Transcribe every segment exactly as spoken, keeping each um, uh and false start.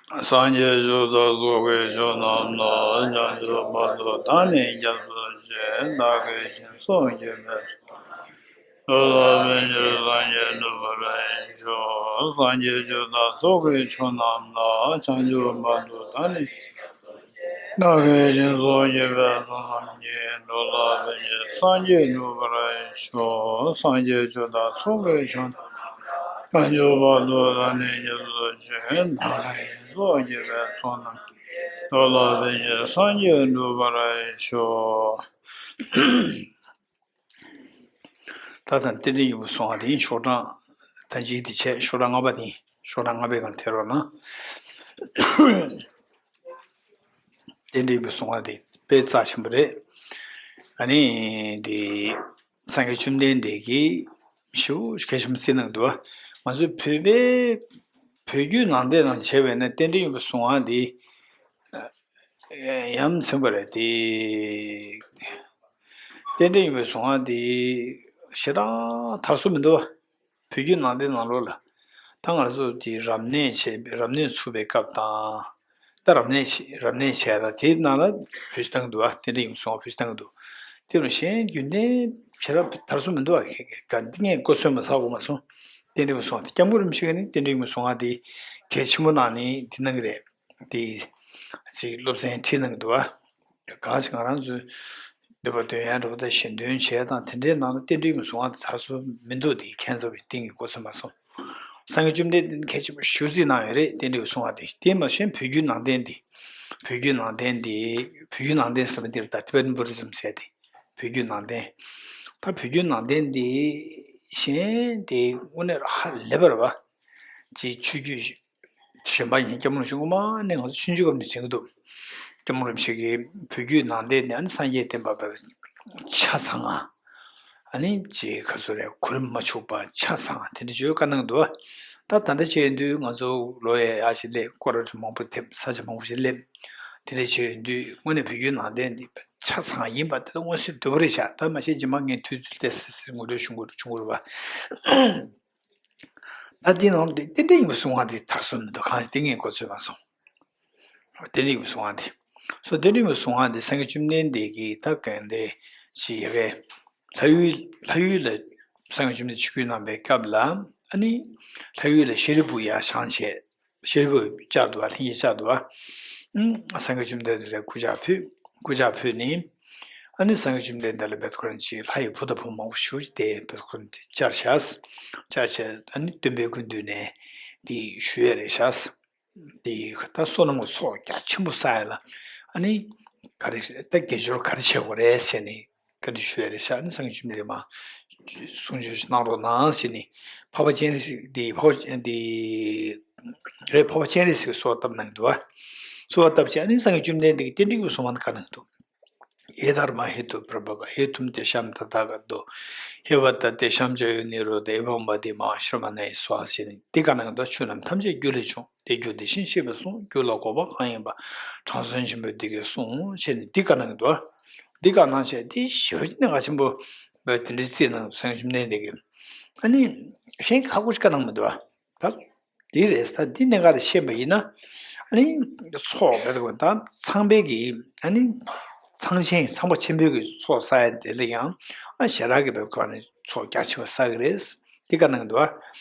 སངས་རྒྱས་ཆོས་དང་ཚོགས་ཀྱི་མཆོག་རྣམས་ལ། བྱང་ཆུབ་བར་དུ་བདག་ནི་སྐྱབས་སུ་མཆི། བདག་གིས་སྦྱིན་སོགས་བགྱིས་པའི་ཚོགས་རྣམས། འགྲོ་ལ་ཕན་ཕྱིར་སངས་རྒྱས་འགྲུབ་པར་ཤོག་སངས་རྒྱས་ཆོས་དང་ཚོགས་ཀྱི་མཆོག་རྣམས་ལ། བྱང་ཆུབ་བར་དུ་བདག་ནི། བདག་གིས་སྦྱིན་སོགས་བགྱིས་པའི་ཚོགས་རྣམས་ཀྱིས། འགྲོ་ལ་ཕན་ཕྱིར་སངས་རྒྱས་འགྲུབ་པར་ཤོག་སངས་རྒྱས་ཆོས་དང་ཚོགས་ཀྱི་མཆོག་རྣམས། བྱང་ཆུབ་བར་དུ་བདག་ནི་སྐྱབས་སུ་མཆི། བདག་གིས་སྦྱིན་སོགས་བགྱིས་པའི་ཚོགས་རྣམས་ཀྱིས། འགྲོ་ལ་ཕན་ཕྱིར་སངས་རྒྱས་འགྲུབ་པར་ཤོག་ད་ལྟ་རྟེན་འབྲེལ་ཡོན་པོ་གསུང་བ་དེ་ཡིན། ཤོག་གྲངས་ད་ཅིག་དེ་བྱས། ཤོག་གྲངས་ལྔ་པ་དེ་ཡིན། ཤོག་གྲངས་ལྔ་པའི་སྒང་ཐེར་རོགས་གནང་། རྟེན་འབྲེལ་ཡོན་པོ་གསུང་བ་དེ་དཔེ་རྩ་ཆེན་པོ་རེད། ཨ་ནི་དེ་སངས་རྒྱས་བཅོམ་ལྡན་འདས་ཀྱིས་ཞེ་པོ་གལ་ཆེན་པོ་བརྩིས་གནང་འདུག་ང་ཚོའི་བོད་པའི་བོད་བརྒྱུད་ནང་བསྟན་ནང་བྱས་པས་ན་རྟེན་འབྲེལ་ཡོན་པོ་གསུང་བ་འདི་ཡ་མཚན་པ་རེད་དེ། རྟེན་འབྲེལ་ཡོན་པོ་གསུང་བ་འདི་ཞེ་དྲག་དར་སྲོལ་མི་འདུག་བ། བོད་བརྒྱུད་ནང་བསྟན་ནང་ལོགས་ལ། ད་ང་ཚོ་དེ་རབ་གནས་བྱས་རབ་གནས་ཚུགས་པའི་སྐབས་དང་། ད་རབ་གནས་བྱས་རབ་གནས་བྱས་ལ་དེའི་ནང་ལ་བོད་ཆས་བཏང་གི་འདུག་བ། རྟེན་འབྲེལ་ཡོན་པོ་གསུང་བ་བོད་ཆས་བཏང་གི་འདུག་དེ་ལ་གཞན་རྒྱུན་ལྡན་ཞེ་དྲག་དར་སྲོལ་མི་འདུག་བ། ག་འདི་ངས་མགོ་ཚོས་མ་ཚར་གོ་མ་སོང་། རྟེན་འབྲེལ་ཡོན་པོ་གསུང་བ་དེ་སྐྱབས་མགོན་རིན་པོ་ཆེ་གིས་ནི་རྟེན་འབྲེལ་ཡོན་པོ་གསུང་བ་དེ་གལ་ཆེན་པོ་གནང་ནས་འདི་གནང་གི་རེད། དེ་ཅིག་སློབ་ཚན་ཁྲིད་གནང་གི་འདུག་བ། གང་ཞིག་ང་རང་ཚོའི་འདོད་པ་དོན་ཡང་འགྲུབ་དང་། གཞན་དོན་བྱས་དང་། དེ་འདྲའི་ནང་ལ་རྟེན་འབྲེལ་ཡོན་པོ་གསུང་བ་དེ་དར་སྲོལ་མི་འདུག་དེ་ཁྱད་མཚར་བའི་གཏིང་གི་མགོ་ཚོས་མ་སོང་། སངས་རྒྱས་བཅོམ་ལྡན་འདས་ནི་གལ་ཆེན་པོ་ཞེ་པོ་བརྩིས་གནང་ཡོད་རེད། རྟེན་འབྲེལ་ཡོན་པོ་གསུང་བ་དེ། དེ་མ་གཞན་བོད་བརྒྱུད་ནང་བསྟན་དེ། བོད་བརྒྱུད་ནང་བསྟན་དེ། བོད་བརྒྱུད་ནང་བསྟན་ཟེར་བ་འདིར་ད་Tibetan Buddhism ཟེར་དེ། བོད་བརྒྱུད་ནང་བསྟན། ད་བོད་བརྒྱུད་ནང་བསྟན་འདི་གཞན་དེ་དངོས་གནས་ཧ་ལས་པ་རེད་བ། ཅིག་ཆོས་བརྒྱུད་གཞན་པ་ཡིན། སྐྱབས་མགོན་རིན་པོ་ཆེ་དངོས་གནས་ང་ཚོ་ཆུང་ཆུང་སྐབས་ནས་དྲན་གྱི་འདུག་སྐྱབས་མགོན་རིན་པོ་ཆེ་གིས་བོད་བརྒྱུད་ནང་བསྟན་ནི་ཨ་ནི་སངས་རྒྱས་བསྟན་པ་བས་ཆ་ཚང་ང་། ཨ་ནི་ཅིག་ག་ཚོད་རེད། གོ་རིམ་མ་འཆུག་པ་ཆ་ཚང་དེ་འདྲ་བརྗོད་བཀའ་གནང་འདུག་ད་ད་ལྟ་བྱས་ཡོང་དུས་ང་ཚོ་ལོ་ཡང་ཡར་ཞིག་སླེབས། སྐོར་ར་མང་པོ་ཐེབས། ས་ཆ་མང་པོ་ཞིག་སླེབས། དེ་འདྲ་བྱས་ཡོང་དུས་དངོས་གནས་བོད་བརྒྱུད་ནང་བསྟན་འདི་ཆ་ཚང་ཡིན་པ་དེ་ལ་མངོན་གསལ་དོད་པོ་རེད་ཤག་ད་མ་གཞི་རྗེས་མ་ངས་དུས་ཚོད་ཏོག་ཙམ་ངོ་སྤྲོད་ཞུ་དགོས་བྱུང་དགོས་རེད་པ། ད་འདི་ནང་དུ་རྟེན་འབྲེལ་ཡོན་པོ་གསུང་བ་འདི་དར་སྲོལ་མི་འདུག་གང་ཞིག་དེ་ངས་མགོ་ཚོས་མ་སོང་། རྟེན་འབྲེལ་ཡོན་པོ་གསུང་བ་འདི། སོ་རྟེན་འབྲེལ་ཡོན་པོ་གསུང་བ་འདི་སངས་རྒྱས་བཅོམ་ལྡན་འདས་ཀྱིས་ད་གང་འདི་ཞིག་ཡ་གི་ལྷ་ཡུལ་ལྷ་ཡུལ་ལ་སངས་རྒྱས་བཅོམ་ལྡན་འདས་ཆིབས་བསྒྱུར་གནང་པའི་སྐབས་ལ། ཨ་ནི་ལྷ་ཡུལ་ལ་ཤཱ་རིའི་བུ་ཡར་བཞེངས་བྱས། ཤཱ་རིའི་བུ་བཅར་འདུག་བ། ལྷན་རྒྱས་བཅར་འདུག་བ། ཨུམ། སངས་རྒྱས་བཅོམ་ལྡན་འདས་ལ་སྐུ་ཕྱག་ཕུལ། སྐུ་ཕྱག་ཕུལ་ནས། ཨ་ནི་སངས་རྒྱས་བཅོམ་ལྡན་འདས་ལ་བེད་ཁོ་རང་ཅིག་ལྷ་ཡི་བུ་དང་བུ་མོ་མང་པོ་བཞུགས་ཏེ་བེད་ཁོ་རང་ཅིག་བཅར་བཞག་བཅར་བྱས། ཨ་ནི་སྟོན་པའི་སྐུ་མདུན་ནས་འདི་ཞུ་ཡས་རེད་བཞག་འདི་ད་བསོད་ནམས་ཀྱི་ཚོགས་རྒྱ་ཆེན་པོ་བསགས་ཡས་ལ། ཨ་ནི་ག་རེ་ད་དགེ་སྦྱོར་ག་རེ་བྱེད་དགོས་རེད་ཟེར་ནས། བཀའ་འདྲི་ཞུ་ཡ་རེད་ཤག་ཨ་ནི་སངས་རྒྱས་བཅོམ་ལྡན་འདས་མར་གསུང་ཆོས་ཤིག་གནང་རོགས་གནང་ཟེར་ནས། འཕགས་པ་སྤྱན་རས་གཟིགས་འདི་འཕགས་པ་སྤྱན་འདི་རེད། འཕགས་པ་སྤྱན་རས་གཟིགས་གསོལ་བ་བཏབ་གནང་འདུག་བ། གསོལ་བ་བཏབ་བྱས་ཨ་ནི་སངས་རྒྱས་བཅོམ་ལྡན་འདས་ཀྱིས་རྟེན་འབྲེལ་ཡོན་པོ་གསུང་བ་ནི་བཀའ་གནང་འདུག་ཡེ་དྷརྨཱ་ཧེ་ཏུ་པྲ་བྷ་བྷ། ཧེ་ཏུམ་ཏེ་ཤཱམ་ཏ་ཐཱ་ག་ཏོ། ཧེ་བ་ཏ་ཏེ་ཤཱམ་ཅཱ་ཡོ་ནི་རོ་དྷ། ཨེ་བམ་བ་དེ་མ་ཧཱ་ཤྲ་མ་ཎ་ཡེ་སྭཱ་ཧཱ་ཟེར་ནས་འདི་བཀའ་གནང་འདུག་ཆོས་རྣམས་ཐམས་ཅད་རྒྱུ་ལས་བྱུང་། དེ་རྒྱུ་དེ་བཞིན་གཤེགས་པས་གསུངས། རྒྱུ་ལ་འགོག་པ་གང་ཡིན་པ། དྲང་སྲོང་ཆེན་པོས་འདི་སྐད་གསུངས། ཞེས་ནས་འདི་བཀའ་གནང་གི་འདུག་འདི་བཀའ་གནང་བྱས་འདི་ཞེ་པོ་ཅིག་གནད་འགག་ཆེན་པོ་དེ་འདྲའི་བརྩིས་གནང་འདུག་སངས་རྒྱས་བཅོམ་ལྡན་འདས་ཀྱིས། ཨ་ནི་གཞན་ཁ་ཁུ་ཅིག་བཀའ་གནང་མི་འདུག་ད་འདི་རེད། ད་འདི་གནད་འགག་དེ་ཤེས་པ་ཡིན་ན། ཨ་ནི་ཚོགས་བེད་ཀོ་ད་ཚངས་པའི་གི་ཨ་ནི་ཚངས་ཆེན་ཚངས་པ་ཆེན་པོའི་གི་ཚོགས་བསགས་ཡ་དེ་ལ་ཡང་ཨ་ཞེ་དྲག་གི་བེད་ཀོ་ནི་ཚོགས་རྒྱ་ཆེ་བ་བསགས་གི་རེད། འདི་བཀའ་གནང་གི་འདུག་བ།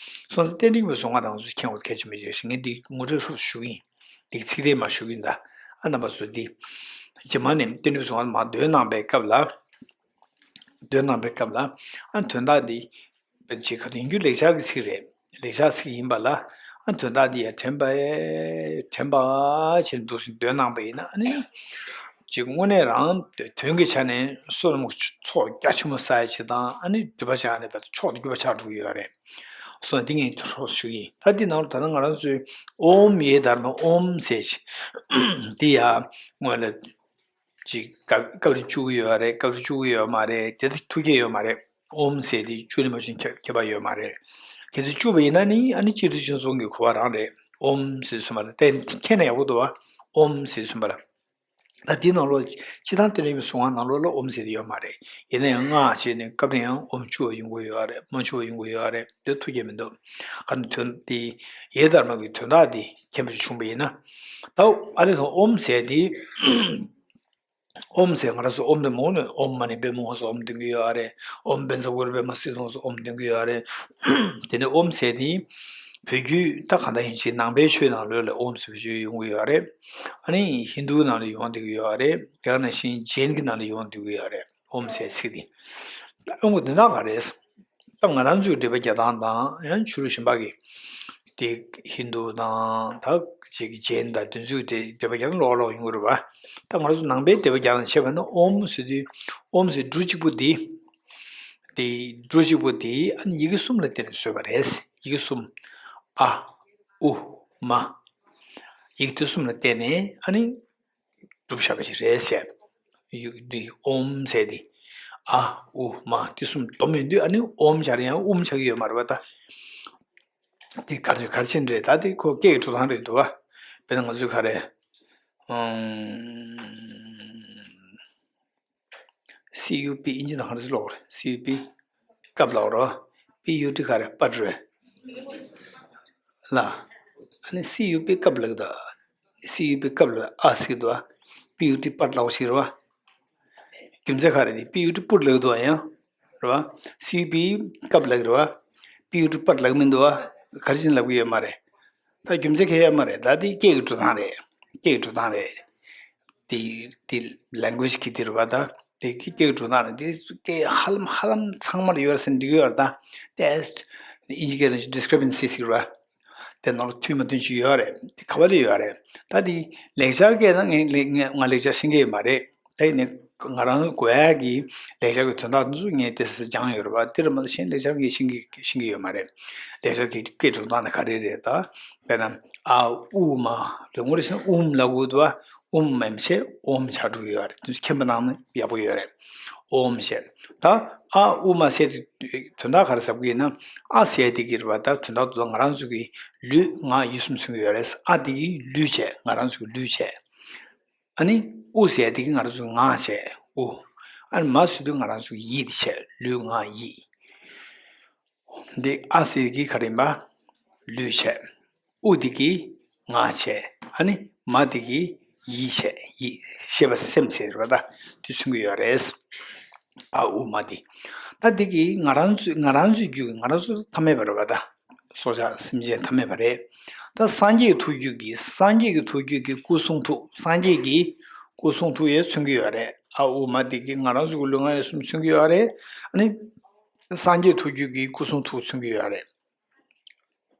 སོང་ཙང་རྟེན་འབྲེལ་ཡོན་པོ་གསུང་བ་དང་ཚོ་མཁྱེན་དགོས་གལ་ཆེན་པོ་ཞིག་རེད། ངས་འདི་ངོ་སྤྲོད་ཧྲོབ་ཞུ་གི་ཡིན། འདི་ཚིག་རེ་མ་ཞུ་གི་ཡིན་ད། ཨ་རྣམ་པ་ཚོ་འདི་རྗེས་མ་ནས་རྟེན་འབྲེལ་ཡོན་པོ་གསུང་བ་མར་འདོན་གནང་པའི་སྐབས་ལ། འདོན་གནང་པའི་སྐབས་ལ། ཨ་དོན་དག་འདི་དཔེ་ཅིག་ག་དུས་ཡིན་རྒྱུ་ལེགས་སྦྱར་གྱི་ཚིག་རེད། ལེགས་སྦྱར་ཚིག་ཡིན་པ་ལ། ཨ་དོན་དག་འདི་ཡང་དྲན་པ་དྲན་པ་བྱས་འདུག་སེ་འདོན་གནང་པ་ཡིན་ན། ཨ་ནི་ཅིག་དངོས་གནས་རང་དོན་གྱི་ཆ་ནས་བསོད་ནམས་ཀྱི་ཚོགས་རྒྱ་ཆེན་པོ་བསགས་ཡ་ཅིག་དང་། ཨ་ནི་སྒྲིབ་པ་སྦྱངས་ནས་བར་དུ་མཆོག་ཏུ་གྱུར་པ་ཆགས་འགྲོ་གི་ཡོད་རེད། སོ་འདི་ངས་ཧྲོབ་ཞུ་གི་ཡིན། ད་འདི་ནང་ལ་ད་ལྟ་ང་རང་ཚོས་ཨོཾ་ཡེ་དྷརྨཱ། ཨོཾ་ཟེར་ཅིག་འདི་ཡང་སྔོན་ལ་ཅིག་སྐབས་སྐབས་རེ་བཅུག་གི་ཡོད་རེད། སྐབས་རེ་བཅུག་གི་ཡོད་མ་རེད། དེ་ད་ཐུགས་བསྐྱེད་ཡོད་མ་རེད། ཨོཾ་ཟེར་དེ་བཅུག་ནས་མ་བྱུང་ཁྱབ་ཁྱབ་པ་ཡོད་མ་རེད། གལ་སྲིད་བཅུག་པ་ཡིན་ན་ནི་ཨ་ནི་སྤྱིར་སྤྱི་གསུང་གི་གོ་བ་རང་རེད། ཨོཾ་ཟེར་གསུངས་པ་ལ་བརྟེན་མཁྱེན་ན་ཡག་པོ་འདུག་བ། ཨོཾ་ཟེར་གསུངས་པ་ལ། ད་འདི་ནང་ལོགས་སྤྱིར་བཏང་སྟོན་རིམ་གྱི་གཟུངས་སྔགས་ནང་ལོགས་ལ་ཨོམ་ཟེར་དེ་ཡོད་མ་རེད། ཡིན་ན་ཡང་སྔགས་བྱས་ནས་སྐབས་རེ་ཡང་ཨོམ་འཆུ་བ་ཡོང་གི་ཡོད་རེད། མ་འཆུ་བ་ཡོང་གི་ཡོད་རེད། དེ་ཐུགས་རྒྱལ་མི་འདུག་ག་ནས་དོན་དེ་ཡེ་དྷརྨ་གི་དོན་དག་དེ་མཁྱེན་པ་ཞིག་བྱུང་བ་ཡིན་ན། ད་ཨ་ནི་ཚོ་ཨོམ་ཟེར་དེ། ཨོམ་ཟེར་ང་རང་ཚོ་ཨོམ་དེ་མོ་ནས་ཨོམ་མ་ཎི་པདྨེ་ཧཱུྃ་སོགས་ཨོམ་འདོན་གྱི་ཡོད་རེད། ཨོམ་བཛྲ་གུ་རུ་པདྨ་སིདྡྷི་ཧཱུྃ་སོགས་ཨོམ་འདོན་གྱི་ཡོད་རེད། དེ་ནས་ཨོམ་ཟེར་དེ་བོད་བརྒྱུད་ད་གང་ལྟར་ཡིན་ཕྱིན་ནང་པའི་ཆོས་ནང་ལོགས་ལ་ཨོམ་ཟེར་བའི་ཆོས་ཡོང་གི་ཡོད་རེད། ཨ་ནི་ཧིན་དུའི་ནང་ལ་ཡོང་བསྡད་ཀྱི་ཡོད་རེད། དེ་ག་ནང་བཞིན་ཇེན་གྱི་ནང་ལ་ཡོང་བསྡད་ཀྱི་ཡོད་རེད། ཨོམ་ཟེར་ཚིག་དེ། ཨོམ་གྱི་དོན་དག་ག་རེད། ད་ང་རང་ཚོའི་འགྲེལ་པ་རྒྱག་སྟངས་དང་ཡང་ཕྱི་རོལ་གཞན་པ་གི་དེ་ཧིན་དུ་དང་ད་ཅིག་ཇེན་དང་དེ་ཚོའི་འགྲེལ་འགྲེལ་པ་རྒྱག་ན་ལོག་ལོག་ཡོང་གི་རེད་པ། ད་ང་རང་ཚོ་ནང་པའི་འགྲེལ་པ་རྒྱག་ན་བྱས་པ་ན་ཨོམ་ཟེར་དུས་ཨོམ་ཟེར་འབྲུ་གཅིག་པུ་དེ། དེ་འབྲུ་གཅིག་པུ་དེ་ཨ་ནི་ཡི་གེ་གསུམ་ལ་བརྟེན་ནས་བཟོས་པ་རེད། ཡི་གེ་གསུམ། ཨ། ཨུ། མ། ཡི་གེ་དེ་གསུམ་ལ་བརྟེན་ནས་ཨ་ནི་གྲུབ་བཞག་པ་ཞིག་རེད་ཟེར། ཡུག་འདི་ཨོམ་ཟེར་དེ། ཨ། ཨུ། མ། དེ་གསུམ་སྡོམ་ཡོང་དུས་ཨ་ནི་ཨོམ་ཆགས་ཡང་ཨུམ་ཆགས་ཀྱི་ཡོད་མ་རེད་པ་ད། དེ་ག་རེ་ག་རེ་བྱས་ནས་རེད། ད་དེ་ཁོ་སྐད་ཀྱི་འགྲོ་སྟངས་རེད་འདུག་བ། དཔེར་ན་ང་ཚོས་ག་རེ། ཨུམ། སི་ཡུ་པི་ཨིན་ཇི་ནང་ག་རེ་ཟེར་ཀློག་རེད། སི་ཡུ་པི་ཀབ་ལབ་རོ། པི་ཡུ་ཏི་ག་རེ་པད་རེད། ལ། ཨ་ནི་སི་ཡུ་པི་ཀབ་ལབ་ད། སི་ཡུ་པི་ཀབ་ལ་ཨ་ཟེར་འདུག་བ། པི་ཡུ་ཏི་པད་ལབ་ཞིག་རེད་བ། རྒྱུ་མཚན་ག་རེ་དེ་པི་ཡུ་ཏི་པུད་ལབ་འདུག་བ་ཡང་། རེད་བ། སི་ཡུ་པི་ཀབ་ལབ་རེད་བ། པི་ཡུ་ཏི་པད་ལབ་མི་འདུག་བ། ག་རེ་བྱས་ནས་ལབ་ཀྱི་ཡོད་མ་རེད། ད་རྒྱུ་མཚན་གང་ཡང་ཡོད་མ་རེད། ད་དེ་སྐད་ཀྱི་འགྲོ་སྟངས་རེད། སྐད་ཀྱི་འགྲོ་སྟངས་རེད། དེ་དེ་language གི་དེ་རེད་བ། ད་དེ་གི་སྐད་ཀྱི་འགྲོ་སྟངས་རེད། དེ་སྐད་ཧ་ལམ་ཧ་ལམ་ཚང་མར་ཡོད་རེད་ཟེར་འགྲིག་གི་ཡོད་རེད། ད་དེ་ཨིན་ཇི་སྐད་ནང་discrepancy ཟེར་བ། དེ་ནང་ལ་མཐུན་མ་མཐུན་ཞིག་ཡོད་རེད། དེ་ག་བ་ལ་ཡོད་རེད། ད་དེ་ལེགས་སྦྱར་སྐད་ནང་ངས་ལེགས་ངས་ང་ལེགས་སྦྱར་ཤེས་ཀྱི་ཡོད་མ་རེད། ད་ཡིན་ནའི་ང་རང་གོ་ཡག་གི་ལེགས་སྦྱར་གྱི་དོན་དག་འདི་ཚོ་ངས་ཏོག་ཙམ་སྦྱངས་ཡོད་རེད་བ། དེ་རེད་མ་གཏོགས་གཞན་ལེགས་སྦྱར་ངས་ཤེས་ཀྱི་ཤེས་ཀྱི་ཡོད་མ་རེད། ལེགས་སྦྱར་གྱི་སྐད་འགྲོ་སྟངས་ནི་ག་རེ་རེད་ད། དཔེར་ན་ཨ་ཨུ་མ་རེད། ངོ་རེ་བྱས་ན་ཨུམ་ལབ་དགོས་འདུག་བ། ཨུམ་མ་ཡིན་བྱས་ཨོམ་ཆགས་འགྲོ་གི་ཡོད་རེད། དེ་ཚོ་མཁྱེན་པ་གནང་ན་ཡག་པོ་ཡོད་རེད། ཨོམ་བྱས། ད་ཨ་ཨུ་མ་ཟེར་དེ་དོན་དག་ག་རེ་ཟེར་གྱི་ཡིན་ན། ཨ་ཟེར་དེ་གི་རེད་བ། ད་དོན་དག་དེ་ཚོ་ང་རང་ཚོ་གི་ལུས་ངག་ཡིད་གསུམ་མཚོན་གྱི་ཡོད་རེད། ཨ་དེ་གི་ལུས་བྱས། ང་རང་ཚོ་གི་ལུས་བྱས། ཨ་ནི་ཨུ་ཟེར་དེ་གི་ང་རང་ཚོ་ངག་བྱས་ཨུ། ཨ་ནི་མ་ཟེར་དུས་ང་རང་ཚོ་ཡིད་བྱས་ལུས་ངག་ཡིད། འདི་ཨ་ཟེར་གི་ག་རེ་ཡིན་པ། ལུས་བྱས། ཨུ་དེ་གི་ངག་བྱས། ཨ་ནི་མ་དེ་གི་ཡིད་བྱས། ཡིད་ཤེས་པ་སེམས་ཟེར་བ་ད་དེ་མཚོན་གི་ཡོད་རེད། ཨ་ཨུ་མ་དེ། ད་དེ་གི་ང་རང་ཚོ་ང་རང་ཚོའི་རྒྱུད་ང་རང་ཚོ་ཐ་མལ་པ་རེད་བ་ད། སྲོག་ཆགས་སེམས་ཅན་ཐ་མལ་པ་རེད། ད་སངས་རྒྱས་ཀྱི་ཐུགས་རྒྱུད་ཀྱི་སངས་རྒྱས་ཀྱི་ཐུགས་རྒྱུད་ཀྱི་སྐུ་གསུང་ཐུགས། སངས་རྒྱས་ཀྱི་སྐུ་གསུང་ཐུགས་ཡང་མཚོན་གྱི་ཡོད་རེད། ཨ་ཨུ་མ་དེ་གི་ང་རང་ཚོ་གི་ལུས་ངག་ཡིད་གསུམ་མཚོན་གྱི་ཡོད་རེད། ཨ་ནི་སངས་རྒྱས་ཐུགས་རྒྱུད་ཀྱི་སྐུ་གསུང་ཐུགས་མཚོན་གྱི་ཡོད་རེད།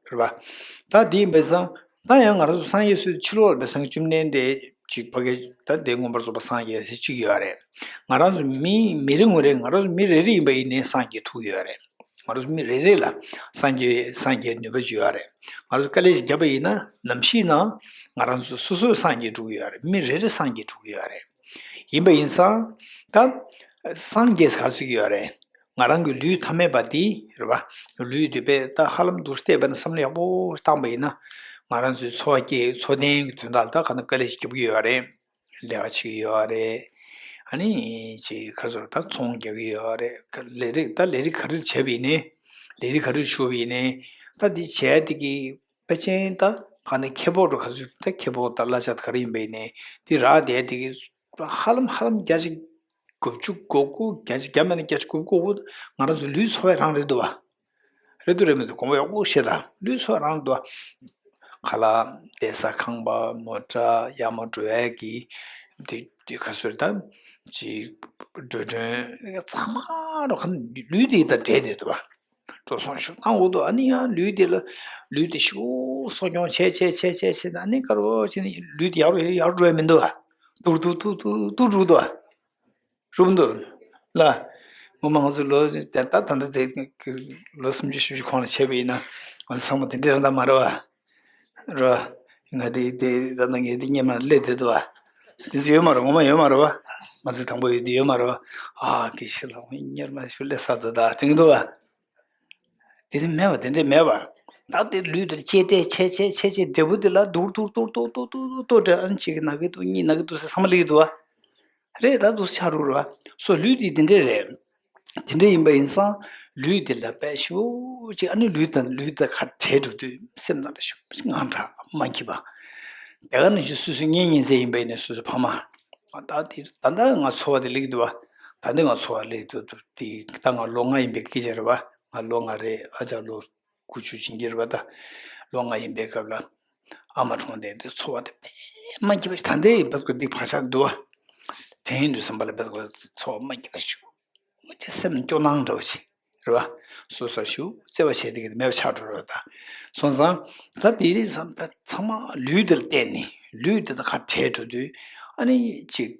རེད་བ། ད་དེ་ཡིན་པས་སང་ད་ཡང་ང་རང་ཚོ་སངས་རྒྱས་སུ་ཕྱི་ལོགས་ལ་བས་སང་བཅོམ་ལྡན་འདས་ཅིག་ཕ་གི་ད་དེ་མངོན་པར་རྫོགས་པ་སངས་རྒྱས་ཟེར་གཅིག་ཡོད་རེད། ང་རང་ཚོ་མི་མི་རེ་ངོ་རེ་ང་རང་ཚོ་མི་རེ་རེ་ཡིན་པ་ཡིན་ནའི་སངས་རྒྱས་ཐུག་ཡོད་རེད། ང་རང་ཚོ་མི་རེ་རེ་ལ་སངས་རྒྱས་སངས་རྒྱས་ནུས་པ་ཅིག་ཡོད་རེད། ང་རང་ཚོ་དཀའ་ལས་ཤིག་བརྒྱབ་པ་ཡིན་ན་ནམ་ཞིག་ན་ང་རང་ཚོ་སོ་སོས་སངས་རྒྱས་འགྲོ་གི་ཡོད་རེད། མི་རེ་རེ་སངས་རྒྱས་འགྲོ་གི་ཡོད་རེད། ཡིན་པ་ཡིན་ཙང་ད་སངས་རྒྱས་ག་རེ་ཟེར་གྱི་ཡོད་རེད། ང་རང་གི་ལུས་ཐ་མལ་པ་དེ་རེད་བ། ལུས་དེ་དཔེ་ད་ཧ་ལམ་འདུག་སེ་བལྟས་པ་ན་བསམ་བློ་ཡག་པོ་བཏང་པ་ཡིན་ན། ང་རང་ཚོའི་འཚོ་བ་སྐྱེལ་འཚོ་རྟེན་གྱི་དོན་དག་ལ་ད་ག་ན་དཀའ་ལས་ཤིག་རྒྱབ་ཀྱི་ཡོད་རེད། ལས་ཀ་བྱེད་ཀྱི་ཡོད་རེད། ཨ་ནི་ཅིག་ག་རེ་ཟེར་ད་ཚོང་རྒྱག་གི་ཡོད་རེད། ལས་རིགས་ད་ལས་རིགས་ག་རེ་བྱས་པ་ཡིན་ནའི། ལས་རིགས་ག་རེ་ཞུགས་པ་ཡིན་ནའི། ད་འདི་བྱས་དེ་གི་ཕལ་ཆེར་ད་ག་ནས་ཁེ་སྤོགས་འགྲོ་ག་ཚོད་ད་ཁེ་སྤོགས་ད་གླ་ཆ་ད་ག་རེ་ཡིན་པ་ཡིན་ནའི་འདི་རག་བསྡད་དེ་གི་ཧ་ལམ་ཧ་ལམ་བརྒྱ་ཆ་དགུ་བཅུ་གོ་དགུ། བརྒྱ་ཆ་བརྒྱ་མེད་ན་བརྒྱ་ཆ་དགུ་བཅུ་གོ་དགུ་ང་རང་ཚོ་ལུས་འཚོ་བའི་རང་རེད་འདུག་བ། རེད་འདུག་རེད་མི་འདུག་དགོངས་པ་ཡག་པོ་བཞེས་དང་། ལུས་འཚོ་བའི་རང་རེད་འདུག་བ། ཁ་ལག་བསྡད་ས་ཁང་པ་མོ་ཊ་ཡར་མར་འགྲོ་ཡས་ཀྱི་དེ་དེ་ག་ཚོད་ད་ཅིག་འགྲོ་གྲོན་ཚང་མ་རོ་ག་ལུས་དེ་ད་འདྲེས་བསྡད་འདུག་བ། འགྲོ་སོང་ཞིག་བཏང་དགོས་འདུག་ཨ་ནི་ཡང་ལུས་དེ་ལ་ལུས་དེ་ཞིག་གསོ་སྐྱོང་བྱས་བྱས་བྱས་བྱས་བྱས་ཨ་ནི་དཀར་པོ་བྱས་ནས་ལུས་དེ་ཡར་རུ་ཡར་རུ་འགྲོ་ཡ་མི་འདུག་ཨ། ཏུར་ཏུར་ཏུར་ཏུར་ཏུར་འགྲོ་འདུག་ཨ། རུབ་འདུག་ལ། ངོ་མ་ང་ཚོ་ལོ་དེ་ད་ད་ད་དེ་ལོ་སུམ་ཅུ་བཞི་བཅུ་གོང་ལ་བྱས་པ་ཡིན་ན་ང་ཚོ་ཚང་མ་དེ་འདྲས་རང་ད་མ་རེད་བ། རོ། ང་དེ་དེ་ད་ད་ངས་དེ་སྙེ་མ་སླེབས་དེ་འདུག་བ། དེ་ཚོ་ཡོད་མ་རེད། ངོ་མ་ཡོད་མ་རེད་བ། ང་ཚོ་དང་པོ་ཡོད་དེ་ཡོད་མ་རེད་བ། ཨ་ཀི་ཤི་ལ་ངས་སྙེ་མ་ཞུ་སླེབས་ས་དེ་ད་དྲན་གི་འདུག་བ། དེ་འདྲ་མེད་པ་དེ་འདྲ་མེད་པ། ད་དེ་ལུས་དེར་ལྕེ་བལྟས་བྱས་བྱས་བྱས་བྱས་འབྲས་བུ་དེ་ལ་སྡུག་སྡུག་སྡུག་སྡུག་སྡུག་སྡུག་སྡུག་སྡུག་འདྲ་ཨ་ནི་གཅིག་གི་ན་གི་འདུག་གཉིས་ན་གི་འདུག་ཟེར་ཚང་མ་སླེབས་ཀྱི་འདུག་བ། རེད་ད་འདུག་ཆགས་འགྲོ་རེད་བ། སོ་ལུས་དེ་དེ་འདྲ་རེད། དེ་འདྲ་ཡིན་པ་ཡིན་ཙང་ལུས་དེ་ལ་དཔེ་ཞེ་པོ་ཅིག་ཨ་ནི་ལུས་དང་ལུས་དང་ཁ་བྲལ་འགྲོ་དུས་སེམས་ནང་ལ་ཞེ་པོ་ཅིག་དངངས་སྐྲག་མ་སྐྱིད་པ། དེ་ག་ནང་བཞིན་སོ་སོའི་གཉེན་ཉེ་ཚན་ཡིན་པ་ཡིན་ནའི་སོ་སོའི་ཕ་མ། ད་དེ་ད་ལྟ་ང་ཚོར་བ་དེ་སླེབས་ཀྱི་འདུག་བ། ད་ལྟ་ང་ཚོར་བ་སླེབས་ཀྱི་འདུག་དེ་ད་ང་ལོ་ལྔ་ཡིན་པའི་སྐད་ཆ་རེད་བ། ང་ལོ་ལྔ་རེད། ཨ་ཅག་ལོ་དགུ་བཅུ་ཕྱིན་གྱི་རེད་བ། ད་ལོ་ལྔ་ཡིན་པའི་སྐབས་ལ་ཨ་མ་གྲོངས་དེ་དེ་ཚོར་བ་དེ་དཔེ་མ་སྐྱིད་པ་ཞིག་ད་ལྟའི་བར་དུ་འདི་བག་ཆགས་འདུག་བ། དྲན་ཡོང་དུས་ཙམ་པ་ལ་བར་དུ་ཚོར་བ་མ་སྐྱིད་པ་ཞིག་ཅེས་སེམས་སྐྱོ་སྣང་འདྲ་བོ་ཞིག་རེད་བ། སོ་སོར་ཞུ་བརྩེ་བ་བྱས་དེ་གི་མེད་པ་ཆགས་འགྲོ་རེད་བ། ད་སོང་ཙང་ད་དེ་རིགས་ཚང་མ་ལུས་དེ་ལ་བརྟེན་ནས་ལུས་དེ་དང་ཁ་བྲལ་འགྲོ་དུས་ཨ་ནི་ཅིག་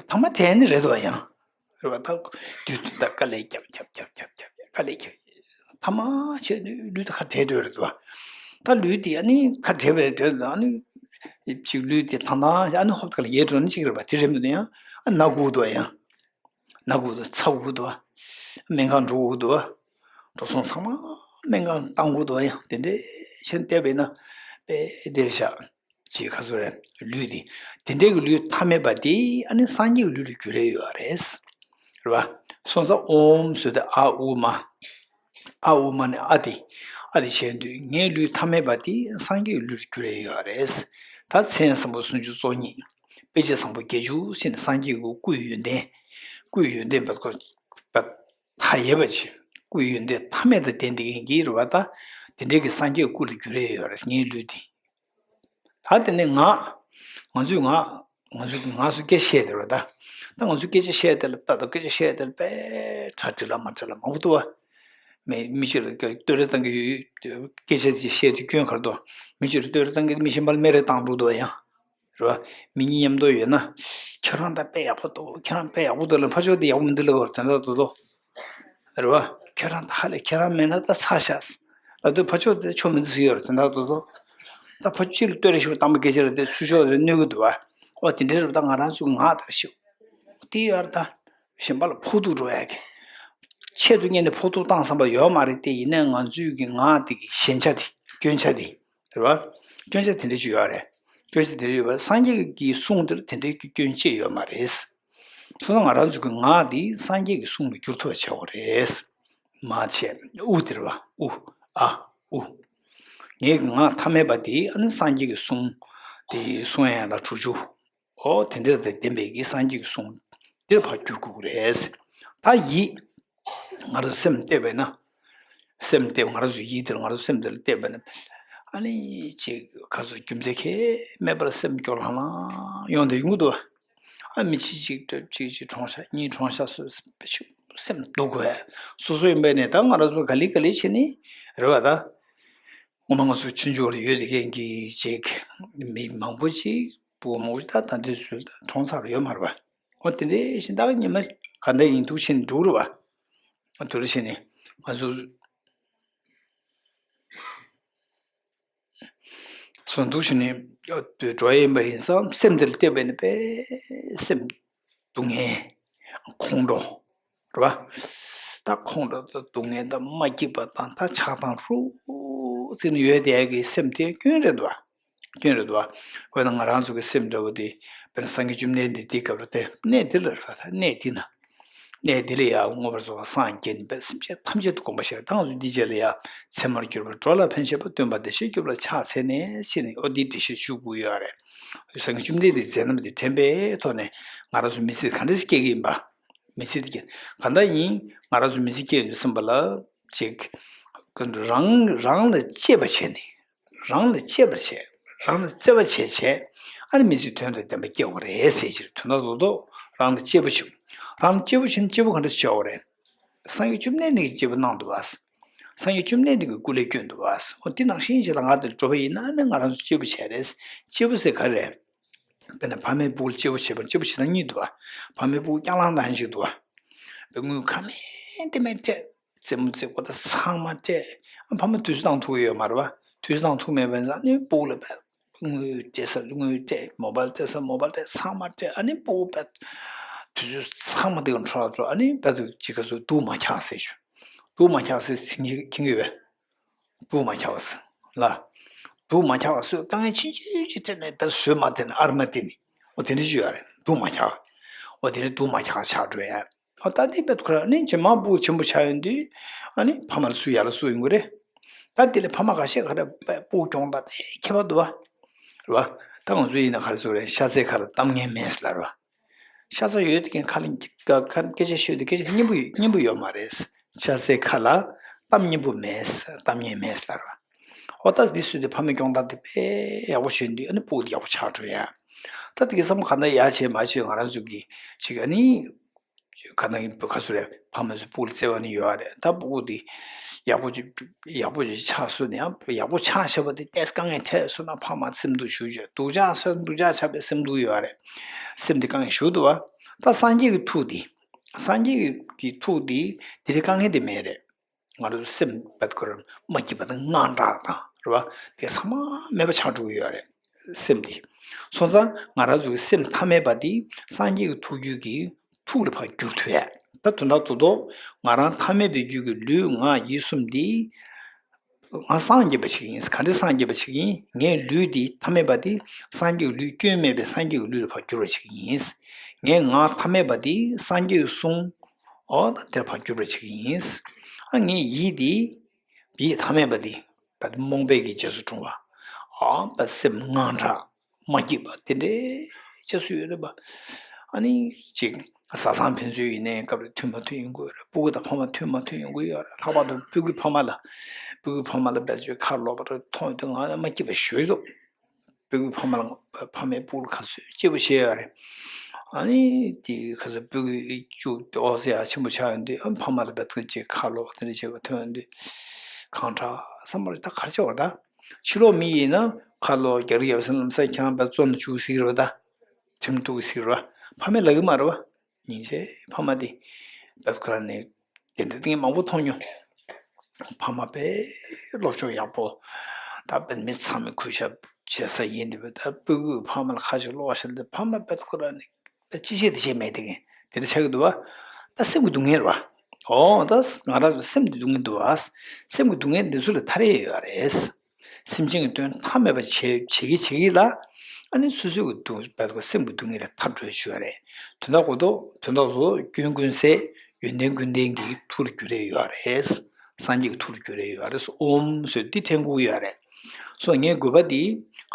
ཐ་མ་བྲལ་ནི་རེད་དོ་ཡང་། རེད་བ། ད་དུས་ཚོད་ད་དཀའ་ལས་རྒྱབ་རྒྱབ་རྒྱབ་རྒྱབ་རྒྱབ་དཀའ་ལས་རྒྱབ། ཐ་མ་བྱས་ནས་ལུས་དེ་ཁ་བྲལ་འགྲོ་རེད་དོ། ད་ལུས་དེ་ཨ་ནི་ཁ་བྲལ་བའི་འགྲོས་དང་ཨ་ནི་ཅིག་ལུས་དེ་ཐང་ཐང་ཨ་ནི་ཧོབ་ཏེ་ལ་ཡལ་འགྲོ་ནི་ཅིག་རེད་བ། དེ་རེད་མི་འདུག་ཡང་ཨ་ན་དགོས་དོ་ཡང་། ན་དགོས་འདུག་ཚ་དགོས་འདུག་སྨན་ཁང་འགྲོ་དགོས་འདུག་འགྲོ་སོང་ཚང་མ་སྨན་ཁང་བཏང་དགོས་འདུག་ཡང་དེ་འདྲའི་ཤན་བལྟས་པས་ན་དཔེ་བདེར་བཞག་ཅེས་ཁ་སོ་རེད། ལུས་འདི་དེ་འདྲའི་གི་ལུས་ཐ་མལ་པ་དེ་ཨ་ནི་སངས་རྒྱས་ཀྱི་ལུས་ལ་འགྱུར་རེ་ཡོད་རེད། རེད་བ། སོང་ཙང་ཨོཾ་ཟེར་དུས་ཨ་ཨུ་མ། ཨ་ཨུ་མ་ནི་ཨ་དེ། ཨ་དེ་བྱས་དུས་ངའི་ལུས་ཐ་མལ་པ་དེ་སངས་རྒྱས་ཀྱི་ལུས་ལ་འགྱུར་རེ་ཡོད་རེད། ད་མཚན་བཟང་པོ་སུམ་ཅུ་སོ་གཉིས། དཔེ་བྱད་བཟང་པོ་བརྒྱད་ཅུ་ཟེར་ནས་སངས་རྒྱས་ཀྱི་སྐུ་ཡོན་ཏན། སྐུ་ཡོན་ཏན་པ་ཀོ་པ་མཐའ་ཡས་པ་ཅིག་སྐུ་ཡོན་ཏན་མཐའ་མེད་དང་ལྡན་དེ་ངེད་ཀྱི་རེད་བ། ད་དེ་འདྲའི་གི་སངས་རྒྱས་སྐུ་ལ་འགྱུར་རེ་ཡོད་རེད་ངའི་ལུས་འདི། ད་དེ་ནས་ང་། ང་ཚོས་ང་། ང་ཚོས་ང་ཚོ་སྐད་བཤད་དེ་རེད་བ། ད་ད་ང་ཚོ་སྐད་ཆ་བཤད་དེ་ལ་ད་ད་སྐད་ཆ་བཤད་དེ་ལ་དཔེ་གྲ་འགྲིག་ལ་མ་འགྲིག་ལ་མང་པོ་འདུག་བ། མི་མི་གཅིག་ལ་བསྟོད་ར་བཏང་གི་ཡོད། སྐད་ཆ་དེ་བཤད་དུས་སྐྱོན་ག་རེ་འདུག་མི་གཅིག་ལ་བསྟོད་ར་བཏང་གི་མི་གཞན་པ་ལ་སྨད་ར་བཏང་འགྲོ་འདུག་ཡང་། རེད་བ། མི་གཉིས་མཉམ་དུ་ཡོད་ན། ཁྱེད་རང་ད་དཔེ་ཡག་པོ་འདུག་ཁྱེད་རང་དཔེ་ཡག་པོ་འདུག་ལ་ཕར་ཕྱོགས་དེ་ཡག་པོ་མི་འདུག་ལ་གོ་དོན་དག་འདུག་དོ། རེད་བ། ཁྱེད་རང་ད་ཧ་ལས་ཁྱེད་རང་མེད་ན་ད་ཚར་ཤག་ལ་དུས་ཕར་ཕྱོགས་དེ་ཆོ་མི་འདུག་ཟེར་ཡོད་རེད་དོན་དག་འདུག་དོ། ད་ཕར་ཕྱོགས་གཅིག་ལ་བསྟོད་ར་ཞིག་བཏང་པ་སྐད་ཆ་རེད་དེ་ཚུར་ཕྱོགས་རེ་གནོད་གི་འདུག་བ། ཨོ་དེ་འདྲའི་རེད་ད་ང་རང་ཚོའི་ངག་དེར་ཞིག་དེ་ཡོད་རེད་ད། གཞན་པ་ལ་ཕོག་ཐུག་འགྲོ་ཡ་གི། ཆེད་དུ་གཉེར་ནས་ཕོག་ཐུག་བཏང་བསམ་པ་ཡོད་མ་རེད་དེ་ཡིན་ནའི་ང་ཚོའི་གི་ངག་དེ་གི་ཞན་ཆ་དེ་སྐྱོན་ཆ་དེ། རེད་བ། སྐྱོན་ཆ་དེ་འདྲ་ཅིག་ཡོད་རེད། སྐྱོན་ཆ་དེ་འདྲ་ཡོད་པ་སངས་རྒྱས་ཀྱི་གསུང་དེར་དེ་འདྲའི་གི་སྐྱོན་ཅི་ཡོད་མ་རེད། སོང་ཙང་ང་རང་ཚོ་གི་ངག་དེ་སངས་རྒྱས་ཀྱི་གསུང་ལ་འགྱུར་ཐུབ་པ་བྱ་དགོས་རེད། མ་བྱས་ཨུ་དེ་རེད་བ་ཨུ། ཨ། ཨུ། ངའི་གི་ངག་ཐ་མལ་པ་དེ་ཨ་ནི་སངས་རྒྱས་ཀྱི་གསུང་དེ་གསུང་ཡ་ལ་གྲུ་ཆུ། ཨོ་དེ་འདྲ་དང་ལྡན་པའི་གི་སངས་རྒྱས་ཀྱི་གསུང་འདིར་ཕར་བསྒྱུར་དགོས་ཀྱི་རེད། ད་ཡིད། ང་རང་སེམས་གཏད་པས་ན། སེམས་གཏད་ང་རང་ཚོའི་ཡིད་འདིར་ང་རང་སེམས་འདིར་གཏད་པས་ན། ཨ་ནི་ཅིག་ག་ཚོད་རྒྱུ་མཚན་ཁེ་མེད་པར་སེམས་སྐྱོ་ལྷང་ལྷང་ཡོང་དུ་ཡོང་གི་འདུག་ཨ་མི་ཅིག་ཅིག་ཅིག་ཅིག་གྲོངས་ཤག་གཉིས་གྲོངས་ཤག་སོ་སོ་སེམས་སྡུག་གོ་སོ་སོ་ཡིན་པས་ནས་ད་ང་རང་ཚོ་ག་ལེ་ག་ལེ་བྱས་ནས་རེད་བ་ད། ངོ་མ་ང་ཚོ་ཆུང་ཆུང་ལ་ཡོད་དེ་མཁན་གྱི་ཅིག་མི་མང་པོ་ཅིག་བུ་མོ་ད་ད་འདི་ཚོ་གྲོངས་ཚར་ཡོད་མ་རེད་པ། འོ་དེ་འདྲའི་ཞིག་ད་ཉི་མ་ག་འདྲ་ཡིན་འདུག་ཕྱིན་འགྲོ་རེད་པ། དེ་འདྲ་ཕྱིན་ནས་ང་ཚོ་སོ་འདུག་ཕྱིན་ནས་འགྲོ་ཡིན་པ་ཡིན་ཙང་སེམས་འདིར་བལྟས་པས་ནི་དཔེ་སེམས་སྡུག་བསྔལ་ཁོང་ཁྲོ། རེད་བ། ད་ཁོང་ཁྲོ་དང་སྡུག་བསྔལ་དང་མ་སྐྱིད་པ་དང་ད་ཆགས་སྡང་ཧྲུག་ཟེར་ནས་ཡོད་བསྡད་ཡ་གི་སེམས་དེ་སྐྱོན་རེད་འདུག་བ། སྐྱོན་རེད་འདུག་བ། དཔེར་ན་ང་རང་ཚོ་གི་སེམས་འདྲ་བོ་དེ་དཔེར་ན་སངས་རྒྱས་བཅོམ་ལྡན་འདས་དེའི་སྐབས་ལ་དེ་གནས་འདི་ལ་རེད་ད་གནས་འདི་ན། གནས་འདི་ལ་ཡང་མངོན་པར་རྫོགས་པར་སངས་རྒྱས་ནས་སེམས་ཅན་ཐམས་ཅད་དུ་དགོངས་པ་བཞེས་ད་ང་ཚོ་འདི་རྗེས་ལ་ཡང་མཚན་མར་གྱུར་པ་འགྲོ་ལ་ཕན་བཞེད་པ་སྟོན་པ་བདེ་གཤེགས་སྐྱོབ་ལ་ཕྱག་འཚལ་ནས་ཞེས་ནས་ཨོ་འདིའི་འགྲེལ་བཤད་ཞུ་དགོས་ཡོད་རེད། སངས་རྒྱས་བཅོམ་ལྡན་འདས་མཛད་རྣམ་དེ་དྲན་པའི་ཐོག་ནས་ང་རང་ཚོ་མི་ཚེ་ག་འདྲ་སྐྱེལ་གྱི་ཡིན་པ། མི་ཚེ་འདི་ག་འདྲ་ཡིན་ང་རང་ཚོ་མི་ཚེ་སྐྱེལ་ཡོང་དུས་ཙམ་པ་ལ་ཅིག་རང་རང་ལ་གཅེས་པ་བྱས་ནས་རང་ལ་གཅེས་པར་བྱས་རང་ལ་བརྩེ་བ་བྱས་བྱས་ཨ་ནི་མི་ཚེ་དོན་དང་ལྡན་པ་སྐྱེལ་དགོས་རེད་ཟེར་གྱི་རེད་དོན་དག་རྫོགས་རྡོག་རང་ལ་གཅེས་པ་བྱུང་རང་ལ་གཅེས་པ་བྱས་ན་གཅེས་པ་ག་འདྲ་བྱེད་དགོས་རེད། སངས་རྒྱས་བཅོམ་ལྡན་འདས་ཀྱིས་གཅེས་པ་གནང་འདུག་བ། སངས་རྒྱས་བཅོམ་ལྡན་འདས་ཀྱི་སྐུ་ལས་བསྐྱོན་འདུག་བ། འོ་དེ་ནང་བཞིན་ཞིག་ལ་ང་དེར་འགྲོ་བ་ཡིན་ན་ནི་ང་རང་ཚོ་གཅེས་པོ་བྱས་རེད། གཅེས་པོ་ཟེར་ག་རེ་རེད། དཔེར་ན་ཕ་མས་སྤུ་གུ་གཅེས་པོ་བྱས་པ་གཅེས་པོ་བྱེད་སྟངས་གཉིས་འདུག་བ། ཕ་མས་སྤུ་གུ་སྐྱག་ལང་དང་ཞིག་འདུག་བ། དཔེ་དངུལ་ཁ་མེད་དེ་མེད་སྤྲད། རྩེད་མོ་རྩེ་དགོས་ད་ཚང་མ་སྤྲད། ཕ་མ་དུས་ཚོད་བཏང་ཐུབ་ཀྱི་ཡོད་མ་རེད་བ། དུས་ཚོད་བཏང་ཐུབ་མེད་པ་ཡིན་ཙང་ནི་སྤུ་གུ་ལ་དཔེ། དངུལ་སྤྲད་ས་དངུལ་སྤྲད་མོ་བལ་སྤྲད་ས་མོ་བལ་སྤྲད་ཚང་མ་སྤྲད་ཨ་ནི་སྤུ་གུ་དཔེ། དུས་ཚོད་ཚང་མ་དེ་ག་འཕྲོ་བརླག་འགྲོ་ཨ་ནི་དཔེ་དུ་ཅི་ག་ཚོད་སྡུག་མ་ཆགས་ཟེར་ཞུ། དུག་མ་ཁྱག་ཟེར་ཚིག་མཁྱེན་གྱི་ཡོད་པས། དུག་མ་ཁྱག་ཟེར་ལ། དུག་མ་ཁྱག་ཟེར་དཀའ་ངལ་ཆེན་ཆེན་ཅིག་འཕྲད་ནས་ད་ཟོས་མ་འཐེན་ཨར་མ་འཐེན་ནི་འོ་དེ་འདྲ་ཅིག་ཡོད་རེད། དུག་མ་ཁྱག་འོ་དེ་ནི་དུག་མ་ཁྱག་ཆགས་འགྲོ་ཡ། ཨ་ད་དེ་བེད་ཁོ་ར་ནི་རྗེས་མ་སྤུ་གུ་ཆེན་པོ་ཆགས་ཡོང་དུས་ཨ་ནི་ཕ་མ་ལ་སུ་ཡ་ལ་སུ་ཡོང་གི་རེད། ད་དེ་ལས་ཕ་མ་ཁ་ཤས་ཁ་ར་སྤུ་གུ་གྱོང་ད་དཔེ་ཁྱད་པར་འདུག་བ། རེད་བ། ད་ང་ཚོ་ཡིན་ན་ག་རེ་ཟེར་རེད། ཤ་ཚའི་ཁ་ལ་གཏམ་ངན་མེད་ཟེར་ལ་རེད་བ། ཤ་ཚ་ཡོད་དེ་ཁ་ལ་ཁ་སྐད་ཆ་ཤོད་དེ་སྐད་ཆ་སྙན་པོ་ཡོད་སྙན་པོ་ཡོད་མ་རེད། ཤ་ཚའི་ཁ་ལ་གཏམ་སྙན་པོ་མེད་གཏམ་ངན་མེད་ཟེར་ལ་རེད་བ། ཨོ་ད་འདི་སུས་དེ་ཕ་མའི་གྱོང་ད་དེ་དཔེ་ཡག་པོ་ཤོད་དུས་ཨ་ནི་སྤུ་གུ་དེ་ཡག་པོ་ཆགས་འགྲོ་ཡ། ད་དེ་གི་བསམ་བློ་ག་འདྲ་ཡ་བྱེད་མ་བྱེད་ང་རང་ཚོ་གི་ཅིག་ཨ་ནི། ག་ནང་གི་བུ་ཁ་སུ་རེད། ཕ་མ་ཚོས་སྤུ་གུ་བརྩེ་བ་ནི་ཡོད་རེད། ད་སྤུ་གུ་དེ་ཡག་པོ་ཅིག་ཡག་པོ་ཅིག་ཆགས་སོང་ནས་ཡང་ཡག་པོ་ཆགས་བྱས་པ་དེ་ཏོག་ཙམ་དཀའ་ངལ་འཕྲད་སོང་ན་ཕ་མ་སེམས་སྡུག་ཞུ་རྒྱུ་སྡུག་ཅག་སེམས་སྡུག་ཅག་ཆགས་པའི་སེམས་སྡུག་ཡོད་རེད། སེམས་དེ་དཀའ་ངལ་ཞུ་འདུག་བ། ད་སངས་རྒྱས་ཀྱི་ཐུགས་དེ་སངས་རྒྱས་ཀྱི་ཐུགས་དེ་དེ་རིགས་དཀའ་ངལ་དེ་མེད་རེད། ང་ཚོ་སེམས་བད་ཁོ་རང་མ་སྐྱིད་པ་དང་དངངས་སྐྲག་དང་རེད་བ། དེ་ཚང་མ་མེད་པ་ཆགས་འགྲོ་གི་ཡོད་རེད། སེམས་འདི། སོང་ཙང་ང་རང་ཚོ་གི་སེམས་ཐ་མལ་པ་འདི་སངས་རྒྱས་ཀྱི་ཐུགས་རྒྱུད་ཀྱི་ཐུགས་ལ་ཕར་བསྒྱུར་ཐུབ་ཡ། ད་དོན་དག་རྡོག་རྡོག་ང་རང་ཐ་མལ་པའི་རྒྱུད་ཀྱི་ལུས་ངག་ཡིད་གསུམ་འདི། ང་སངས་རྒྱས་པ་ཞིག་ཡིན། ག་འདྲའི་སངས་རྒྱས་པ་ཞིག་ཡིན། ངའི་ལུས་འདི་ཐ་མལ་པ་འདི་སངས་རྒྱས་ཀྱི་ལུས་སྐྱོན་མེད་པའི་སངས་རྒྱས་ཀྱི་ལུས་ལ་ཕར་བསྒྱུར་བ་ཞིག་ཡིན། ངའི་ངག་ཐ་མལ་པ་འདི་སངས་རྒྱས་ཀྱི་གསུང་། ཨོ་ད་དེར་ཕར་གྱུར་པ་ཞིག་ཡིན། ཨ་ངའི་ཡིད་འདི། ཡིད་ཐ་མལ་པ་འདི། ད་རྨོངས་པའི་གི་རྗེས་སུ་འབྲང་བ། ཨོ་ད་སེམས་དངངས་སྐྲག་མ་སྐྱིད་པ་དེ་འདྲའི་རྗེས་སུ་ཡོད་རེད་པ། ཨ་ནི་ཅིག་བཟའ་ཚང་ཕན་ཚུན་ཡིན་ནའི་སྐབས་རེ་མཐུན་མ་མཐུན་ཡོང་གི་ཡོད་རེད། སྤུ་གུ་དང་ཕ་མ་མཐུན་མ་མཐུན་ཡོང་གི་ཡོད་རེད། ལྷག་པར་དུ་སྤུ་གུའི་ཕ་མ་ལ། སྤུ་གུའི་ཕ་མ་ལ་བེད་སྤྱོད་ཁ་ལོག་པ་རེ་མཐོང་ཡོང་དུས་ང་ལ་མ་སྐྱིད་པ་ཞེ་པོ་འདུག་སྤུ་གུའི་ཕ་མ་ལ་ཕ་མས་སྤུ་གུ་ལ་ག་ཚོད་སྐྱིད་པོ་བྱས་ཡོད་རེད། ཨ་ནི་དེ་ག་ཚོད་སྤུ་གུའི་ཨེ་ཅུ་དེ་ཨོ་ཟེ་ཡ་ཆེན་པོ་ཆགས་ཡོང་དུས་ཨ་ཕ་མ་ལ་བད་ཐུག་ཅིག་ཁ་ལོག་དེ་འདྲ་བྱས་པ་ཐོན་ཡོང་དུས་གང་དྲག་བསམ་པ་རེད། ད་ག་རེ་བྱས་པ་ད་ཕྱི་ལོགས་མི་ཡིན་ན་ཁ་ལོག་རྒྱག་རེས་ཡོད་ཟེར་ལམ་སང་ཁྱེད་རང་བད་བཙོན་ལ་བཅུག་ཟེར་གི་རེད་པ། ད་ཁྲིམས་གཏུག་ཟེར་གི་རེད་པ། ཕ་མས་ལབ་གི་མ་རེད་པ། སྙིང་རྗེ་ཕ་མ་དེ། བད་ཁོ་རང་ནས་དེ་འདྲ་ཏིང་མང་པོ་མཐོང་མྱོང་། ཕ་མ་དཔེ་སློབ་སྦྱོང་ཡག་པོ། ད་དཔེ་མི་ཚང་མའི་གུས་ཞབས་བྱེད་ས་ཡིན་དེ་བས། ད་སྤུ་གུས་ཕ་མ་ལ་ཁ་ཅིག་གློ་བ་བཤད་དེ་ཕ་མ་བད་ཁོ་རང་ནས་དཔེ་ཅི་བྱེད་དེ་བྱེད་མེད་དེ་གན་དེ་འདྲ་ཆགས་ཀྱི་འདུག་བ། ད་སེམས་ཀྱི་སྡུག་བསྔལ་རེད་བ། ཨོ་ད་ང་རང་ཚོ་སེམས་ཀྱི་སྡུག་བསྔལ་འདུག་བ། སེམས་ཀྱི་སྡུག་བསྔལ་འདི་ཚོ་ལས་ཐར་ཡས་ཡོད་རེད། སེམས་ཅན་གྱི་དོན་ཐ་མལ་པ་བྱེད་བྱེད་ཀྱི་བྱེད་ཀྱི་ལ། ཨ་ནི་སོ་སོའི་གི་སྡུག་བད་ཁོ་སེམས་ཀྱི་སྡུག་བསྔལ་ལས་ཐར་འགྲོ་ཆོག་རེད། དོན་དག་གོ་ཐོག་དོན་དག་ཚོ་སྐྱོན་ཀུན་ཟད། ཡོན་ཏན་ཀུན་ལྡན་གྱི་ཐུགས་ལ་འགྱུར་རེ་ཡོད་རེད། སངས་རྒྱས་ཀྱི་ཐུགས་ལ་འགྱུར་རེ་ཡོད་རེད། ཨོམ་ཟེར་འདི་ཕྲེང་སྐུ་ཡོད་རེད། སོ་ངའི་དགོས་པ་འདི་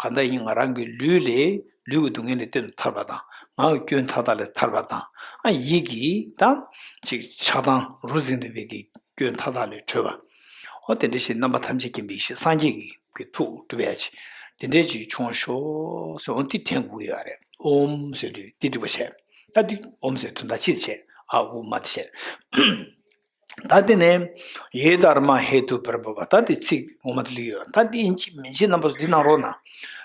གང་ལྟར་ཡིན་ང་རང་གི་ལུས་ལས་ལུས་ཀྱི་སྡུག་བསྔལ་ལས་གཏན་དུ་ཐར་བ་དང་ངག་གི་སྐྱོན་མཐའ་དག་ལས་ཐར་བ་དང་ཨ་ཡིད་ཀྱི་ད་ཅིག་ཆགས་སྡང་རུ་འཛིན་འདོད་པའི་གི་སྐྱོན་མཐའ་དག་ལས་གྲོལ་བ། འོ་དེ་འདྲ་ཞིག་རྣམ་པ་ཐམས་ཅད་མཁྱེན་པའི་ཡེ་ཤེས་སངས་རྒྱས་ཀྱི་གི་ཐུགས་སྒྲུབ་ཡ་ཅིག་དེ་འདྲའི་ཅིག་བྱུང་བ་ཤོག་ཟེར་འོ་འདི་ཕྲེང་སྐུ་ཡོད་རེད། ཨོམ་ཟེར་དུས་འདི་སྒྲུབ་པ་བྱས། ད་འདི་ཨོམ་ཟེར་དོན་དག་ཅི་དེ་བྱས་ཨ་ཨུ་མ་དེ་བྱས། ད་དེ་ནས་ཡེ་དྷརྨཱ་ཧེ་ཏུ་བྷར་བྷ་བ། ད་དེ་ཚིག་ངོ་མ་དེ་ལུས་ཡོད། ད་དེ་ཡིན་གཅིག་མིན་གཅིག་རྣམ་པ་ཚོ་འདི་གནང་རོགས་གནང་།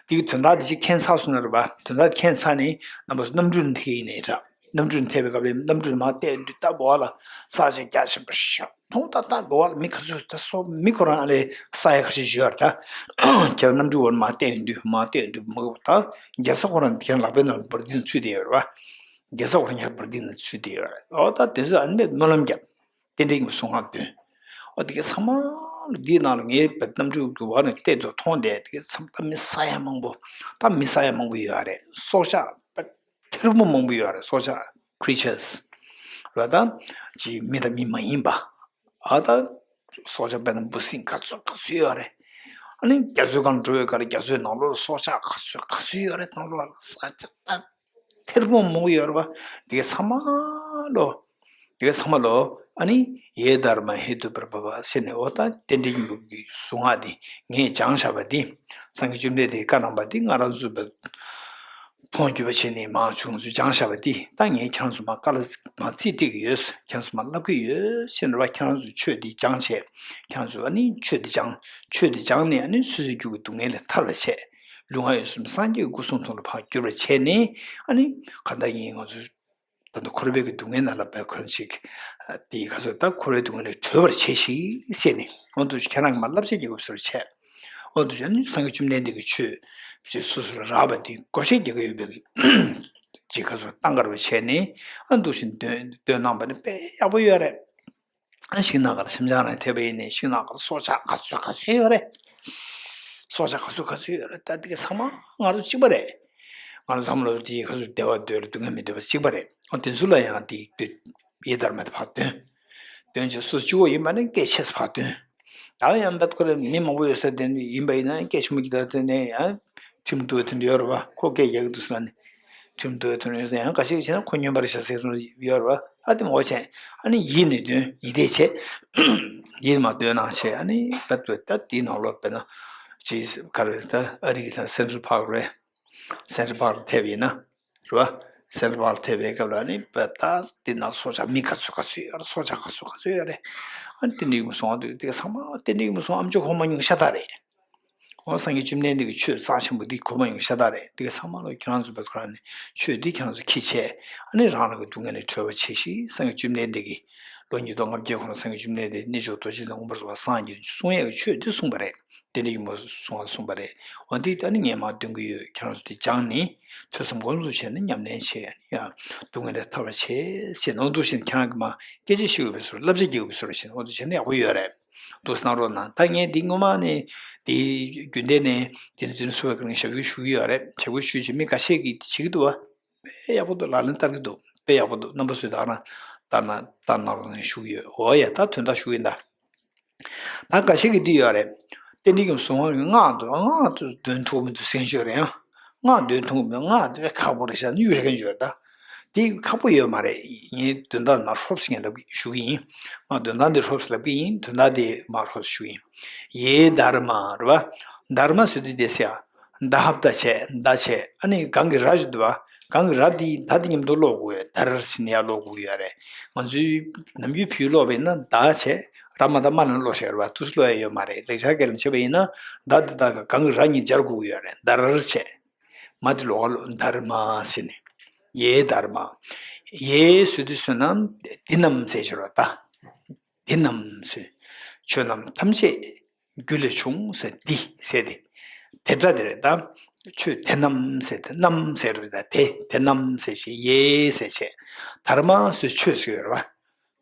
འདི་གི་དོན་དག་དེ་ཅིག་མཁྱེན་ཚར་སོང་ན་རེད་པ། དོན་དག་མཁྱེན་ཚར་ནས་རྣམ་པ་ཚོ་རྣམ་འཕྲུལ་ཐེག་ཡིན་ནའི་འདྲ། རྣམ་འཕྲུལ་ཐེག་པའི་སྐབས་ལ་རྣམ་འཕྲུལ་མར་བལྟས་དུས་ད་འོག་ལ་ས་ཆ་རྒྱ་ཆེན་པོ་ཞིག་མཐོང་། ད་ལྟ་འོག་ལ་མི་ག་ཚོད་ད་སོ་མི་ཁོ་རང་ཨ་ལས་ས་ཡ་ཁ་ཤས་ཞིག་ཡོད་རེད་ད། ཁྱེད་རང་རྣམ་འཕྲུལ་འོག་ལ་མར་བལྟས་དུས་མར་བལྟས་དུས་མ་གི་ད་རྒྱལ་ས་ཁོ་རང་ཁྱེད་རང་ལག་པའི་ནང་ལ་འབར་མདེལ་ཚུད་བསྡད་ཡོད་རེད་པ། རྒྱལ་ས་ཁོ་རང་ཁྱེད་རང་འབར་མདེལ་ནང་ཚུད་བསྡད་ཡོད་རེད། འོ་ད་དེ་ཚོ་ཨ་ནི་སྨོན་ལམ་རྒྱབ། རྟེན་འབྲེལ་གྱི་གསུང་ངག་འདོན། འོ་དེ་གའི་ཚང་མ་ལོ་འདིའི་ནང་ལ་ངའི་རྣམ་འཕྲུལ་གྱི་བར་ནས་བལྟས་དུས་མཐོང་བསྡད་དེ་གའི་ཚང་མ་ད་མི་ས་ཡ་མང་པོ། ད་མི་ས་ཡ་མང་པོ་ཡོད་རེད། སྲོག་ཆགས་ཐེར་འབུམ་མང་པོ་ཡོད་རེད། སྲོག་ཆགས་creatures་ར་ད་ཅི་མི་དང་མི་མ་ཡིན་པ། ཨ་ད་སྲོག་ཆགས་དཔེར་ན་འབུ་སྲིན་ག་ཚོད་ག་ཚོད་ཡོད་རེད། ཨ་ནི་རྒྱ་མཚོའི་སྒང་འགྲོ་བའི་སྒང་ལ་རྒྱ་མཚོའི་ནང་ལོགས་ལ་སྲོག་ཆགས་ག་ཚོད་ག་ཚོད་ཡོད་རེད། ནང་ལོགས་ལ་ས་ཆ་ད་ཐེར་འབུམ་མང་པོ་ཡོད་རེད་པ། དེ་གའི་ཚང་མ་ལོ། དེ་གའི་ཚང་མ་ལོ། ཨ་ནི་ཡེ་དྷརྨཱ་ཧེ་ཏུ་བྷར་བྷ་བ་ཟེར་ནས་འོ་ད་རྟེན་འབྲེལ་གྱི་འབུབ་ཀྱི་གཟུངས་སྔགས་དེ་ངས་སྦྱངས་བཞག་པ་དེ། སངས་རྒྱས་བཅོམ་ལྡན་འདས་ཀྱིས་བཀའ་གནང་བ་དེ་ང་རང་ཚོ་བ་མཐོང་རྒྱུ་བ་བྱས་ནས་མང་ཆུང་ཚོས་སྦྱངས་བཞག་པ་དེ་ད་ངས་ཁྱེད་རང་ཚོ་མར་བཀའ་སློབ་མར་རྩིས་སྤྲད་ཀྱི་ཡོད། ཁྱེད་རང་ཚོ་མར་བསླབ་ཀྱི་ཡོད་ཟེར་ནས་རེད་པ། ཁྱེད་རང་ཚོས་ཆོས་འདི་སྦྱངས་བྱས། ཁྱེད་རང་ཚོས་ཨ་ནི་ཆོས་འདི་སྦྱངས། ཆོས་འདི་སྦྱངས་ནས་ཨ་ནི་སོ་སོའི་རྒྱུད་ཀྱི་སྡུག་བསྔལ་ལས་ཐར་བར་བྱས། ལུས་ངག་ཡིད་གསུམ་སངས་རྒྱས་ཀྱི་སྐུ་གསུང་ཐུགས་ལ་ཕར་བསྒྱུར་བར་བྱས་ནས་ཨ་ནི་གང་ལྟར་ཡིན་ང་ཚོས་ད་ལྟ་འཁོར་བའི་གི་སྡུག་བསྔལ་ནང་ལ་བབས་ཁོ་རང་ཞིག་དེའི་ཁ་སོ་ད་འཁོར་བའི་སྡུག་བསྔལ་ལས་གྲོལ་བར་བྱས་ཤིག་ཟེར་ནས་འོ་འདུག་ཁྱེད་རང་གི་མར་བསླབ་བྱ་རྒྱག་དགོས་པ་བཟོ་འདྲ་བྱས། འོ་འདུག་ཨ་ནི་སངས་རྒྱས་བཅོམ་ལྡན་འདས་ཀྱི་ཆོས་ཅིག་སོ་སོ་ལ་རག་པ་དེ་བགོ་བཤའ་རྒྱག་གི་ཡོད་པའི་གི་ཅིག་ཁ་སོ་བཏང་གར་བ་བྱས་ནས་ཨ་འདུག་བཞིན་འདོན་འདོན་གནང་བ་ནི་དཔེ་ཡག་པོ་ཡོད་རེད། ཨ་ཤིང་ནགས་ཁར་འཆམ་འཆམ་རང་ཐེབས་པ་ཡིན་ནའི་ཤིང་ནགས་ཁར་སྲོག་ཆགས་ག་ཚོད་ག་ཚོད་ཡོད་རེད། སྲོག་ཆགས་ག་ཚོད་ག་ཚོད་ཡོད་རེད། ད་དེ་ག་ཚང་མ་ང་ཚོ་གཅིག་པ་རེད། ང་ཚོ་ཚང་མ་ལོ་དེའི་ག་ཚོད་བདེ་བ་འདོད་རེད། སྡུག་བསྔལ་མི་འདོད་པ་གཅིག་པ་རེད། འོ་དེ་ཚོ་ལ་ཡང་དེ་དེ་ཡེ་དྷརྨ་དེ་ཕར་འདོན། འདོན་བྱས་སུ་གཅིག་པོ་ཡིན་པ་ནི་སྐད་ཆེ་ས་ཕར་འདོན། ད་ཡང་བད་ཁོ་རེ་མི་མང་པོ་ཡོད་ས་དེ་ཡིན་པ་ཡིན་ན་སྐད་ཆེན་པོ་གི་ད་དེ་ནས་ཡང་ཁྲིམས་གཏུག་དེ་འདྲ་ཡོད་རེད་བ། ཁོ་སྐད་རྒྱག་གི་འདུག་ཟེར་ན་ནི། ཁྲིམས་གཏུག་དེ་འདྲ་ཡོད་ས་ཡང་འགའ་ཞིག་བྱས་ན་ཁོ་སྨྱོན་པ་རེད་ཤག་ཟེར་དེ་འདྲ་ཡོད་རེད་བ། ཨ་དེ་མ་འོ་བྱས་ཨ་ནི་ཡིད་ནས་འདོན། ཡིད་བཟླས་བྱས། ཡིད་མ་འདོན་ན་བྱས་ཨ་ནི་བད་ཁོ་ད་དེའི་ནང་ལོགས་དཔེར་ན་ཅི་ག་རེ་ད་ཨ་རི་གི་ད་སེན་ཊརལ་པཱརྐ་རེད། སེན་ཊརལ་པཱརྐ་ལ་ཐེབས་ཡིན་ན། རེད་བ། སེན་ཊརལ་པཱརྐ་ལ་ཐེབས་པའི་སྐབས་ལ་ནི་བད་ད་དེ་ན་སྲོག་ཆགས་མི་ག་ཚོད་ག་ཚོད་ཡོད་རེད། སྲོག་ཆགས་ག་ཚོད་ག་ཚོད་ཡོད་རེད། ཨ་ནི་དེ་འདྲ་ཡིན་སོང་དུས་དེ་ག་ཚང་མ་དེ་འདྲ་ཡིན་སོང་ཨ་མཆོག་གོང་མ་ཉུང་ཤ་སྟག་རེད། འོ་སངས་རྒྱས་བཅོམ་ལྡན་འདས་ཀྱི་ཆོས་རྩ་ཆེན་པོ་འདི་གོ་མ་ཡོང་ཤ་སྟག་རེད། འདི་ག་ཚང་མ་ལོ་ཁྱེད་རང་ཚོ་བོད་ཁོ་རང་ནས་ཆོས་འདི་ཁྱེད་རང་ཚོ་ཁྱི་བྱས་ཨ་ནི་རང་རང་གི་སྡུག་བསྔལ་ནས་གྲོལ་བ་བྱེད་ཤིག་སངས་རྒྱས་བཅོམ་ལྡན་འདས་ཀྱིས་ལོ་ཉིས་སྟོང་ལྔ་བརྒྱའི་གོང་ལ་སངས་རྒྱས་བཅོམ་ལྡན་འདས་གནས་མཆོག་རྡོ་རྗེ་གདན་དབེན་པར་སོང་བ་སངས་རྒྱས་གསུང་ཡས་ཀྱི་ཆོས་འདི་གསུངས་པ་རེད། དེ་འདྲ་ཡིན་མོ་གསུང་བ་གསུངས་པ་རེད། འོ་འདི་ཨ་ནི་ངས་མར་འདོན་གི་ཡོད། ཁྱེད་རང་ཚོ་འདི་སྦྱངས་ནས་ཐོས་བསམ་སྒོམ་གསུམ་བྱས་ནས་ཉམས་ལེན་བྱས་ཨ་ནི་ཡང་སྡུག་བསྔལ་ལས་ཐར་བ་བྱེད་ཅེས་ནོར་འདུག་བཞིན་ཁྱེད་རང་གིས་མར་སྐད་ཆ་བཤད་དགོས་པའི་བཟོ་འདྲ་བསླབ་བྱ་རྒྱག་དགོས་པའི་བཟོ་འདྲ་བྱས་ནས་འོ་འདུག་བྱས་ན་ཡག་པོ་ཡོད་རེད། འདུག་སེ་གནང་རོགས་གནང་། ད་ངས་འདི་སྔོན་མ་ནས་འདི་རྒྱུན་ལྡན་ནས་འདི་ནས་འཛིན་གྲྭ་ཚུགས་པའི་སྐབས་ནས་ཞབས་ཞུ་ཞུ་གི་ཡོད་རེད། ཞབས་ཞུ་ཞུས་བྱས་མི་འགའ་ཤས་ཀྱིས་བྱེད་ཀྱི་འདུག་བ། དཔེ་ཡག་པོ་འདུག་ལག་ལེན་བསྟར་གྱི་འདུག་དཔེ་ཡག་པོ་འདུག་རྣམ་པ་ཚོས་ད་ག་རང་ལྟར་ན་ལྟར་གནང་རོགས་གནང་ཞུ་གི་ཡོད། འོ་ཡ་ད་དོན་དག་ཞུ་གི་ཡིན་ད། ད་འགའ་ཤས་ཀྱིས་འདི་ཡོད་རེད། ཏན་ཏིག་གི་གསུང་བ་གི་སྔགས་འདོན་སྔགས་འདོན་ཐུབ་མི་འདུག་སེམས་ཤོད་རེད་ཡང་། སྔགས་འདོན་ཐུབ་མི་སྔགས་འདོན་ཁག་པོ་རེད་ཤག་ནི་ཡོད་མཁན་ཡོད་རེད་ད། འདི་ཁག་པོ་ཡོད་མ་རེད། ངས་དོན་དག་མར་ཧྲོབ་ཙམ་ངས་ལབ་ཞུ་གི་ཡིན། ང་དོན་དག་འདི་ཧྲོབ་ཙམ་ལབ་གི་ཡིན། དོན་དག་འདི་མར་ཧྲོབ་ཙམ་ཞུ་གི་ཡིན། ཡེ་དྷརྨ་རེད་བ། དྷརྨ་ཟེར་དུས་དེ་སེ་ཡ། ད་ཧབ་ད་བྱས་ད་བྱས་ཨ་ནི་གང་གི་ར་ཞིག་འདུག་བ། གང་གི་ར་འདི་ད་འདི་མཉམ་དུ་ཀློག་དགོས་ཡོད། དྷར་ཟེར་ནས་ཡར་ཀློག་དགོས་ཡོད་རེད། ང་ཚོའི་ནམ་རྒྱུན་བོད་ཡིག་ཀློག་པ་ཡིན་ན་ད་བྱས་ར་མ་ད་མ་ལ་ཀློག་བཞག་རེད་བ། དུས་སུ་ཀློག་ཡ་ཡོད་མ་རེད། ལེགས་སྦྱར་སྐད་ལ་བྱས་པ་ཡིན་ན་ད་འདི་ད་གང་གི་ར་གཉིས་སྦྱར་དགོས་ཀྱི་ཡོད་རེད། དྷར་བྱས། མ་དེ་ལོགས་ཀ་ལོགས་དྷརྨ་ཟེར་ནས། ཡེ་དྷརྨ། ཡེ་ཟེར་དུས་ཟེར་ན་འདི་རྣམས་ཟེར་ཆོག་ར་ད། འདི་རྣམས་ཟེར། ཆོས་རྣམས་ཐམས་ཅད་རྒྱུ་ལས་བྱུང་ཟེར་འདི་ཟེར་ཏེ། དེ་སྒྲ་དེ་རེད་ད། ཆོས་དེ་རྣམས་ཟེར་ཏེ་རྣམས་ཟེར་རེད་ད་དེ་དེ་རྣམས་ཟེར་ཞེས་ཡེ་ཟེར་བྱས། དྷརྨ་ཟེར་ཆོས་ཟེར་ཡོད་རེད་བ།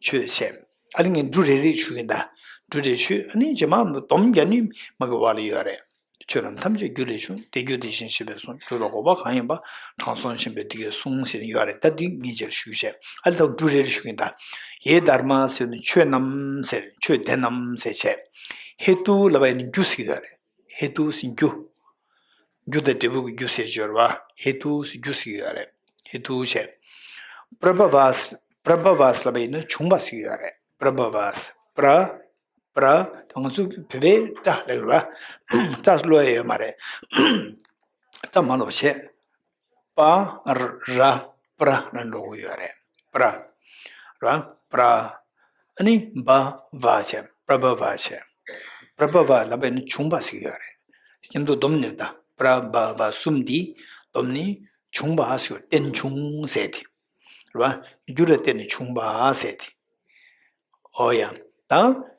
ཆོས་བྱས། ཨ་ནི་ངས་འབྲུ་རེ་རེ་ཞུ་གིན་ད། འབྲུ་རེ་ཞུས་ཨ་ནི་རྗེས་མ་སྡོམ་རྒྱག་ནི་མ་གི་བ་ལ་ཡོད་རེད། ཆོས་རྣམས་ཐམས་ཅད་རྒྱུ་ལས་བྱུང་། དེ་རྒྱུ་དེ་བཞིན་གཤེགས་པས་གསུངས། རྒྱུ་ལ་དགོངས་པ་གང་ཡིན་པ། དྲང་སྲོང་ཆེན་པོས་འདི་སྐད་གསུངས་ཟེར་ནས་ཡོད་རེད། ད་འདི་ངས་རྗེས་ལ་ཞུ་བྱས་ཨ་ལས་ད་འབྲུ་རེ་རེ་ཞུ་གིན་ད། ཡེ་དྷརྨ་ཟེར་ནས་ཆོས་རྣམས་ཟེར་ཆོས་དེ་རྣམས་ཟེར་བྱས། ཧེ་ཏུ་ལབ་པ་ཡིན་ན་རྒྱུ་ཟེར་གྱི་ཡོད་རེད། ཧེ་ཏུ་ཟེར་རྒྱུ། རྒྱུ་དང་འབྲས་བུ་གི་རྒྱུ་ཟེར་གྱི་ཡོད་རེད་བ། ཧེ་ཏུ་ཟེར་རྒྱུ་ཟེར་གྱི་ཡོད་རེད། ཧེ་ཏུ་བྱས། པྲ་བྷ་བ་པྲ་བྷ་བ་ལབ་པ་ཡིན་ན་བྱུང་བ་ཟེར་གྱི་ཡོད་རེད། པྲ་བྷ་བ་པྲ། པྲ། ང་ཚོ་བོད་པའི་པྲ་ལབ་ཡོད་རེད་བ། པྲ་ཀློག་ཡ་ཡོད་མ་རེད། པྲ་མ་ཀློག་བྱས། པ་ར་པྲ་ལ་འགྲོ་གི་ཡོད་རེད། པྲ། ར་པྲ། ཨ་ནི་བ་བ་བྱས། པྲ་བ་བ་བྱས། པྲ་བ་བ་ལབ་པ་ཡིན་ན་བྱུང་བ་ཟེར་གྱི་ཡོད་རེད། མཉམ་དུ་སྡོམ་ནས་ད་པྲ་བ་བ་གསུམ་འདི་སྡོམ་ནི་བྱུང་བ་ཟེར་གྱི་ཡོད། རྟེན་བྱུང་ཟེར་ཏེ། ར་རྒྱུ་ལ་བརྟེན་ནས་བྱུང་བ་ཟེར་ཏེ། ཨོ་ཡ། ད།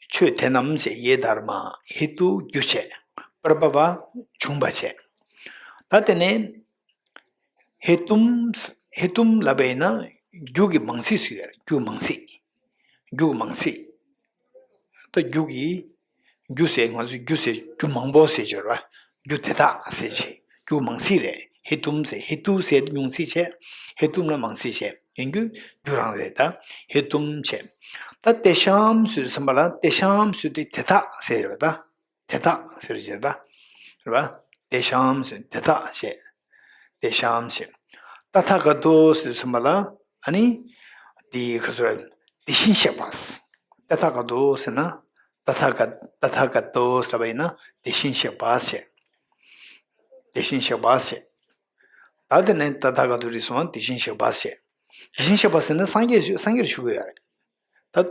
ཆོས་དེ་རྣམས་ཟེར་ཡེ་དྷརྨ། ཧེ་ཏུ་རྒྱུ་བྱས། པྲ་བྷ་བ་བྱུང་བ་བྱས། ད་དེ་ནས། ཧེ་ཏུམ། ཧེ་ཏུམ་ལབ་པ་ཡིན་ན་རྒྱུ་གི་མང་ཚིག་ཟེར་ཡོད་རེད། རྒྱུ་མང་ཚིག་རྒྱུ་གི་མང་ཚིག་ད་རྒྱུ་གི། རྒྱུ་ཟེར་ང་ཚོས་རྒྱུ་ཟེར་རྒྱུ་མང་པོ་ཟེར་གྱི་ཡོད་རེད་བ། རྒྱུ་དེ་དག་ཟེར་བྱས་རྒྱུ་མང་ཚིག་རེད། ཧེ་ཏུམ་ཟེར་ཧེ་ཏུ་ཟེར་ཉུང་ཚིག་བྱས། ཧེ་ཏུམ་ལ་མང་ཚིག་བྱས་ཡིན་རྒྱུ་རྒྱུ་རང་རེད་ད། ཧེ་ཏུམ་བྱས། ད་ཏེ་ཤམ་ཟེར་ཙམ་པ་ལ་ཏེ་ཤམ་ཟེར་དུས་དེ་དག་ཟེར་རེད་ད། དེ་དག་ཟེར་བྱས་ད། རེད་བ། ཏེ་ཤམ་ཟེར་དེ་དག་བྱས། ཏེ་ཤམ་ཟེར། ཏ་ཐཱ་ག་ཏོ་ཟེར་ཙམ་པ་ལ་ཨ་ནི། དེ་ག་ཚོད་རེད། དེ་བཞིན་གཤེགས་པ། ཏ་ཐཱ་ག་ཏོ་ཟེར་ན། ཏ་ཐཱ་ག་ཏ་ཐཱ་ག་ཏོ་ཟེར་བ་ཡིན་ན་དེ་བཞིན་གཤེགས་པ་ཟེར། དེ་བཞིན་གཤེགས་པ་ཟེར། ད་དེ་ནས་ཏ་ཐཱ་ག་ཏོ་རིགས་སུའང་དེ་བཞིན་གཤེགས་པ་ཟེར། དེ་བཞིན་གཤེགས་པ་ཟེར་ན་སངས་རྒྱས་སངས་རྒྱས་ཞུ་གི་ཡོད་རེད། ད་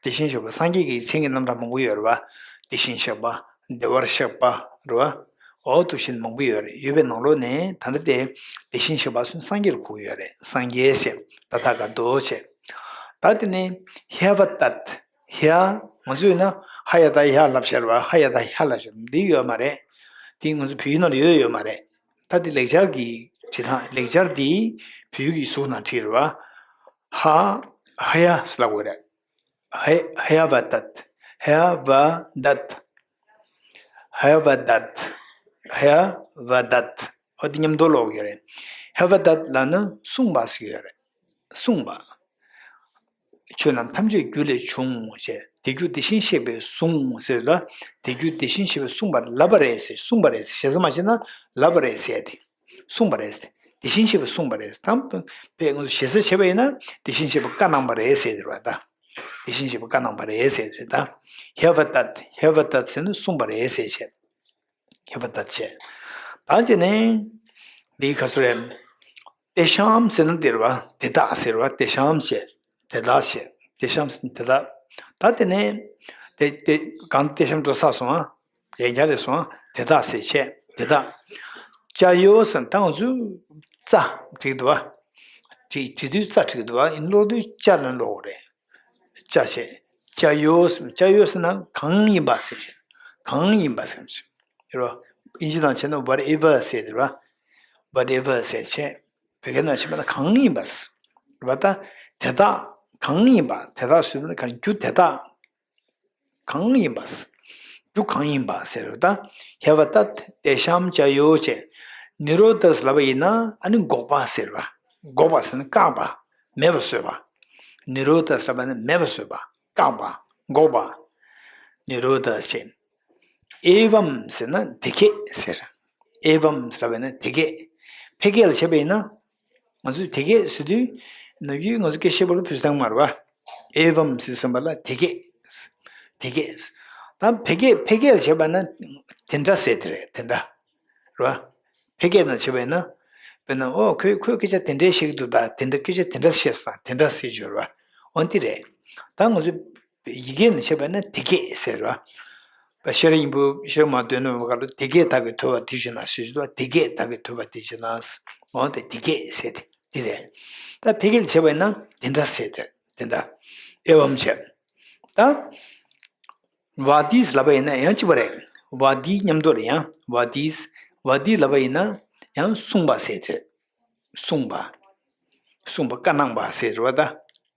དེ་བཞིན་གཤེགས་པ་སངས་རྒྱས་ཀྱི་མཚན་གྱི་རྣམ་གྲངས་མང་པོ་ཡོད་རེད་བ། དེ་བཞིན་གཤེགས་པ། བདེ་བར་གཤེགས་པ། རེད་བ། འོ་དེ་བཞིན་མང་པོ་ཡོད་རེད། ཡོད་པའི་ནང་ལོགས་ནས་ད་ལྟ་དེ་དེ་བཞིན་གཤེགས་པ་སུ་སངས་རྒྱས་ལ་གོ་གི་ཡོད་རེད། སངས་རྒྱས་ཞེས་ཏ་ཐཱ་ག་ཏོ་ཞེས། ད་དེ་ནས་ཧྱ་བ་ཏད། ཧྱ། ང་ཚོས་ན་ཧ་ཡ་ད་ཧྱ་ལབ་ཤར་བ་ཧ་ཡ་ད་ཧྱ་ལབ་ཤར་འདི་ཡོད་མ་རེད། དེ་ང་ཚོ་བོད་ཡིག་ནང་ལ་ཡོད་ཡོད་མ་རེད། ད་དེ་ལེགས་སྦྱར་གྱི་བྲིས་སྟངས་ལེགས་སྦྱར་འདི་བོད་ཡིག་གི་གཟུགས་ནང་བྲིས་རེད་བ། ཧ། ཧ་ཡ་ལབ་དགོས་རེད། ཧེ་ཧེ་ཝ་དད། ཧེ་ཝ་དད། ཧེ་ཝ་དད། ཧེ་ཝ་དད། འོ་དེ་མཉམ་དུ་ཀློག་ཡོད་རེད། ཧེ་ཝ་དད་ལབ་ན་གསུངས་པ་ཟེར་ཡོད་རེད། གསུངས་པ། ཆོས་རྣམས་ཐམས་ཅད་རྒྱུ་ལས་བྱུང་ཞེས། དེ་རྒྱུ་དེ་བཞིན་གཤེགས་པས་གསུངས་ཟེར་ལ། དེ་རྒྱུ་དེ་བཞིན་གཤེགས་པས་གསུངས་པ་ལབ་པ་རེད་ཟེར། གསུངས་པ་རེད་ཟེར། ཞེ་ས་མ་བྱས་ན་ལབ་པ་རེད་ཟེར་ཏེ། གསུངས་པ་རེད་ཟེར། དེ་བཞིན་གཤེགས་པས་གསུངས་པ་རེད། དམ་པས་ང་ཚོ་ཞེ་ས་བྱས་པ་ཡིན་ན་དེ་བཞིན་གཤེགས་པས་བཀའ་གནང་བ་རེད་ཟེར་དེ་རེད་བ་ད། དེ་བཞིན་གཤེགས་པས་བཀའ་གནང་བ་རེད་ཟེར་དེ་རེད་ད། ཧེ་ཝ་དད། ཧེ་ཝ་དད་ཟེར་ན་གསུངས་པ་རེད་ཟེར་བྱས། ཧེ་ཝ་དད་བྱས། ད་དེ་ནས་འདི་ག་ཚོད་རེད། ཏེ་ཤམ་ཟེར་ན་དེ་རེད་བ། དེ་དག་ཟེར་བ། ཏེ་ཤམ་བྱས། དེ་དག་བྱས། ཏེ་ཤམ་ཟེར་ན་དེ་དག་ད་དེ་ནས་དེ་དེ་གང་ཏེ་ཤམ་འགྲོ་ས་སོང་ཨ། ཡན་ཆད་ལས་སོང་ཨ། དེ་དག་ཟེར་བྱས། དེ་དག་ཅ་ཡོ་ཟེར་ན་ད་ང་ཚོས་ཙ་བྲིས་འདུག་བ། བྲིས་བྲིས་དུས་ཙ་བྲིས་འདུག་བ། ཡིན་ཀློག་དུས་ཅ་ལ་ཀློག་རེད། ཅ་བྱས། ཅ་ཡོ་ཟེར། ཅ་ཡོ་ཟེར་ན་གང་ཡིན་པ་ཟེར་བྱས། གང་ཡིན་པ་ཟེར་བྱས། རོ། ཨིན་ཇི་ནང་བྱས་ན་whatever ཟེར་དེ་རོ། whatever ཟེར་བྱས། བོད་སྐད་ནང་བྱས་པ་ན་གང་ཡིན་པ་ཟེར། རོ་ད། དེ་དག་གང་ཡིན་པ། དེ་དག་ཟེར་ན་གང་རྒྱུ་དེ་དག་གང་ཡིན་པ། རྒྱུ་གང་ཡིན་པ་ཟེར་རོ་ད། ཧེ་ཝ་དད་ཏེ་ཤམ་ཅ་ཡོ་བྱས། ནི་རོ་དྷ་ལབ་པ་ཡིན་ན་ཨ་ནི་འགོག་པ་ཟེར་བ། འགོག་པ་ཟེར་ན་བཀག་པ། མེད་པར་བཟོས་པ། ནི་རོ་དྷ་ལབ་པ་ནི་མེད་པར་བཟོས་པ། བཀག་པ། འགོག་པ། ནི་རོ་དྷ་ཟེར། ཨེ་ཝམ་ཟེར་ན་དེ་སྐད་ཟེར། ཨེ་ཝམ་ཟེར་བ་ནི་དེ་སྐད། ཕལ་སྐད་ལ་བྱས་པ་ཡིན་ན། ང་ཚོས་དེ་སྐད་ཟེར་དུས། ནམ་རྒྱུན་ང་ཚོ་སྐད་བཤད་པ་ལ་ཕུལ་སྟངས་མ་རེད་བ། ཨེ་ཝམ་ཟེར་བསམ་པ་ལ་དེ་སྐད། དེ་སྐད། ད་ཕལ་སྐད་ཕལ་སྐད་ལ་བྱས་པ་ན་དེ་འདྲ་ཟེར་དེ་རེད་དེ་འདྲ། རེད་བ། ཕལ་སྐད་ནང་བྱས་པ་ཡིན་ན། དཔེར་ན་ཨོ་ཁོས་ཁོས་སྐད་ཆ་དེ་འདྲས་བཤད་ཀྱི་འདུག་ད་དེ་འདྲ་སྐད་ཆ་དེ་འདྲ་བཤད་སོང་དེ་འདྲ་ཟེར་གྱི་ཡོད་རེད་བ། འོ་འདི་རེད། ད་ང་ཚོས་ཡི་གེ་ནང་བྱས་པ་ན་དེ་སྐད་ཟེར་བ། ཤེས་རབ་སྙིང་པོ་ཤེས་རབ་མ་འདོན་ནོ་བ་ག་ལ་དེ་སྐད་བདག་གིས་ཐོས་པ་དེ་བཞིན་ནོ་ཞེས་བྱ་བ་དེ་སྐད་བདག་གིས་ཐོས་པ་དེ་བཞིན་ནོ། འོ་དེ་དེ་སྐད་ཟེར་དེ་འདི་རེད། ད་ཕལ་སྐད་ལ་བྱས་པ་ཡིན་ན་དེ་འདྲ་ཟེར་དེ་དེ་འདྲ། ཨེ་ཝམ་བྱས། ད། ཝ་དྷི་ལབ་པ་ཡིན་ན་ཡང་གཅིག་པ་རེད། ཝ་དྷི་མཉམ་དུ་རེད་ཡང་། ཝ་དྷི། ཝ་དྷི་ལབ་པ་ཡིན་ན་ཡང་གསུངས་པ་ཟེར་དེ་རེད། གསུངས་པ། གསུངས་པ་བཀའ་གནང་བ་ཟེར་བ་ད།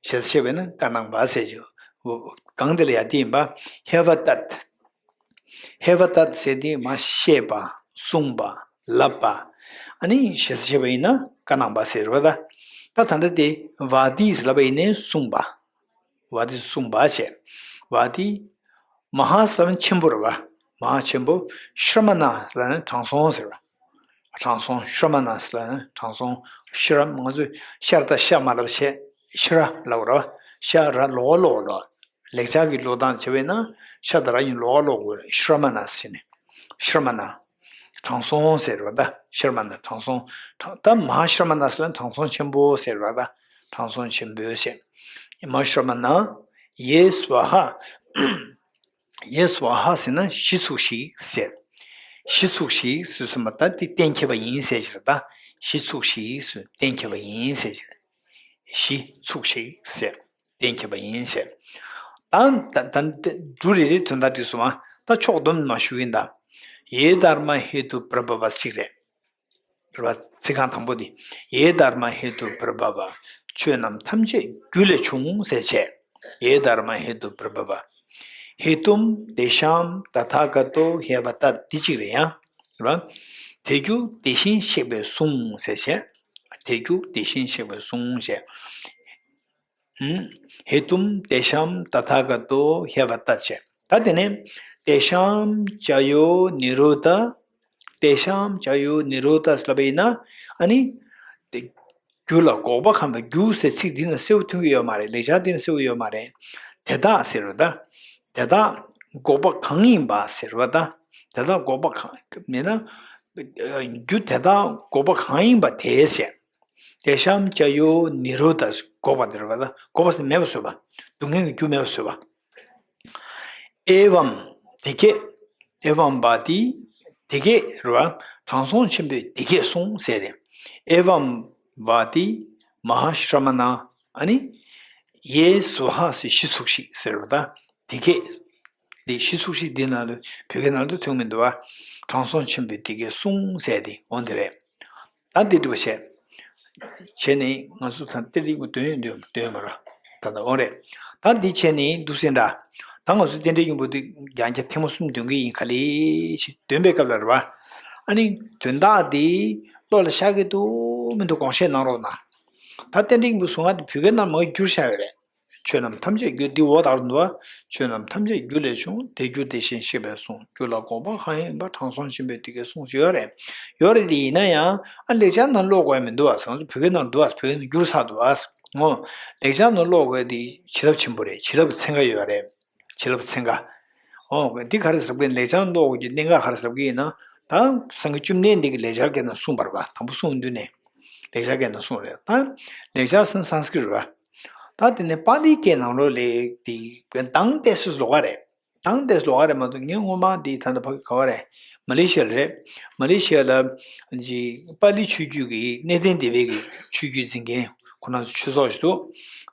ཞེས་བཤད་པས་ན་བཀའ་གནང་བ་ཟེར་གྱི། གང་དེ་ལ་ཡ་དེ་ཡིན་པ། ཧེ་ཝ་དད། ཧེ་ཝ་དད་ཟེར་དེ་མ་བཤད་པ། གསུངས་པ། ལབ་པ། ཨ་ནི་ཞེས་བཤད་པ་ཡིན་ན་བཀའ་གནང་བ་ཟེར་བ་ད། ད་ད་ལྟ་དེ་ཝ་དྷི་ལབ་པ་ཡིན་ནའི་གསུངས་པ། ཝ་དྷི་གསུངས་པ་བྱས། ཝ་དྷི། མ་ཧཱ་ཟེར་ན་ཆེན་པོ་རེད་བ། མ་ཧཱ་ཆེན་པོ། ཤྲ་མ་ཎ་ལབ་ན་དྲང་སྲོང་ཟེར་བ། དྲང་སྲོང་། ཤྲ་མ་ཎ་ཟེར་ན་དྲང་སྲོང་། ཤྲ་ང་ཚོས་ཤ་ར་ད་ཤ་མ་ལབ་བྱས་ཤྲ་ལབ་ར་བ། ཤ་ར་ལོག་ལོག་ལོག་ལེགས་སྦྱར་གྱི་ཀློག་སྟངས་བྱས་པས་ན་ཤ་ད་ར་ཡིན་ལོག་ལོག་དགོས། ཤྲ་མ་ཎ་ཟེར་ནས། ཤྲ་མ་ཎ། དྲང་སྲོང་ཟེར་བ་ད། ཤྲ་མ་ཎ་དྲང་སྲོང་། དྲང་ད་མ་ཧཱ་ཤྲ་མ་ཎ་ཟེར་ན་དྲང་སྲོང་ཆེན་པོ་ཟེར་བ་ད། དྲང་སྲོང་ཆེན་པོ་ཟེར། མ་ཧཱ་ཤྲ་མ་ཎ། ཡེ་སྭཱ་ཧཱ། ཡེ་སྭཱ་ཧཱ་ཟེར་ན་གཞི་ཚུགས་ཤིག་ཟེར། གཞི་ཚུགས་ཤིག་ཟེར་སོང་བ་ད་དེ་གཏན་འཁེལ་བ་ཡིན་ཟེར་གྱི་རེད་ད། གཞི་ཚུགས་ཤིག་ཟེར་གཏན་འཁེལ་བ་ཡིན་ཟེར་གྱི་རེད། གཞི་ཚུགས་ཤིག་ཟེར་གཏན་འཁེལ་བ་ཡིན་ཟེར། ད་ད་ད་འབྲུ་རེ་རེ་དོན་དག་བྲིས་སོང་བ་ད་ཕྱོགས་བསྡོམས་མ་ཞུ་ཡིན་ད། ཡེ་དྷརྨ་ཧེ་ཏུ་པྲ་བྷ་བ་ཅིག་རེད། རེད་བ། ཚིག་རྐང་དང་པོ་དེ། ཡེ་དྷརྨ་ཧེ་ཏུ་པྲ་བྷ་བ། ཆོས་རྣམས་ཐམས་ཅད་རྒྱུ་ལས་བྱུང་ཟེར་བྱས། ཡེ་དྷརྨ་ཧེ་ཏུ་པྲ་བྷ་བ། ཧེ་ཏུམ་ཏེ་ཤམ་ཏ་ཐཱ་ག་ཏོ་ཧེ་ཝ་ཏ་འདི་གཅིག་རེད་ཡ། རེད་བ། དེ་རྒྱུ་དེ་བཞིན་གཤེགས་པས་གསུངས་ཟེར་བྱས། དེ་རྒྱུ་དེ་བཞིན་གཤེགས་པས་གསུངས་བྱས། ཧེ་ཏུམ་ཏེ་ཤམ་ཏ་ཐཱ་ག་ཏོ་ཧེ་ཝ་ཏ་བྱས། ད་དེ་ནས་ཏེ་ཤམ་ཅ་ཡོ་ནི་རོ་དྷ། ཏེ་ཤམ་ཅ་ཡོ་ནི་རོ་དྷ་ལབ་པ་ཡིན་ན་ཨ་ནི། རྒྱུ་ལ་འགོག་པ་གང་ལ་རྒྱུ་ཟེར་ཚིག་འདི་ན་གསལ་པོ་ཐོན་གྱི་ཡོད་མ་རེད། ལེགས་སྦྱར་འདི་ན་གསལ་པོ་ཡོད་མ་རེད། དེ་དག་ཟེར་བ་ད། དེ་དག་འགོག་པ་གང་ཡིན་པ་ཟེར་བ་ད། དེ་དག་འགོག་པ་གང་མིན་ན། རྒྱུ་དེ་དག་འགོག་པ་གང་ཡིན་པ་དེ་ཟེར། ཏེ་ཤམ་ཅ་ཡོ་ནི་རོ་དྷ། འགོག་པ་དེ་རེད་བ་ད། འགོག་པ་ཟེར་མེད་པར་བཟོས་པ། སྡུག་བསྔལ་གྱི་རྒྱུ་མེད་པར་བཟོས་པ། ཨེ་ཝམ་དེ་སྐད། ཨེ་ཝམ་བ་ཏི། དེ་སྐད་རེད་བ། དྲང་སྲོང་ཆེན་པོས་དེ་སྐད་གསུངས་ཟེར་ཏེ། ཨེ་ཝམ་བ་ཏི། མ་ཧཱ་ཤྲ་མ་ཎ། ཨ་ནི། ཡེ་སྭཱ་ཧཱ་ཟེར་གཞི་ཚུགས་ཤིག་ཟེར་བ་ད། དེ་སྐད། དེ་གཞི་ཚུགས་ཤིག་འདི་ནང་ལ་བོད་སྐད་ནང་ལ་ཐོན་མི་འདུག་བ། དྲང་སྲོང་ཆེན་པོས་དེ་སྐད་གསུངས་ཟེར་ཏེ་འོ་འདི་རེད། ད་འདི་འདྲ་བ་བྱས། བྱས་ནས་ང་ཚོ་ད་ལྟ་རིག་པ་འདོན་ཡོད་འདོན་འདོན་མ་ར། ད་ད་འོ་རེད། ད་འདི་བྱས་ནས་འདུག་སེ་འདྲ། ད་ང་ཚོ་རྟེན་འབྲེལ་སྙིང་པོ་འདི་རྒྱང་རྒྱ་ཐེངས་མ་གསུམ་འདོན་གྱི་ཡིན། ག་ལེ་ཞིག་འདོན་པའི་སྐབས་ལ་རེད་བ། ཨ་ནི་དོན་དག་འདི་བློ་ལ་ཤར་གྱི་འདུག་མི་འདུག་དགོངས་བཞེས་གནང་རོགས་གནང་། ད་རྟེན་འབྲེལ་སྙིང་པོ་གསུང་ང་འདི་བོད་སྐད་ནང་མར་བསྒྱུར་བཞག་ཡོད་རེད། ཆོས་རྣམས་ཐམས་ཅད་རྒྱུ། འདི་འོག་ལྟར་འདུག་བ། ཆོས་རྣམས་ཐམས་ཅད་རྒྱུ་ལས་བྱུང་། དེ་རྒྱུ་དེ་བཞིན་གཤེགས་པས་གསུངས། རྒྱུ་ལ་དགོངས་པ་གང་ཡིན་པ། དྲང་སྲོང་ཆེན་པོས་འདི་སྐད་གསུངས་ཡོད་རེད། ཡོད་རེད་དེ། ཡིན་ན་ཡང་ཨ་ལེགས་སྦྱར་ནང་ཀློག་དགོས་མི་འདུག་བ། ང་ཚོ་བོད་སྐད་ནང་འདུག་བ། བོད་སྐད་ནང་བསྒྱུར་ཚར་འདུག་བ། ངོ་། ལེགས་སྦྱར་ནང་ཀློག་དགོས་དེ་བྱིན་རླབས་ཆེན་པོ་རེད། བྱིན་རླབས་ཚན་ཁ་ཡོད་རེད། བྱིན་རླབས་ཚན་ཁ། ཨོ། འདི་ག་རེ་ཟེར་གི་ཡིན། ལེགས་སྦྱར་ཀློག་དགོས་ཀྱི་གནད་འགག་ག་རེ་ཟེར་གི་ཡིན་ན། ད་སངས་རྒྱས་བཅོམ་ལྡན་འདས་ཀྱིས་ལེགས་སྦྱར་སྐད་ནང་གསུངས་པ་རེད་བ། དང་པོ་གསུངས་དུས་ནས། ལེགས་སྦྱར་སྐད་ནང་གསུངས་རེད། ད་ལེགས་སྦྱར་ཟེར་ན་སཾ་སྐྲྀཏ་རེད་བ། ད་དེ་ནས་པཱ་ལིའི་སྐད་ནང་ལོགས་ལ་དེ་དང་ཏོག་ཙམ་ལོགས་ཀ་རེད། དང་ཏོག་ཙམ་ལོགས་ཀ་རེད་མ་གཏོགས། ངས་སྔོན་མ་དེ་ད་ལྟ་ཕ་གི་ག་བ་རེད། མ་ལེ་ཤི་ཡ་རེད། མ་ལེ་ཤི་ཡ་ལ་ཅིག་པཱ་ལི་ཆོས་བརྒྱུད་ཀྱི་གནས་བརྟན་སྡེ་པའི་གི་ཆོས་བརྒྱུད་འཛིན་མཁན་ཁོ་རང་ཚོ་ཆོས་ཚོགས་ཤིག་འདུག་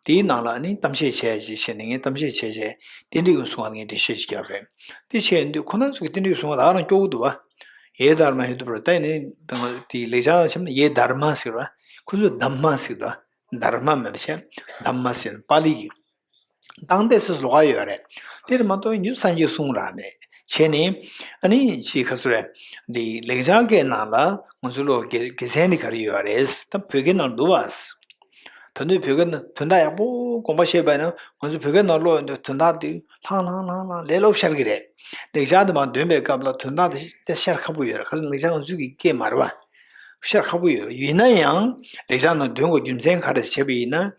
དེའི་ནང་ལ་ནི་གཏམ་བཤད་བྱས་ཅིག་བྱས་ནས། ངས་གཏམ་བཤད་བྱས་བྱས་རྟེན་འབྲེལ་གྱི་གསུང་བ་ངས་འགྲེལ་བཤད་ཅིག་བརྒྱབ་རེད། དེ་བྱས་ཡོང་དུས་ཁོ་རང་ཚོ་གི་རྟེན་འབྲེལ་གྱི་གསུང་བ་ད་ག་རང་སྐྱོ་བོ་འདུག་བ། ཡེ་དྷརྨ་ཧེ་ཏུ་པྲ། ད་ཡིན་ནའི་དེ་ལེགས་སྦྱར་ལ་བྱས་ན་ཡེ་དྷརྨ་ཟེར་བ། ཁོ་ཚོས་དྷརྨ་ཟེར་གི་འདུག་དྷརྨ་མིན་པ་བྱས་དྷརྨ་ཟེར་ན་པཱ་ལི་གི། དང་ཏོག་ཙམ་ལོགས་ཀ་ཡོད་རེད། དེར་མ་གཏོགས་ཉུ་སངས་རྒྱས་གསུང་རང་རེད། བྱས་ནས་ཨ་ནི་ཅིག་ག་ཚོད་རེད། འདི་ལེགས་སྦྱར་སྐད་ནང་ལ་ང་ཚོ་ལོ་དགེ་དགེ་མཚན་འདི་ག་རེ་ཡོད་རེད། ད་བོད་སྐད་ནང་འདུག་བ། ད་དུང་བོད་སྐད་ནང་དོན་དག་ཡག་པོ་དགོངས་པ་བཞེས་པ་ཡིན་ན། ང་ཚོ་བོད་སྐད་ནང་ཀློག་ཡོང་དུས་དོན་དག་འདི་ལྷང་ལྷང་ལྷང་ལྷང་ལས་སླ་པོ་ཤར་གི་རེད། ལེགས་སྦྱར་དུ་མར་འདོན་པའི་སྐབས་ལ་དོན་དག་དེ་དེ་ཤར་ཁག་པོ་ཡོད་རེད། ག་ཚོད་ལེགས་སྦྱར་ང་ཚོའི་གི་སྐད་མ་རེད་བ། ཤར་ཁག་པོ་ཡོད། ཡིན་ན་ཡང་ལེགས་སྦྱར་ནང་འདོན་དགོས་རྒྱུ་མཚན་ག་རེ་བྱས་པ་ཡིན་ན།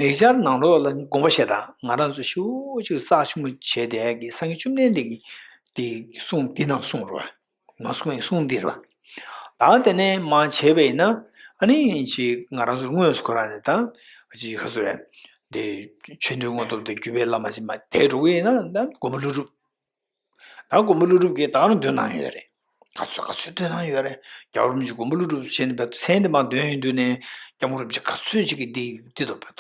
ལེགས་སྦྱར་ནང་ལོགས་ལ་དགོངས་པ་བཞེས་དང་། ང་རང་ཚོ་ཞེ་པོ་ཅིག་རྩ་ཆེན་པོ་བྱས་བསྡད་ཀྱི་སངས་རྒྱས་བཅོམ་ལྡན་འདས་ཀྱི་དེ་གསུང་འདི་ནང་གསུངས་རོ། ང་གསུང་ཡི་གསུང་འདི་རོ། ད་དེ་ནས་མ་བྱས་པ་ཡིན་ན། ཨ་ནི་ཅིག་ང་རང་ཚོ་དངོས་སུ་ཁོ་རང་ནས་ད་ཅིག་ག་ཚོད་རེད། དེ་ཆོས་འབྲེལ་དངོས་སྟོབས་དང་བརྒྱུད་པའི་བླ་མ་ཞིག་མ་དེ་འགྲོ་གི་ཡིན་ན། ད་མགོན་པོ་ཀླུ་སྒྲུབ། ད་མགོན་པོ་ཀླུ་སྒྲུབ་ཀྱིས་ད་རུང་འདོན་གནང་ཡོད་རེད། ག་ཚོད་ག་ཚོད་འདོན་གནང་ཡོད་རེད། རྒྱལ་བ་རིན་པོ་ཆེ་མགོན་པོ་ཀླུ་སྒྲུབ་བྱས་ནས་བས་མཚན་དེ་མར་འདོན་ཡོང་དུས་ནས་སྐྱབས་མགོན་རིན་པོ་ཆེ་ག་ཚོད་ཅིག་གིས་འདི་འདི་དང་བས་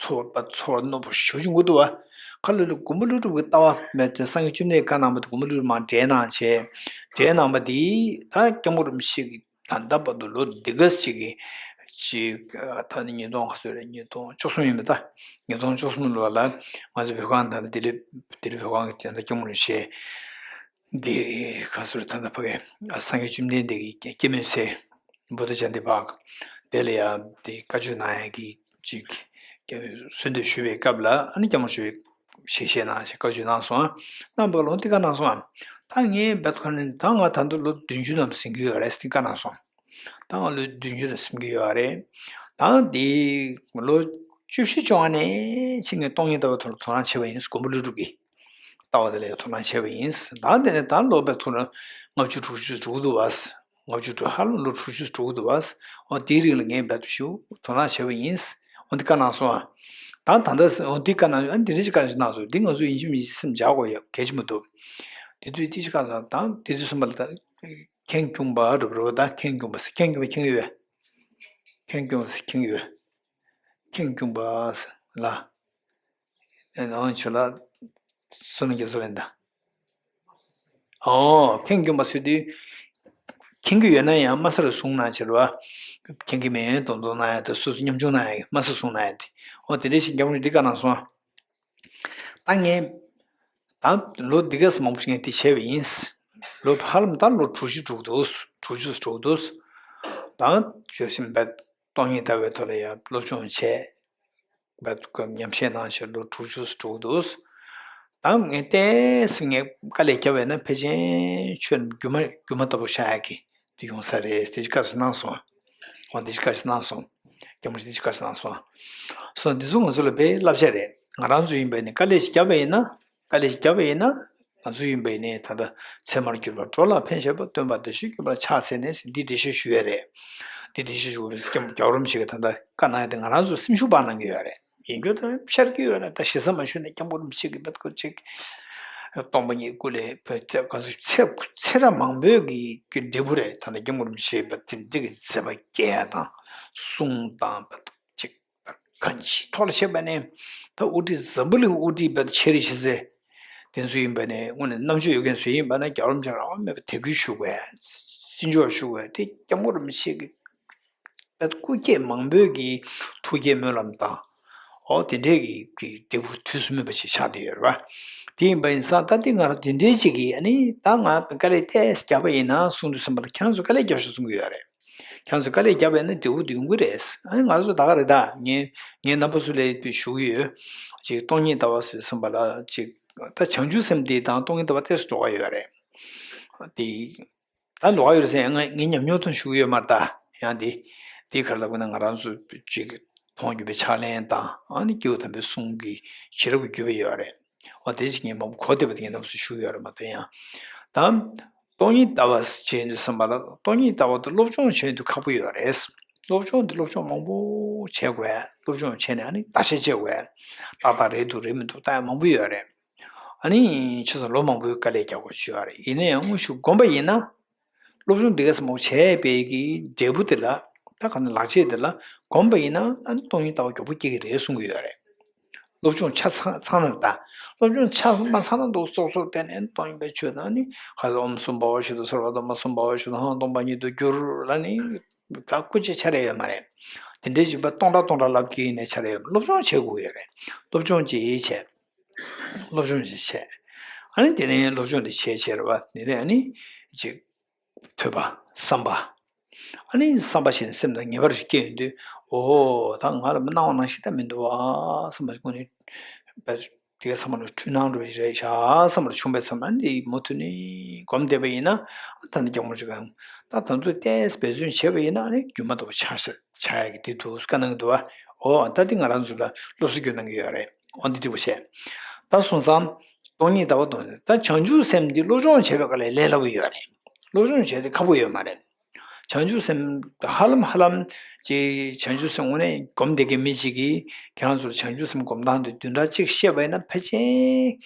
ཚོར་བ་ཚོར་བ་རྣོན་པོ་ཞེ་པོ་ཅིག་འགོ་འདུག་བ། ཁ་ལོ་ལོ་མགོན་པོ་ཀླུ་སྒྲུབ་ཀྱི་ལྟ་བ་མེད་དེ། སངས་རྒྱས་བཅོམ་ལྡན་བཀའ་གནང་བ་དེ་མགོན་པོ་ཀླུ་སྒྲུབ་མར་འགྲེལ་གནང་བྱས། འགྲེལ་གནང་བ་དེ་ད་སྐྱབས་མགོན་རིན་པོ་ཆེ་གིས་ད་ལྟ་བར་དུ་ལོ་འདི་ག་ཅིག་གི་ཅིག་ད་ནི་ཉིས་སྟོང་ག་ཚོད་རེད། ཉིས་སྟོང་བཅུ་གསུམ་ཡིན་པ། ད་ཉིས་སྟོང་བཅུ་གསུམ་ལོ་ལ་ང་ཚོ་བོད་ཁང་ད་ལྟ་ལྡི་ལི་ལྡི་ལི་བོད་ཁང་གི་དེ་འདྲ་སྐྱབས་མགོན་རིན་པོ་ཆེ་འདི་ག་ཚོད་རེད། ད་ལྟ་ཕ་གི་སངས་རྒྱས་བཅོམ་ལྡན་འདས་ཀྱི་སྐྱེད་མོས་ཚལ་བུདྡྷ་ཇ་ཡན་ཏི་པཱརྐ་དེ་ལ་ཡང་དེ་བཀའ་ཆོས་གནང་ཡག་གི་ཅིག་གསོལ་འདེབས་ཞུ་བའི་སྐབས་ལ། ཨ་ནི་སྐྱབས་མགོན་ཞུ་བའི་ཞལ་བཞེས་གནང་ཞེས་བཀའ་ཆོས་གནང་སོང་། གནང་བ་ལོ་འདི་ག་གནང་སོང་། ད་ངས་བེད་ཁོ་ནས་ད་ང་ད་དུང་ལོ་བདུན་ཅུ་ཙམ་ཟིན་གྱི་ཡོད་རེད་ཟེར་བཀའ་གནང་སོང་། ད་ང་ལོ་བདུན་ཅུ་ཙམ་ཟིན་གྱི་ཡོད་རེད། ད་འདི་ལོ་བཅུ་བཞི་བཅོ་ལྔ་ནས་ཕྱིན་ངས་སྟོང་ཉིད་ལྟ་བའི་ཐོག་ལ་དོ་སྣང་བྱས་པ་ཡིན། མགོན་པོ་ཀླུ་སྒྲུབ་ཀྱི་ལྟ་བ་དེ་ལ་དོ་སྣང་བྱས་པ་ཡིན། ད་དེ་ནས་ད་ལོ་བེད་ཁོ་ནས་ལྔ་བཅུ་དྲུག་ཅུ་འགྲོ་གི་འདུག་བ། ལྔ་བཅུ་དྲུག་ཧ་ལམ་ལོ་དྲུག་ཅུ་འགྲོ་གི་འདུག་བ། འོ་དེའི་རིང་ལ་ངས་བེད་ཞུ་དོ་སྣང་བྱས་པ་ཡིན། འོ་འདི་བཀའ་གནང་སོང་ཨ། ད་ད་ལྟ་འོ་འདི་བཀའ་གནང་། ཨ་འདི་འདྲ་ཅིག་བཀའ་གནང་སོང་། འདི་ང་ཚོ་ཡིན་གཅིག་མིན་གཅིག་སེམས་འཇགས་དགོས་ཡ་གལ་ཆེན་པོ་འདུག་དེ་དུས་འདི་ཅིག་བཀའ་གནང་། ད་དེ་དུས་གསུམ་པ་ལ་ད་ཁེངས་སྐྱུང་པ་འགྲོ་འགྲོ། ད་ཁེངས་སྐྱུང་པ་ཟེར། ཁེངས་སྐྱུང་པ་མཁྱེན་གྱི་ཡོད། ཁེངས་སྐྱུང་པ་ཟེར་མཁྱེན་གྱི་ཡོད། ཁེངས་སྐྱུང་པ་ཟེར་ལ། ཨེ་ནང་ཆོས་ལ་བསོད་ནམས་རྒྱ་མཚོ་ལེན་ད། ཨོ་ཁེངས་སྐྱུང་པ་ཟེར་དུས། མཁྱེན་གྱི་ཡོད་ན་ཡང་དམའ་སར་གསུངས་གནང་ཕྱིར་བ། མཁྱེན་གྱི་མེད་དོ་དོ་ན་ཡང་དེ་སོ་སོ་ཉམ་ཆུང་ན་ཡང་དམའ་སར་གསུངས་གནང་ཡང་དེ། ཨོ་དེ་འདྲ་ཞིག་སྐྱབས་མགོན་འདི་བཀའ་གནང་སོང་ཨ། ད་ངས་ད་ལོ་འདི་གས་མང་པོ་ཞིག་ངས་དེ་བྱས་པ་ཡིན། ལོ་ཧ་ལམ་ད་ལོ་དྲུག་ཅུ་དྲུག་འདུག་དྲུག་ཅུ་དྲུག་འདུག་ད་ཞོ་ཤིང་བེད་སྟོང་ཉིད་ལྟ་བའི་ཐོག་ལ་ཡང་སློབ་སྦྱོང་བྱས། བེད་ཀ་ཉམས་བཞེས་གནང་ཕྱིར་ལོ་དྲུག་ཅུ་དྲུག་འདུག་ད་ངས་ཏོག་ཙམ་ངས་དཀའ་ལས་བརྒྱབ་པ་ཡིན་ན་ཕལ་ཆེར་ཆོས་རྣམས་སྒྱུ་མ་སྒྱུ་མ་ལྟ་བུ་ཤར་ཡག་གི་དེ་ཡོང་ས་རེད། དེ་ཅིག་བཀའ་ཞིག་གནང་སོང་། འོ་དེ་ཅིག་བཀའ་ཞིག་གནང་སོང་། རྒྱ་མོ་ཞིག་དེ་ཅིག་བཀའ་ཞིག་གནང་སོང་། སོ་འདི་ཚོ་ང་ཚོ་ལ་དཔེ་བསླབ་བྱ་རེད། ང་རང་ཚོ་ཡིན་པ་ཡིན་ན་དཀའ་ལས་ཞིག་བརྒྱབ་པ་ཡིན་ན། དཀའ་ལས་ཞིག་བརྒྱབ་པ་ཡིན་ན། ང་ཚོ་ཡིན་པ་ཡིན་ནའི་ད་ལྟ་ཚད་མར་གྱུར་པ་འགྲོ་ལ་ཕན་བཞེད་པ། སྟོན་པ་བདེ་གཤེགས་གྱུར་པར་ཕྱག་འཚལ་ནས་ཟེར་འདི་འགྲེལ་བཤད་ཞུ་ཡས་རེད། འདི་འགྲེལ་བཤད་ཞུ་བ་རེད། རྒྱ་རྒྱལ་བ་རིན་པོ་ཆེ་གིས་ད་ལྟ་བཀའ་གནང་ཡས་དེ་ང་རང་ཚོ་སེམས་ཤུགས་སྤར་གནང་གི་ཡོད་རེད། ཡིན་རྒྱུ་ད་ཤར་གྱི་ཡོད་རེད། ད་ཞེ་ས་མ་ཞུས་ན་སྐྱབས་མགོན་རིན་པོ་ཆེ་གི་བེད་ཀ་ཅིག་སྟོང་པ་ཉིད་སྐུ་ལས་བེད་ཚད་ག་ཚོད་ཚད་ཚད་ར་མང་པོའི་གི་གི་འབྲས་བུ་རེད། ད་ནི་སྐྱབས་མགོན་རིན་པོ་ཆེའི་བེད་དེ་འདྲ་གི་མཛད་པ་རྒྱས་དང་གསུང་དང་བེད་ཅིག་གང་ཅིའི་ཐོག་ལ་བཤད་པ་ནི། ད་དབུ་ཁྲིད་འཛམ་བུ་གླིང་དབུ་ཁྲིད་བེད་ཆེ་རིགས་ཤིག་ཟེར། དེ་ཚོ་ཡིན་པ་ནི་དངོས་གནས་རྣམ་དཔྱོད་ཡོད་མཁན་ཚོ་ཡིན་པ་ན་རྒྱལ་བ་རིན་པོ་ཆེ་རང་དབང་མེད་པར་དད་གུས་ཞུ་དགོས། བརྩི་འཇོག་ཞུ་དགོས། དེ་སྐྱབས་མགོན་རིན་པོ་ཆེ་གི་བེད་སྐུ་སྐྱེ་མང་པོའི་གི་ཐུགས་བསྐྱེད་སྨོན་ལམ་དང་། ཨོ་དེ་འདྲའི་གི་གི་འབྲས་བུ་དུས་སུ་སྨིན་པ་ཞིག་ཆགས་བསྡད་ཡོད་རེད་བ། དེ་ཡིན་པ་ཡིན་ཙང་ད་དེ་ང་རང་དེ་འདྲའི་ཅིག་གིས་ཨ་ནི་ད་ང་དཀའ་ལས་ཏོག་ཙམ་བརྒྱབ་པ་ཡིན་ན་གསུང་དུས་ཙམ་པ་ལ་ཁྱེད་རང་ཚོ་དཀའ་ལས་རྒྱབ་ཤོག་གསུང་གི་ཡོད་རེད། ཁྱེད་རང་ཚོ་དཀའ་ལས་བརྒྱབ་པ་ཡིན་ན་འབྲས་བུ་དེ་ཡོང་གི་རེད། ཨ་ནི་ང་ཚོ་ད་ག་རེད་ད། ངས་ངས་རྣམ་པ་ཚོ་ལ་ཞུ་གི་ཡོད། ཅིག་སྟོང་ཉིད་ལྟ་བ་ཟེར་དུས་ཙམ་པ་ལ་ཅིག་ད་བྱང་ཆུབ་སེམས་དེ་དང་སྟོང་ཉིད་ལྟ་བ་ཏོག་ཙམ་འགྲོགས་ཀྱི་ཡོད་རེད། དེ། ད་ལོགས་ཡོད་ཟེར་ཡང་ངས་ངས་ཉམས་མྱོང་ཐོག་ཞུ་གི་ཡོད་མ་རེད་ད། ཡང་དེ། དེ་ག་རེ་ལབ་དགོས་ན་ང་རང་ཚོ་ཅིག་མཐོང་རྒྱུ་པའི་ཕྱག་ལེན་དང་ཨ་ནི་སྐྱེས་བུ་དམ་པའི་གསུང་གི་བྱིན་རླབས་ཀྱི་བརྒྱུད་པ་ཡོད་རེད། འོ་དེ་ཅིག་ངས་མང་པོ་གོ་བསྡད་པ་དེ་ངས་རྣམ་པ་ཚོ་ཞུ་གི་ཡོད་རེད་མ་གཏོགས་ཡང་། ད། སྟོང་ཉིད་ལྟ་བ་བྱས་ནས་བསམ་པ་ལ་སྟོང་ཉིད་ལྟ་བ་དང་སློབ་སྦྱོང་བྱེད་དུས་ཁག་པོ་ཡོད་རེད། སློབ་སྦྱོང་དེ་སློབ་སྦྱོང་མང་པོ་བྱེད་དགོས། སློབ་སྦྱོང་བྱས་ནས་ཨ་ནི་བརྟག་དཔྱད་བྱེད་དགོས། ཏག་ཏག་རེད་འདུག་རེད་མི་འདུག་ལྟ་ཡ་མང་པོ་ཡོད་རེད། ཨ་ནི་ཆུ་ཚོད་ལོ་མང་པོའི་དཀའ་ལས་རྒྱག་དགོས་ཅིག་ཡོད་རེད། ཡིན་ན་ཡང་དངོས་ཤུགས་བསྒོམས་པ་ཡིན་ན། སློབ་སྦྱོང་འདི་ག་ཙམ་བྱས་པའི་གི་འབྲས་བུ་དེ་ལ་ད་ག་ནས་ལག་རྗེས་དེ་ལ་བསྒོམས་པ་ཡིན་ན་ཨ་ནི་སྟོང་ཉིད་ལྟ་བ་མགྱོགས་པོ་སྐྱེ་གི་རེད་གསུང་གི་ཡོད་རེད། སློབ་སྦྱོང་ཆ་ཚང་ཚང་ན་ད། སློབ་སྦྱོང་ཆ་མ་ཚང་ན་འདུག་སོག་སོག་བསྟན་ནས་སྟོང་ཉིད་པའི་ཆོས་དང་ནི་ཁ་ས་ཨོཾ་སུམ་བྷ་བ་ཤུདྡྷ་སརྦ་དྷརྨ་སུམ་བྷ་བ་ཤུདྡྷ་ཧང་སྟོང་པ་ཉིད་དུ་གྱུར་ལ་ནི། ད་སྐུ་ཅི་ཆ་རེ་ཡོད་མ་རེད། དེ་འདྲའི་བྱིས་པ་སྟོང་ཕྲག་སྟོང་ཕྲག་ལབ་ཀྱི་ཡིན་ནའི་ཆ་རེ་ཡོད་མ་རེད། སློབ་སྦྱོང་བྱེད་དགོས་ཡོད་རེད། སློབ་སྦྱོང་ཅིག་བྱས། སློབ་སྦྱོང་ཅིག་བྱས། ཨ་ནི་དེ་ནས་སློབ་སྦྱོང་དེ་བྱས་བྱས་རེད་བ། དེ་ནས་ཨ་ནི་ཅིག་ཐོས་པ། བསམ་པ། ཨ་ནི་བསམ་པ་བྱས་ནས་སེམས་ནང་ངེས་པར་ཞིག་སྐྱེ་ཡོང་དུས། འོ་ད་ང་ལ་སྣང་བ་ནང་བཞིན་ད་མི་འདུག་ཨ་བསམ་པ་ཞིག་ཀུན་ནས། དེ་ག་ཚང་མ་ལ་འཁྲུལ་སྣང་འགྲོ་ཞིག་རེད་ཤག་བསམ་པ་བྱུང་བའི་མཚམས་ལ་འདི་མུ་མཐུད་ནས་སྒོམ་བསྡད་པ་ཡིན་ན། ད་ནི་རྒྱང་མོ་ཞིག་གམ། ད་ད་དུང་ཏོག་ཙམ་འབད་བརྩོན་བྱས་པ་ཡིན་ན་ཨ་ནི་རྒྱུ་མ་ཐོབ་པ་ཆགས་ཆགས་ཡག་གི་དེ་འདུག་བཀའ་གནང་གི་འདུག་ཨ། འོ་ད་འདི་ང་རང་ཚོ་ལ་སློབ་གསོ་རྒྱུ་གནང་གི་ཡོད་རེད། འོ་འདི་འདྲ་བོ་བྱས། ད་སོང་ཙང་། སྟོང་ཉིད་ལྟ་བ་སྟོང་ཉིད། ད་བྱང་ཆུབ་སེམས་འདི་སློབ་སྦྱོང་བྱེད་པའི་སྐབས་ལ་ལས་སླ་པོ་ཡོད་རེད། སློབ་སྦྱོང་བྱེད་དེ་ཁག་པོ་ཡོད་མ་རེད། བྱང་ཆུབ་སེམས་ཧ་ལམ་ཧ་ལམ་ཅིག་བྱང་ཆུབ་སེམས་དངོས་གནས་སྒོམ་བསྡད་མཁན་མི་ཅིག་གིས་ཁྱེད་རང་ཚོར་བྱང་ཆུབ་སེམས་སྒོམ་སྟངས་དེ་བདུན་ཕྲག་གཅིག་བཤད་པ་ཡིན་ན་ཕལ་ཆེར་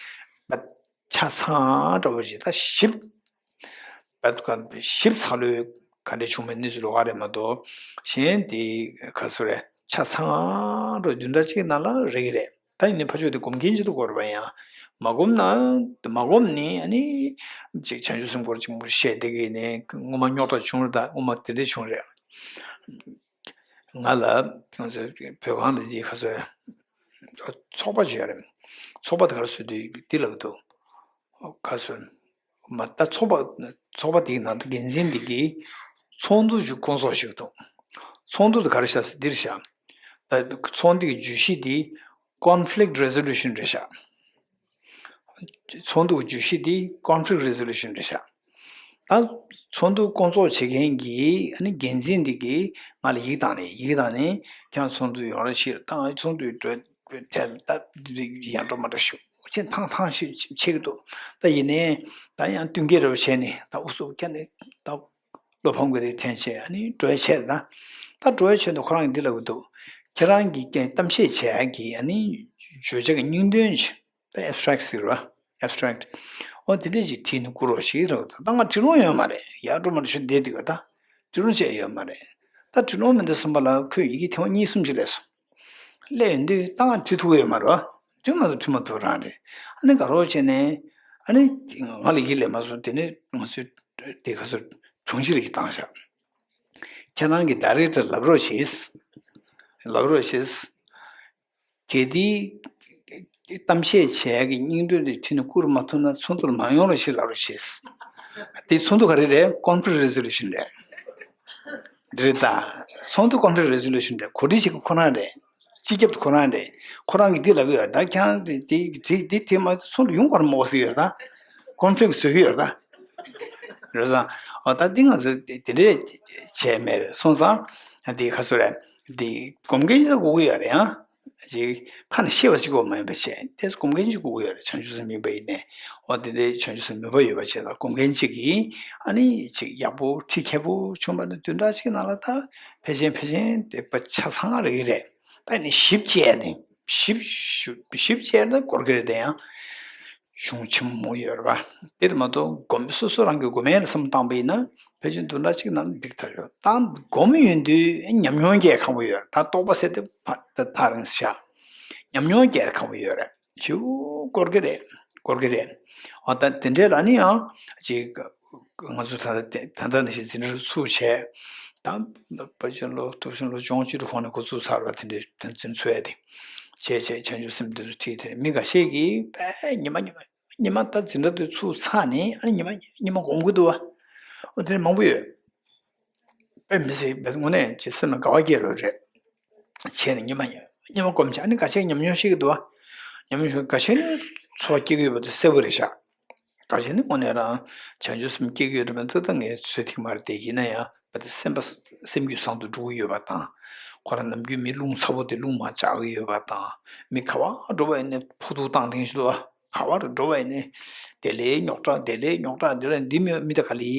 ཆ་ཚང་འགྲོ་བ་ཞིག་ད་ཞིབ་ཞིབ་ཚགས་ལོས་ག་འདྲ་བྱུང་མིན་གནས་ཚུལ་ལོགས་ཀ་རེད་མ་གཏོགས། གཞན་དེ་ག་ཚོད་རེད། ཆ་ཚང་འགྲོ་བདུན་ཕྲག་གཅིག་ནང་ལ་རེག་གི་རེད། ད་ཡིན་ནའི་ཕར་ཕྱོགས་དེ་སྒོམ་མཁན་ཅིག་ཏུ་དགོས་རེད་པ། ཡང་མ་སྒོམ་ན། མ་སྒོམ་ནི་ཨ་ནི་ཅིག་བྱང་ཆུབ་སེམས་སྐོར་ཅིག་མང་པོ་བཤད་བསྡད་ཀྱི་ནས་སྔོན་མ་རྙོག་དྲ་བྱུང་རེད། ད་སྔོན་མ་དེ་འདྲ་བྱུང་རེད། ང་ལ་ཁྱོད་ཚོ་བོད་ཁང་ལ་ཅིག་ཁ་སོ། ཚོགས་པ་ཅིག་ཡོད་རེད། ཚོགས་པ་དེ་ག་རེ་བཟོས་དུས་འདི་ལབ་འདུག་ཁ་སོ། མ་ད་ཚོགས་པ། ཚོགས་པ་དེའི་ནང་དུ་འགན་འཛིན་དེ་གིས་ཚོགས་འདུ་ཞིག་བསྐོང་ཚོགས་ཞིག་འདུག་ཚོགས་འདུ་དེ་ག་རེ་བྱ་ཟེར་འདིར་བཞག་ད་ཚོགས་འདུ་གི་བརྗོད་གཞི་དེ་Conflict Resolution རེད་བཞག་ཚོགས་འདུ་གི་བརྗོད་གཞི་དེ་Conflict Resolution རེད་བཞག་ད་ཚོགས་འདུ་བསྐོང་ཚོགས་བྱེད་མཁན་གྱི་ཨ་ནི་འགན་འཛིན་དེ་གིས་ང་ལ་ཡིག་བཏང་ནས་ཡིག་བཏང་ནས་ཁྱེད་རང་ཚོགས་འདུ་ཡོང་རོགས་བྱེད། ད་ང་ཚོགས་འདུའི་གྲོས་གྲོས་ཐལ་ད་ཡར་འགྲོ་མར་འགྲོ་ཞུ་ཅེས་ཐང་ཐང་ཞིག་བྱེད་ཀྱི་འདུག་ད་ཡིན་ནའི་ད་ཡང་བསྟུན་མཁས་རེ་བྱས་ནས་ད་ཨུ་ཚུགས་བཀྱག་ནས་ད། བློ་ཕམ་གྱི་རེད་དྲན་བྱས་ཨ་ནི་འགྲོ་ཡ་བྱས་རེད་ད། ད་འགྲོ་ཡ་བྱས་འདུག་ཁོ་རང་གིས་འདི་ལབ་ཀྱི་འདུག་ཁྱེད་རང་གིས་ཀྱང་གཏམ་བཤད་བྱེད་ཡ་གི་ཨ་ནི་བརྗོད་བྱ་གི་སྙིང་དོན་ཅིག་ད་abstract ཟེར་བ། abstract འོ་དེ་འདྲས་ཅིག་བྲིས་ནས་བསྐུར་རོགས་ཞེས་རེད་འདུག་ད་ང་བྲིས་ལོང་ཡོད་མ་རེད། ཡར་འགྲོ་མར་འགྲོ་ཞུ་བསྡད་འདུག་ད་བྲིས་ལོང་བྱས་ཡོད་མ་རེད། ད་བྲིས་ལོང་མི་འདུག་བསམ་པ་ལ་ཁོས་ཡི་གེ་ཐེངས་མ་གཉིས་གསུམ་ཅིག་སླེབས་སོང་། སླེབས་ཡོང་དུས་ད་ང་བྲིས་ཐུབ་ཀྱི་ཡོད་མ་རེད་བ། བྲིས་མ་ཐུབ་བྲིས་མ་ཐུབ་རང་རེད། ཨ་ནི་དགའ་རོགས་བྱས་ནས་ཨ་ནི་ང་ལ་ཡིད་ལས་མ་སོང་། དེ་ནས་ང་ཚོས་དེ་ག་ཚོད་དྲུང་ཆེ་ལ་ཡིད་བཏང་བཞག་ཁྱེད་རང་གི་ཌའི་རེག་ཊར་ལབ་རོགས་བྱེད། ལབ་རོགས་བྱེད། གལ་ཏེ་གཏམ་བཤད་བྱས་ཀྱི་སྙིང་དོན་དེ་བྲིས་ནས་བསྐུར་མ་ཐུབ་ན་ཚོགས་འདུར་མ་ཡོང་རོགས་ཞེས་ལབ་རོགས་བྱེད། དེ་ཚོགས་འདུ་ག་རེ་རེད། Conflict Resolution རེད། འདི་རེད་ད། ཚོགས་འདུ་Conflict Resolution རེད། གོ་སྒྲིག་བྱེད་མཁན་ཁོ་རང་རེད། སྤྱི་ཁྱབ་ཁོ་རང་རེད། ཁོ་རང་གིས་འདི་ལབ་ཀྱི་ཡོད་ད། ཁྱེད་རང་འདི་འདི་འདི་འདི་བྲིས་མ་ཚོགས་འདུ་ཡོང་ག་རེ་མ་གོ་ཟེར་ཡོད་ད། Conflict བཟོ་གི་ཡོད་ད། རེད་སོང་། ཨོ་ད་འདི་ང་ཚོ་འདི་འདི་འདྲས་བྱས་མེད་རེད་སོང་ཙང་། འདི་ཁ་སོ་རེད། འདི་སྒོམ་མཁན་ཅིག་དགོས་ཀྱི་ཡོད་རེད་ཨང་། ཅིག་ཁ་ནས་བཤད་པ་ཅིག་གོ་མ་ཡིན་པ་བྱས་ཏེ་སྒོམ་མཁན་ཅིག་དགོས་ཀྱི་ཡོད་རེད། བྱང་ཆུབ་སེམས་ཡིན་པ་ཡིན་ནའི། འོ་དེ་འདྲའི་བྱང་ཆུབ་སེམས་མོས་པ་ཡོད་པ་ཅིག་ལ་སྒོམ་མཁན་ཅིག་གིས་ཨ་ནི་ཅིག་ཡག་པོ་ཁྲིད་མཁས་པོ་བྱུང་བ་ན་བདུན་ཕྲག་གཅིག་ནང་ལ་ད་ཕལ་ཆེར་ཕལ་ཆེར་དེ་པ་ཆ་ཚང་རེད་ཀྱི་རེད། ད་ནི་ཞིབ་དཔྱད་ནི་ཞིབ་ཞིབ་ཞིབ་དཔྱད་ན་འགོར་གྱི་རེད། དེ་ཡང་གཞུང་ཆེན་མོ་ཡོད་རེད་པ། དེར་མ་གཏོགས་སྒོམ་སོ་སོ་རང་གི་སྒོམ་ཡས་ལ་བསམ་བཏང་པ་ཡིན་ན་ཕལ་ཆེར་བདུན་ཕྲག་གཅིག་ནང་འགྲིག་ཐག་ཆོད། ད་སྒོམ་ཡོང་དུས་ཉམས་མྱོང་སྐྱེ་ཁག་པོ་ཡོད་རེད། ད་རྟོགས་པ་ཟེར་དེ་ཕ་ད་ཐག་རིང་ཤག་ཉམས་མྱོང་སྐྱེ་ཁག་པོ་ཡོད་རེད། ཞུ་སྐོར་གི་རེད། སྐོར་གི་རེད། འོ་ད་དེ་འདྲས་ལ་ནི་ཡང་ཅིག་ང་ཚོ་ད་ལྟ་ད་ལྟ་ནང་བཞིན་འཛིན་གྲྭ་ཚུགས་བྱས། ད་ཕལ་ཆེར་ལོ་ཐུབ་ཆེན་ལོ་བཅོ་ལྔ་བཅུ་དྲུག་གོང་ནས་འགོ་བཙུགས་ཚར་བ་དེ་འདྲས་དོན་ཚན་ཚུད་ཡ་དེ། བྱས་བྱས་བྱང་ཆུབ་སེམས་འདི་ཚོ་ཁྲིད་དེ་མི་འགའ་ཤས་ཀྱིས་དཔེ་ཉི་མ་ཉི་མ་ཉི་མ་ད་འཛིན་གྲྭ་དེ་ཚུགས་ཚར་ནས་ཨ་ནི་ཉི་མ་ཉི་མ་སྒོམ་གྱི་འདུག་བ། འོ་དེ་འདྲ་མང་པོ་ཡོད། དཔེ་མི་སྲིད་པའི་དངོས་གནས་ཀྱི་སེམས་ལ་དགའ་བ་སྐྱེ་རོགས་རེད། བྱས་ནས་ཉི་མ་ཉི་མ་སྒོམ་བྱས་ཨ་ནི་འགའ་ཤས་ཉམས་མྱོང་ཤེས་ཀྱི་འདུག་བ། ཉམས་མྱོང་ཤེས་འགའ་ཤས་ནི་ཚོར་བ་སྐྱེ་གི་ཡོད་པ་དེ་གསལ་པོ་རེད་ཤག་འགའ་ཤས་ནི་དངོས་གནས་རང་བྱང་ཆུབ་སེམས་སྐྱེ་གི་ཡོད་རེད་པ་འདི་ད་ངས་ཚོད་ཐིག་མ་རེད་དེ་ཡིན་ན་ཡང་བ་དེ་སེམས་པ་སེམས་རྒྱུད་བཟང་དུ་འགྲོ་གི་ཡོད་པ་དང་། ཁོ་རང་ནམ་རྒྱུན་མི་རླུང་ཚ་པོ་དེ་རླུང་མར་འཇགས་ཀྱི་ཡོད་པ་དང་། མི་ག་བ་འགྲོ་བ་ཡིན་ནའི་ཕོ་ཐུག་བཏང་ཐེངས་ཤིག་འདུག་བ། ག་བར་འགྲོ་བ་ཡིན་ནའི་དེ་ལས་རྙོག་དྲ་དེ་ལས་རྙོག་དྲ་དེ་ལས་འདི་མི་མི་ད་ག་ལེ་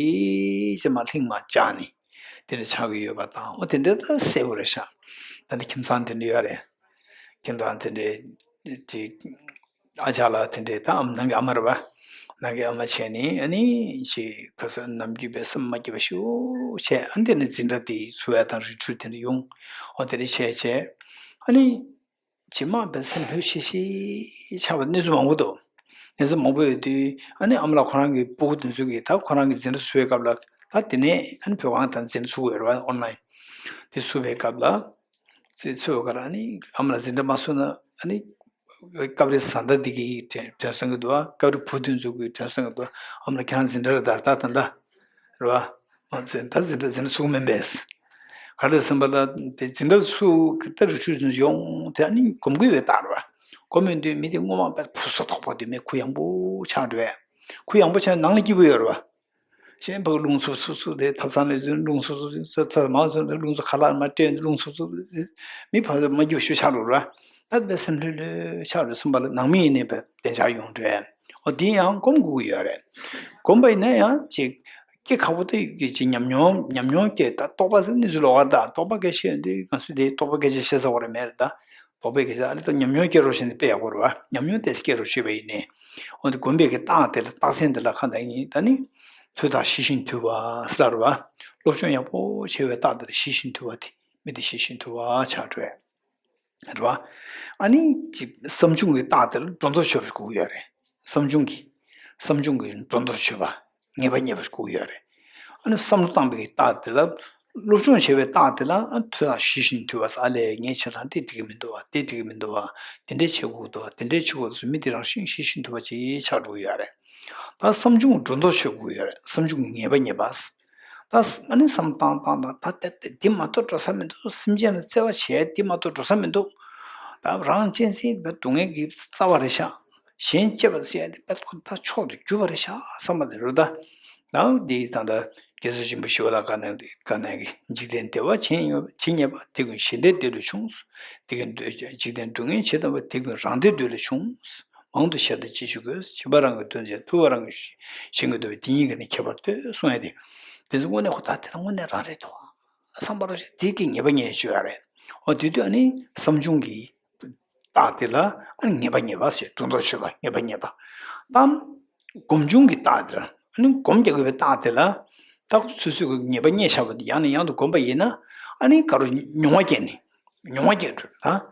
ཞེས་མ་ལྷིང་མ་བཅག་ནས་དེ་འདྲ་ཆགས་ཀྱི་ཡོད་པ་དང་འོ་དེ་འདྲ་ད་གསལ་པོ་རེད་ཤག་ད་ནི་ཁྱིམ་ཚང་དེ་འདྲ་ཡོད་རེད། ཁྱིམ་ཚང་དེ་འདྲའི་དེ་ཨ་ཅག་ལགས་དེ་འདྲའི་ད་ཨམ་ནང་གི་ཨ་མ་རེད་པ། ནང་གི་ཨ་མ་བྱས་ནས་ཨ་ནི་ཅིག་ཁ་སང་ནམ་རྒྱུན་པའི་སེམས་མ་སྐྱིད་པ་ཞུ་བྱས་ཨ་འདི་ནི་འཛིན་གྲྭ་དེ་ཚུགས་ཡ་དང་རི་ཁྲོད་དེ་འདྲ་ཡོང་འོ་དེ་འདྲ་བྱས་བྱས་ཨ་ནི། ཇེ་མང་བའི་སེམས་ལྷོད་ཤིག་ཤིག་ཆགས་པའི་གནས་ཚུལ་མང་པོ་འདུག་གནས་ཚུལ་མང་པོ་ཡོད་དུས་ཨ་ནི་ཨ་མ་ལགས་ཁོ་རང་གི་སྤུ་གུ་དེ་ཚོ་གིས་ད་ཁོ་རང་གི་འཛིན་གྲྭ་ཚུགས་པའི་སྐབས་ལ་ད་དེ་ནས་ཨ་ནི་བོད་ཁང་དང་འཛིན་གྲྭ་ཚུགས་པ་ཡོད་རེད་པ་ཨོན་ལའིན། དེ་ཚུགས་པའི་སྐབས་ལ་ཚེ་ཚུགས་པའི་སྐབས་ལ་ཨ་ནི་ཨ་མ་ལགས་འཛིན་གྲྭ་མ་ཚུགས་ན་ཨ་ནི་སྐབས་རེ་བཟའ་ཟླ་དེ་གིས་དྲན་དྲན་སོང་གི་འདུག་ཨ། སྐབས་རེ་བུ་དེ་ཚོ་གིས་དྲན་སོང་གི་འདུག་ཨ་མ་ལགས་ཁྱེད་རང་འཛིན་གྲྭ་རེད་ད་ད་ད་ད། རེད་བ། ང་ཚོས་ད་འཛིན་གྲྭ་འཛིན་གྲྭ་ཚུགས་མིན་པས། ག་རེ་ཟེར་བ་ལ་དེ་འཛིན་གྲྭ་ཚུགས་ཀྱི་ད་རི་ཁྲོད་འཛིན་ཡོང་དེ་ཨ་ནི་སྒོམ་གྱི་ཡོད་ད་རེད་བ། སྒོམ་ཡོང་དུས་མི་དེ་སྔོན་མ་དཔེ་ཕུ་སུ་དོག་པོ་དེ་མི་ཁུ་ཡངས་པོ་ཆགས་འགྲོ་བས། ཁུ་ཡངས་པོ་ཆགས་ནང་ལ་སྐྱིད་པོ་ཡོད་རེད་བ། གཞན་ཕ་གི་རླུང་འཚུབ་འཚུབ་འཚུབ་དེ་ཐབ་ཚང་ལ་འཛིན་རླུང་འཚུབ་འཚུབ་འཚུབ་ཚ་མང་ཚོ་འདི་རླུང་འཚུབ་ཁ་ལག་མ་སྤྲད་འདི་རླུང་འཚུབ་འཚུབ་མི་ཕ་གི་མ་སྐྱིད་པོ་ཞིག་ཆགས་འགྲོ་རེད་བ། ད་དཔེ་སེམས་ལྷོད་ལྷོད་ཆགས་འགྲོ་སེམས་པ་ལ་ནང་མི་ཡིན་ནའི་དཔེ་བདེ་འཇགས་ཡོང་འགྲོ་བས། འོ་དེ་ཡང་སྒོམ་དགོས་ཀྱི་ཡོད་རེད། སྒོམ་པ་ཡིན་ན་ཡང་ཅིག་སྐྱེ་ཁག་པོ་དེ་ཡོད་ཀྱི་ཅིག་ཉམས་མྱོང་ཉམས་མྱོང་སྐྱེ་ད་རྟོགས་པ་ཟེར་ནི་ཚུལ་ལོག་པ་ད་རྟོགས་པ་སྐད་ཆ་བཤད་དུས་ང་ཚོས་དེ་རྟོགས་པ་སྐད་ཆ་བཤད་ས་བ་རེད་མེད་རེད་ད། རྟོགས་པའི་སྐད་ཆ་ཨ་ནི་ད་ཉམས་མྱོང་སྐྱེ་རོགས་བྱས་ནས་དཔེ་ཡག་པོ་རེད་བ། ཉམས་མྱོང་དེ་སྐྱེ་རོགས་བྱས་པ་ཡིན་ནའི། འོ་དེ་སྒོམ་པའི་གི་རྟགས་དེ་ལ་རྟགས་མཚན་དེ་ལ་གང་ལྟར་ཡིན་ད་ནི། ཐོས་དང་ཤེས་བཞིན་དུལ་བ་ཟེར་བ། སློབ་སྦྱོང་ཡག་པོ་བྱས་པའི་རྟགས་དེ་ལ་ཤེས་བཞིན་དུལ་བ་དེ་མི་དེ་ཤེས་བཞིན་དུལ་བ་ཆགས་འགྲོ་ཡ། རེད་བ། ཨ་ནི་ཅིག་བསམ་བྱུང་གི་རྟགས་དེ་ལ་སྒྲོ་འདོགས་ཆོད་པ་དགོས་ཀྱི་ཡོད་རེད། བསམ་བྱུང་གི་བསམ་བྱུང་གི་སྒྲོ་འདོགས་ཆོད་པ་ངེས་པ་རྙེད་པ་དགོས་ཀྱི་ཡོད་རེད། ཨ་ནི་བསམ་བློ་བཏང་པའི་རྟགས་དེ་ལ་སློབ་སྦྱོང་བྱས་པའི་རྟགས་དེ་ལ་ཨ་ཐོས་དང་ཤེས་བཞིན་དུལ་བ་ཟེར་ཨ་ལས་ངས་བྱས་ཙང་དེ་འགྲིག་གི་མི་འདུག་བ་དེ་འགྲིག་གི་མི་འདུག་བ་དེ་འདྲས་བྱེད་དགོས་འདུག་བ་དེ་འདྲས་བྱེད་དགོས་འདུག་ཟེར་མི་དེ་རང་བཞིན་ཤེས་བཞིན་དུལ་བ་ཅིག་ཆགས་འགྲོ་གི་ཡོད་རེད། ད་བསམ་བྱུང་སྒྲོ་འདོགས་ཆོད་དགོས་ཀྱི་ཡོད་རེད་བསམ་བྱུང་གི་ངེས་པ་རྙེད་པ། ད་ཨ་ནི་བསམ་བཏང་བཏང་བཏང་ད་ལྟ་དེ་འདི་མ་གཏོགས་འགྲོ་ས་མི་འདུག་སེམས་ཅན་ལ་བརྩེ་བ་བྱས་འདི་མ་གཏོགས་འགྲོ་ས་མི་འདུག་ད་རང་གཅེས་འཛིན་པའི་སྡུག་བསྔལ་གྱི་རྩ་བ་རེད་ཤག་གཞན་གཅེས་པར་བྱས་འདི་དཔེ་ཁོ་ད་མཆོག་ཏུ་གྱུར་པ་རེད་ཤག་བསམ་པ་དེ་རུ་ད་ད་འདི་ད་ལྟ་རྒྱལ་སྲས་ཆེན་པོ་ཞི་བ་ལྷ་དཀར་ནག་དཀར་ནག་གིས་འཇིག་རྟེན་བདེ་བ་ཇི་སྙེད་པ་དེ་ཀུན་གཞན་བདེ་འདོད་ལས་བྱུང་། དེ་ཀུན་འཇིག་རྟེན་སྡུག་བསྔལ་ཇི་སྙེད་པ་དེ་ཀུན་རང་བདེ་འདོད་ལས་བྱུང་། མང་དུ་བཤད་དང་ཅི་ཞིག་དགོས། བྱིས་པ་རང་གི་དོན་བྱེད། ཐུབ་པ་རང་གིས་གཞན་གྱི་འདོད་པའི་དེ་ཉིད་ཀྱིས་ནི་ཁྱད་པར་ལྟོས་གསུང་ཡ་དེ། དེ་ཚོ་དངོས་གནས་ཁོ་ཐག་དེ་དང་དངོས་གནས་རང་རེད་དོ། བསམ་པ་རང་ཞིག་དེ་གི་ངེས་པ་རྙེད་བཅུག་ཡ་རེད། འོ་དེ་དུས་ཨ་ནི་བསམ་བྱུང་གི་རྟགས་དེ་ལ་ཨ་ནི་ངེས་པ་རྙེད་པ་ཞེས་སྒྲོ་འདོགས་ཆོད་པ་ངེས་པ་རྙེད་པ། གཏམ། སྒོམ་བྱུང་གི་རྟགས་དེ་ལ་ཨ་ནི་སྒོམ་རྒྱག་དགོས་པའི་རྟགས་དེ་ལ་རྟགས་སོ་སོའི་གི་ངེས་པ་རྙེད་བཞག་པ་དེ་ཡང་ནས་ཡང་དུ་སྒོམ་པ་ཡིན་ན་ཨ་ནི་ག་རུ་མྱོང་བ་སྐྱེས་ནས། མྱོང་བ་སྐྱེ་འགྲོ་ལ།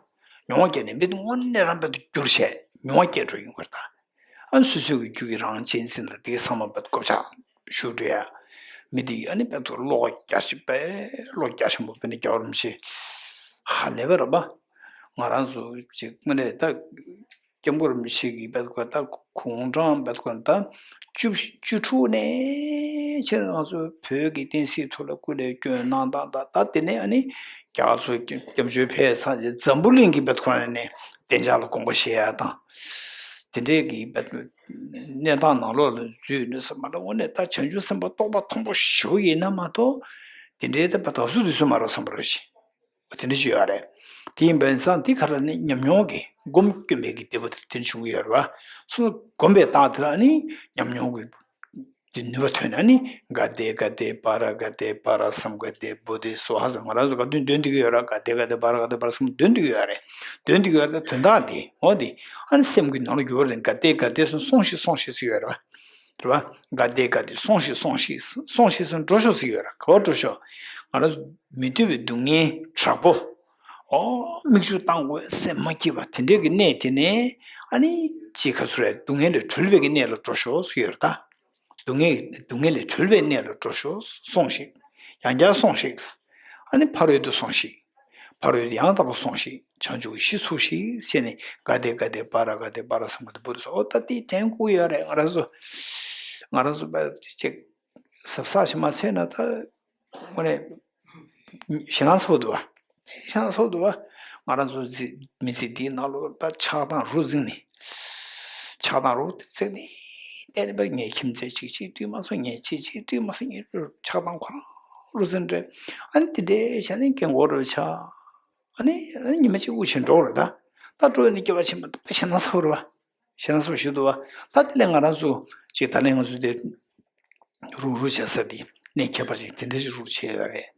མྱོང་བ་སྐྱེ་ནས་མི་དེ་དངོས་གནས་རང་དཔེ་དུ་འགྱུར་བྱས་མྱོང་བ་སྐྱེ་འགྲོ་ཡོང་བར་ཐལ། ཨ་ནི་སོ་སོའི་གི་རྒྱུད་ཀྱི་རང་གཅེས་འཛིན་ལ་དེ་གི་ཚང་མ་དཔེ་དུ་བགོ་བཤའ་ཞུགས་འགྲོ་ཡ། མི་དེ་ཨ་ནི་དཔེ་དུ་བློ་ཁོག་རྒྱ་ཆེ་དཔེ་བློ་རྒྱ་ཆེན་པོ་དཔེ་ནི་རྒྱལ་བ་རིན་པོ་ཆེ། ཧ་ལས་པ་རེད་པ། ང་རང་ཚོ་ཅིག་དངོས་གནས་ད། སྐྱབས་མགོན་རིན་པོ་ཆེ་གིས་བེད་ཁོ་ད་གུང་ཀྲང་བེད་ཁོ་ད་བཅུ་བཅུ་དྲུག་ནས་ཕྱིར་ང་ཚོ་བོད་ཀྱི་བསྟན་སྲིད་ཐོག་ལ་སྐུ་ལས་བསྐྱོན་གནང་སྟངས་དང་ད་དེ་ནས་ཨ་ནི་རྒྱ་གར་ཚོ་སྐྱབས་བཅོལ་ཕེབས་ཚར་རྗེས་འཛམ་བུ་གླིང་གི་བེད་ཁོ་ནས་བདེ་འཇགས་ལ་དགོངས་པ་བཞེས་ཡ་དང་། དེ་འདྲའི་གི་བེད་གནས་སྟངས་ནང་ལོགས་ལ་འཛུལ་ནས་ཟེར་མ་ལ་དངོས་གནས་ད་བྱང་ཆུབ་སེམས་དཔའ་རྟོགས་པ་མཐོན་པོ་ཞེ་པོ་ཡིན་ན་མ་གཏོགས་དེ་འདྲའི་ད་བ་དག་སུ་དུས་སུ་མ་རོགས་བསམ་པ་རོགས་ཤིག་དེ་འདྲ་ཞིག་ཡོད་རེད། དེ་ཡིན་པ་ཡིན་ཙང་དེ་ག་རེ་ནི་ཉམས་མྱོང་གི་སྒོམ་སྐྱོན་པའི་གི་བདེ་པོ་དེ་དེ་འདྲ་བྱུང་གི་ཡོད་རེད་བ། སོ་སོ་སྒོམ་པའི་རྟགས་དེ་ལ་ནི་ཉམས་མྱོང་གི་དེ་ནུས་པ་ཐོན་ན་ནི་ག་དེ་ག་དེ་པ་ར་ག་དེ་པ་ར་སམ་ག་དེ་བོ་དེ་སོ་ཧ་ཟེར་ང་རང་ཚོ་ག་དུས་འདོན་བསྡད་ཀྱི་ཡོད་ར་ག་དེ་ག་དེ་པ་ར་ག་དེ་པ་ར་སམ་འདོན་བསྡད་ཀྱི་ཡོད་རེད། འདོན་བསྡད་ཀྱི་ཡོད་ར་དོན་དག་དེ་འོ་དེ་ཨ་ནི་སེམས་ཀྱི་ནང་ལ་འགྱུར་བ་རེད་ག་དེ་ག་དེ་སོང་སོང་ཤིག་སོང་ཤིག་ཟེར་ཡོད་ར་བ། རེད་བ། ག་དེ་ག་དེ་སོང་ཞིག་སོང་ཞིག་སོང་ཞིག་སོང་འགྲོ་ཤོག་ཟེར་ཡོད་ར་ག་བ་འགྲོ་ཤོག་ང་རང་མི་འདོད་པའི་སྡུག་བསྔལ་དྲག་པོ། ཨོ་མིག་ཆུ་བཏང་དགོས་སེམས་མ་སྐྱིད་པ་དེ་འདྲའི་གི་གནས་དེ་ནས་ཨ་ནི་ཅི་ག་ཚོད་རེད་སྡུག་བསྔལ་ལས་གྲོལ་བའི་གི་གནས་ལ་འགྲོ་ཤོག་ཟེར་ཡོད་ར་ད། སྡུག་བསྔལ་སྡུག་བསྔལ་ལས་གྲོལ་བའི་གནས་ལ་འགྲོ་ཤོག་སོང་ཞིག་ཡང་བསྐྱར་སོང་ཞིག་ཨ་ནི་ཕ་རོལ་ཏུ་སོང་ཞིག་ཕ་རོལ་ཏུ་ཡང་དག་པར་སོང་ཞིག་བྱང་ཆུབ་ཀྱི་གཞི་ཚུགས་ཤིག་ཟེར་ནས། ག་ཏེ་ག་ཏེ་པཱ་ར་ག་ཏེ་པཱ་ར་སཾ་ག་ཏེ་བུ་ཏི་སྭཱ་ཧཱ། ད་དེ་དྲན་དགོས་ཡོད་རེད། ང་རང་ཚོ་ང་རང་ཚོ་ཅིག་གཟབ་གཟབ་བྱས་མ་བྱས་ན་ད་དངོས་གནས་ཞེད་སྣང་ཚ་པོ་འདུག་བ། ཞེད་སྣང་ཚ་པོ་འདུག་བ། ང་རང་ཚོ་མི་ཚེ་འདིའི་ནང་ལོགས་ད་ཆགས་སྡང་རུ་འཛིང་ནས། ཆགས་སྡང་རུ་འཛིང་ནས་བསྡད་ནས། ངའི་ཁྱིམ་མཚེས་གཅིག་གཅིག་འགྲིག་མ་སོང་། ངའི་ཁྱེད་གཅིག་འགྲིག་མ་སོང་། ངའི་ཆགས་སྡང་ཁོ་རང་རུ་འཛིང་འདྲ། ཨ་ནི་དེ་འདྲའི་བྱས་ནས་སྐད་འགོ་རུ་ཆགས། ཨ་ནི་ཨ་ནི་ཉི་མ་གཅིག་དབུགས་ཆད་འགྲོ་རེད་ད། ད་འགྲོ་ཡོང་ནས་སྐྱེ་བ་ཕྱི་མ་ད་ཞེད་སྣང་ཚ་པོ་རེད་བ། ཞེད་སྣང་ཚ་པོ་ཞིག་འདུག་བ། ད་དེ་ལས་ང་རང་ཚོ་ཅིག་ད་ལན་ང་ཚོ་དེ་རུག་རུག་བྱེད་ས་དེ་གནས་ཁྱད་པར་ཅན་དེ་འདྲ་ཞིག་རུག་རུག་བྱས་ཡོད་རེད།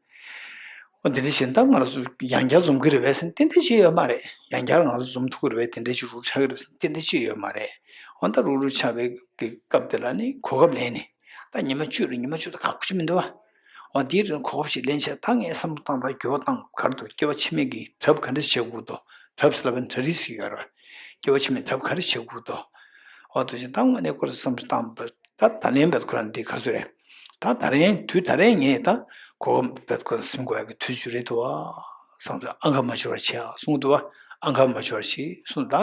འོ་དེ་འདྲ་བྱས་ན་ད་ང་རང་ཚོ་ཡང་བསྐྱར་འཛོམས་ཀྱི་རེད་པས་ཟེར་ན་ཏན་ཏན་ཅིག་ཡོད་མ་རེད། ཡང་བསྐྱར་ང་ཚོ་འཛོམས་ཐུབ་ཀྱི་རེད་པས་དེ་འདྲ་ཞིག་རུག་རུག་ཆགས་ཀྱི་རེད་ཟེར་ན་ཏན་ཏན་ཅིག་ཡོད་མ་རེད། འོ་ད་རུག་རུག་ཆགས་པའི་གི་སྐབས་དེ་ལ་ནི་གོ་སྐབས་ལེན་ནས། ད་ཉི་མ་བཅུ་རེད། ཉི་མ་བཅུ་ད་ཁག་པོ་ཅིག་མི་འདུག་བ། འོ་དེའི་རིང་གོ་སྐབས་ཤིག་ལེན་བྱས། ད་ངས་བསམ་བློ་བཏང་དང་འགྱུར་བ་བཏང་། ག་རེ་འདུག་སྐྱེ་བ་ཕྱི་མའི་གི་གྲབས་ག་འདྲ་བྱེད་དགོས་འདུག་གྲབས་ལབ་པའི་གྲ་སྒྲིག་ཞིག་ཡོད་རེད། སྐྱེ་བ་ཕྱི་མའི་གྲབས་ག་རེ་བྱེད་དགོས་འདུག་འོ་དེ་བཞིན་ད་དངོས་གནས་ཁོ་རང་བསམ་བློ་བཏང་བ། ད་ད་ལན་བེད་ཁོ་རང་འདི་ག་ཚོད་རེད། ད་ད་རིང་དུས་ད་རིང་ངས་ད་གོ་སྐབས་བེད་ཁོ་རང་ཟིན་དགོས་ཡག་གི་དུས་ཚོད་རེད་འདུག་བ། བསམ་བློ་ཨ་ཁ་མ་ཤོར་བ་བྱེད་ཨ་གསུངས་འདུག་བ། ཨ་ཁ་མ་ཤོར་བ་ཞིག་གསུངས། ད་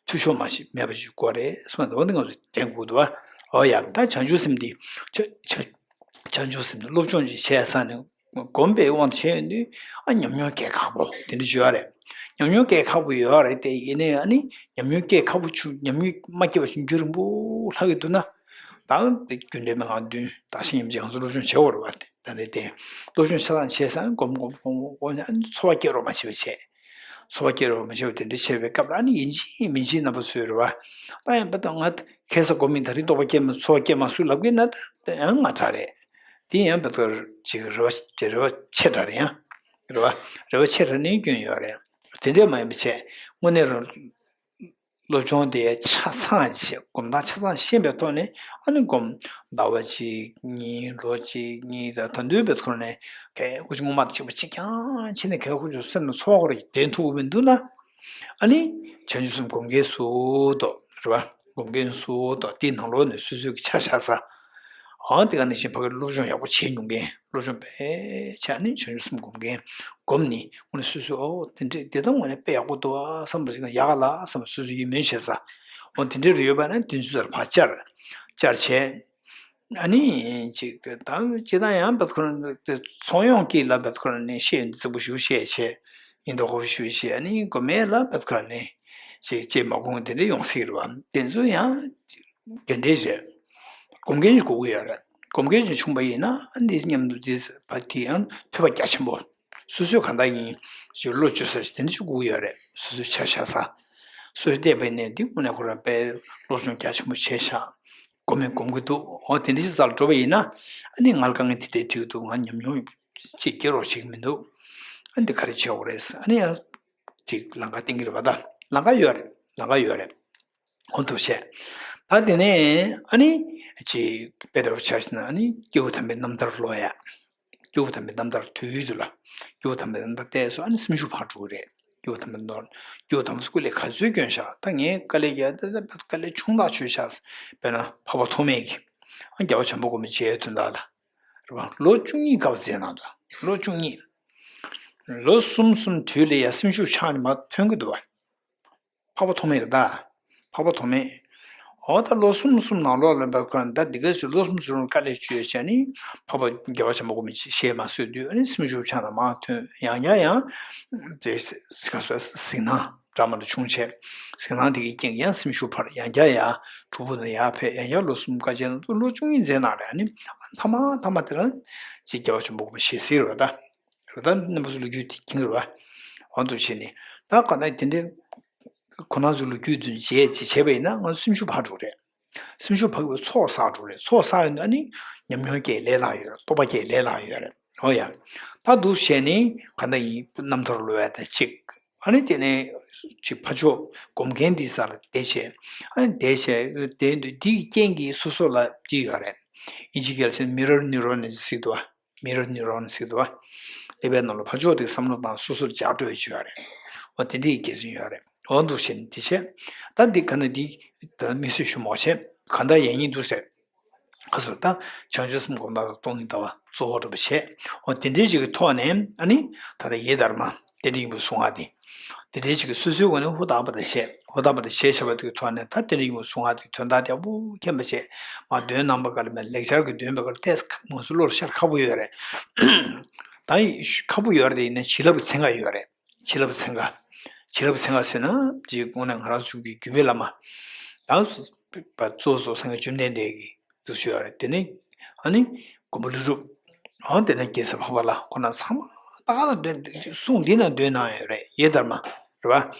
འཐུས་ཤོར་མ་ཞིག་མེད་པ་ཞིག་དགོས་རེད་གསུངས་འདུག་འོ་འདི་ང་ཚོ་དྲན་དགོས་འདུག་བ། འོ་ཡ། ད་བྱང་ཆུབ་སེམས་འདི་ཆ་ཆ་བྱང་ཆུབ་སེམས་ནི་སློབ་སྦྱོང་ཅིག་བྱས་ས་ནས་སྒོམ་པའི་དབང་དུ་བྱས་ཡོང་དུས། ཨ་ཉམས་མྱོང་སྐྱེལ་ཁག་པོ་དེ་འདྲ་ཅིག་ཡོད་རེད། ཉམས་མྱོང་སྐྱེལ་ཁག་པོ་ཡོད་རེད་དེ། ཡིན་ནའི་ཨ་ནི་ཉམས་མྱོང་སྐྱེལ་ཁག་པོ་བྱུང་། ཉམས་མྱོང་མ་སྐྱེས་པ་བྱུང་རྒྱུ་རིང་པོ་ལྷག་གི་འདུག་ན། ད་རྒྱུ་འབྲས་མན་ངག་བདུན་བདག་གཞན་ཡིན་གྱི་ང་ཚོ་སློབ་སྦྱོང་བྱེད་དགོས་རེད་བ། དེ་ད་ནི་དེ་སློབ་སྦྱོང་ཆ་ཚང་བྱས་ཙང་སྒོམ་སྒོམ་སྒོམ་སྒོམ་ཨ་ནི་ཚོར་བ་སྐྱེ་རོགས་མ་བྱེད་པ་བྱས། ཚོར་བ་སྐྱེ་རོགས་མ་བྱེད་པ་དེ་འདྲ་བྱས་པའི་སྐབས་ལ་ཨ་ནི་ཡིན་གཅིག་མིན་གཅིག་རྣམ་པ་ཚོས་རེད་བ། ད་ཡང་བ་ད་ང་ཁ་སང་སྒོམ་མི་ད་རིང་རྟོགས་པ་སྐྱེས་མ། ཚོར་བ་སྐྱེས་མ་སུས་ལབ་གི་ན། ད་ཡང་ང་དྲག་རེད། དེ་ཡང་བ་ད་ཅིག་རེ་བ་ཅིག་རེ་བ་ཆེ་དྲགས་རེད། ཡང་རེད་བ། རེ་བ་ཆེ་དྲགས་ནས་སྐྱོན་ཡོད་རེད། དེ་འདྲས་མ་ཡིན་པ་བྱས། དངོས་གནས་རང་སློབ་སྦྱོང་དེ་ཆ་ཚང་བྱས། སྒོམ་སྟངས་ཆ་ཚང་ཤེས་པའི་ཐོག་ནས་ཨ་ནི་སྒོམ། ཟླ་བ་གཅིག་གཉིས། ལོ་གཅིག་གཉིས། ད་ད་དུང་བེད་ཁོ་རང་ནས་གལ་ཁུ་ཆུ་སྔོན་མ་དང་གཅིག་པ་གཅིག་རྐྱང་བྱས་ནས། གལ་ཁུ་ཆུ་སེམས་ལ་ཚོར་བ་ཁོ་རང་དྲན་ཐུབ་ཀྱི་མི་འདུག་ན། ཨ་ནི་བྱང་ཆུབ་སེམས་སྒོམ་མཁན་ཟུར་དུ་རེད་བ། སྒོམ་མཁན་ཟུར་དུ་དེའི་ནང་ལོགས་ནས་སོ་སོའི་གི་ཆ་བཞག་ས། ཨང་དེ་ག་ནང་བཞིན་ཕ་གིར་སློབ་སྦྱོང་ཡག་པོ་བྱས་མྱོང་མཁན། སློབ་སྦྱོང་དཔེ་བྱས་ནས་བྱང་ཆུབ་སེམས་སྒོམ་མཁན། སྒོམ་ནི་དངོས་གནས་སོ་སོས་ཨོ་དེ་འདྲས་དེ་ད་དངོས་གནས་དཔེ་ཡག་པོ་འདུག་ཨ་བསམ་པ་ཞིག་དང་། ཡག་ག་ལ་བསམ་པ་སོ་སོས་ཡིད་སྨོན་བྱེད་ས། ཨོ་དེ་འདྲས་རེ་ཡོད་པ་ན་དེ་ཚོ་ཚུར་ཕར་བཅར། བཅར་བྱས། ཨ་ནི་ཅིག་ད་ཅི་ད་ཡང་བེད་ཁོ་རང་དེ་ཚོགས་ཡོང་གི་ལ་བེད་ཁོ་རང་ནས་བཤད་རྫིག་པོ་ཞིག་བཤད་བྱས། ཡིན་མདོག་ཁ་པོ་ཞིག་བཤད། ཨ་ནི་སྒོམ་མཁན་ལ་བེད་ཁོ་རང་ནས་ཅིག་ཅེས་མ་དགོངས་དེ་འདྲས་ཡོང་སྲིད་རེད་བ། དེ་ཚོ་ཡང་དེ་འདྲས་བྱས། སྒོམ་མཁན་ཞིག་དགོས་ཀྱི་ཡོད་རེད། སྒོམ་མཁན་ཞིག་བྱུང་པ་ཡིན་ན་ཨ་འདི་མཉམ་དུ་འདི་ཕ་དེ་ཡང་ཐོས་པ་རྒྱ་ཆེན་པོ། སོ་སོས་གང་ལྟར་ཡིན་ཞིག་བློ་བཅོལ་ས་ཞིག་དེ་འདྲ་ཞིག་དགོས་ཀྱི་ཡོད་རེད། སོ་སོའི་ཆ་བཞག་ས། སོ་སོའི་བལྟས་པ་ཡིན་ནའི་འདི་དངོས་གནས་ཁོ་རང་དཔེ་སློབ་སྦྱོང་རྒྱ་ཆེན་པོ་བྱས་ཤག་སྒོམ་མིན་སྒོམ་གྱི་འདུག་འོ་དེ་འདྲ་ཞིག་རྩ་ལ་འགྲོ་བ་ཡིན་ན། ཨ་ནི་ང་ལ་དཀའ་ངལ་དེ་འདྲ་འཕྲད་ཀྱི་འདུག་ང་ཉམས་མྱོང་ཅིག་སྐྱེ་རོགས་བྱེད་ཀྱི་མི་འདུག་ཨ་འདི་ག་རེ་བྱེད་དགོས་རེད། ཨ་ནི་ཡང་ཅིག་ལམ་ཁ་བསྟན་གྱི་རེད་བ། ད་ལམ་ཁ་ཡོད་རེད། ལམ་ཁ་ཡོད་རེད། འོ་འདུག་བྱས། ད་དེ་ནས་ཨ་ནི་ཅིག་དཔེ་འདྲ་བོ་ཆ་བཞག་ན་ཨ་ནི་སྐྱེས་བུ་དམ་པའི་རྣམ་ཐར་ཀློག་ཡ། སྐྱེས་བུ་དམ་པའི་རྣམ་ཐར་དུས་ཚོད་ལ། སྐྱེས་བུ་དམ་པའི་རྣམ་ཐར་བལྟས་སོང་། ཨ་ནི་སེམས་ཤུགས་འཕར་འགྲོ་གི་རེད། སྐྱེས་བུ་དམ་པའི་རྣམ་ཐར། སྐྱེས་བུ་དམ་པ་སྐུ་ལས་ག་ཚོད་བསྐྱོན་ཤག་ད་ངས་དཀའ་ལས་རྒྱག་ད་ད་དཀའ་ལས་ཆུང་ཐག་ཆོད་ཤག་དཔེར་ན་འཕགས་པ་ཐོགས་མེད་ཀྱིས། ཨ་རྒྱལ་བ་བྱམས་པ་མགོན་པོ་མཇལ་དོན་དག་ལ། རེད་བ། ལོ་བཅུ་གཉིས་སྐབས་མཛད་གནང་འདུག་ལོ་བཅུ་གཉིས། ལོ་གསུམ་གསུམ་དུས་ལ་ཡ་སེམས་ཤུགས་ཆག་ནས་མར་ཐོན་གྱི་འདུག་བ། འཕགས་པ་ཐོགས་མེད་རེད་ད། འཕགས་པ་ཐོགས་མེད། འོ་ད་ལོ་གསུམ་གསུམ་ནང་ལོགས་ལ་འབབ་ཁོ་ན་ད་འདི་ག་ཞིག་ལོ་གསུམ་གསུམ་དཀའ་ལས་སྤྱོད་བྱས་ནས་འཕགས་པ་རྒྱལ་བ་བྱམས་པ་མགོན་པོ་མཇལ་མ་སོས་དུས་ཨ་ནི་སེམས་ཤུགས་ཆག་ནས་མར་ཐོན། ཡང་བསྐྱར་ཡང་དེ་ག་སོ་གཟིགས་སྣང་འདྲ་མི་འདྲ་བྱུང་བྱས། གཟིགས་སྣང་དེ་གི་རྐྱེན་གྱིས་ཡང་སེམས་ཤུགས་འཕར། ཡང་བསྐྱར་ཡང་གྲུབ་ཕུག་ནས་ཡར་ཕེབས། ཡང་བསྐྱར་ལོ་གསུམ་དཀའ་སྤྱད་ནས་ལོ་བཅུ་གཉིས་མཛད་གནང་རེད། ཨ་ནི་ཐ་མ་ཐ་མ་དེ་རང་ཅིག་རྒྱལ་བ་བྱམས་པ་མགོན་པོ་མཇལ་སྲིད་རེད་བ་ད། ད་རྣམ་པ་ཚོ་ལོ་རྒྱུས་དེ་མཁྱེན་གྱི་རེད་བ། འོ་འདུག་བྱས་ནས་ད་ག་ན་དེ་འདྲའི་ཁོ་རང་ཚོ་ལོ་རྒྱུས་དེ་མཇལ་ཅིག་བྱས་པ་ཡིན་ན་ང་ཚོ་སེམས་ཤུགས་འཕར་འགྲོ་རེད། སེམས་ཤུགས་འཕར་གྱི་ཚོགས་བསགས་འགྲོ་རེད། ཚོགས་བསགས་ཡོང་དུས་ཨ་ནི་ཉམས་མྱོང་སྐྱེ་ལས་སླ་ཡོད་རེད། རྟོགས་པ་སྐྱེ་ལས་སླ་ཡོད་རེད། འོ་ཡ། ད་འདུག་བྱས་ནས་ག་ན་ཡིན་རྣམ་ཐར་ཀློག་ཡ་དང་གཅིག་ཨ་ནི་དེ་ནས་ཅིག་ཕར་ཕྱོགས་སྒོམ་མཁན་འདིའི་ས་ལ་བསྡད་བྱས། ཨ་ནི་བསྡད་བྱས་བསྡད་འདུག་འདི་ཡི་རྐྱེན་གྱིས་སོ་སོ་ལ་འདི་ཡོད་རེད། ཨིན་ཇི་སྐད་ལ་བྱས་ན་mirror neuron་ཟེར་གྱི་འདུག་བ། mirror neuron་ཟེར་གྱི་འདུག་བ། ཀླད་པའི་ནང་ལ་ཕར་ཕྱོགས་དེ་བསམ་བློ་བཏང་སོ་སོར་ལྗགས་སྤྲོད་བྱས་ཡོད་རེད། འོ་དེ་འདྲའི་དགེ་མཚན་ཡོད་རེད། འོ་འདུག་བྱས་ནས་འདི་བྱས། ད་འདི་ག་ན་འདི་ད་དམིགས་བསལ་ཞུ་མོ་བྱས་གང་ལྟར་ཡག་ཉིད་འདུག་ཟེར། ཁ་སོར་ད་བྱང་ཆུབ་སེམས་སྒོམ་ཐབས་སྟོང་ཉིད་ལྟ་བ་གཙོ་བོ་འདྲ་པོ་བྱས། འོ་དེ་འདྲའི་ཅིག་གི་ཐོག་ནས་ཨ་ནི་ད་ལྟ་ཡེ་དྷརྨ་ རྟེན་འབྲེལ་སྙིང་པོའི་གཟུངས་སྔགས་དེ། དེ་འདྲའི་ཞིག་གི་སོ་སོའི་ངོས་ནས་ཧུར་ཐག་པ་དང་བཤད། ཧུར་ཐག་པ་དང་བཤད་བྱས་པ་དེའི་ཐོག་ནས་ད་རྟེན་འབྲེལ་སྙིང་པོའི་གཟུངས་སྔགས་དེའི་དོན་དག་དེ་ཡག་པོ་མཁྱེན་པ་བྱས། མ་འདོན་གནང་བ་ག་ལ་མེད། ལེགས་སྦྱར་གྱི་འདོན་པའི་སྐབས་ལ་ཏོག་ཙམ་ང་ཚོ་བློ་ལ་ཤར་ཁག་པོ་ཡོད་རེད། ད་ཡི་ཁག་པོ་ཡོད་རེད། དེ་ཡིན་ན་བྱིན་རླབས་ཀྱི་ཚན་ཁ་ཡོད་རེད། བྱིན་རླབས་ཀྱི་ཚན་ཁ། བྱིན་རླབས་ཀྱི་ཚན་ཁ་ཟེར་ན་དེའི་དངོས་གནས་ང་རང་ཚོ་གི་བརྒྱུད་པའི་བླ་མ། ད་གཙོ་བོ་སངས་རྒྱས་བཅོམ་ལྡན་འདས་ཀྱི་འདུག་ཞུ་ཡོད་རེད། དེ་ནས་ཨ་ནི་མགོན་པོ་ཀླུ་སྒྲུབ། འོ་དེ་ནས་རྒྱལ་སྲས་འཕགས་པ་ལྷ། ཁོང་རྣམ་ཚང་མ་ད་ག་ལ་འདོན། གསུང་འདི་ནང་འདོན་གནང་ཡོད་རེད། ཡེ་དྷརྨ་རེད་པ།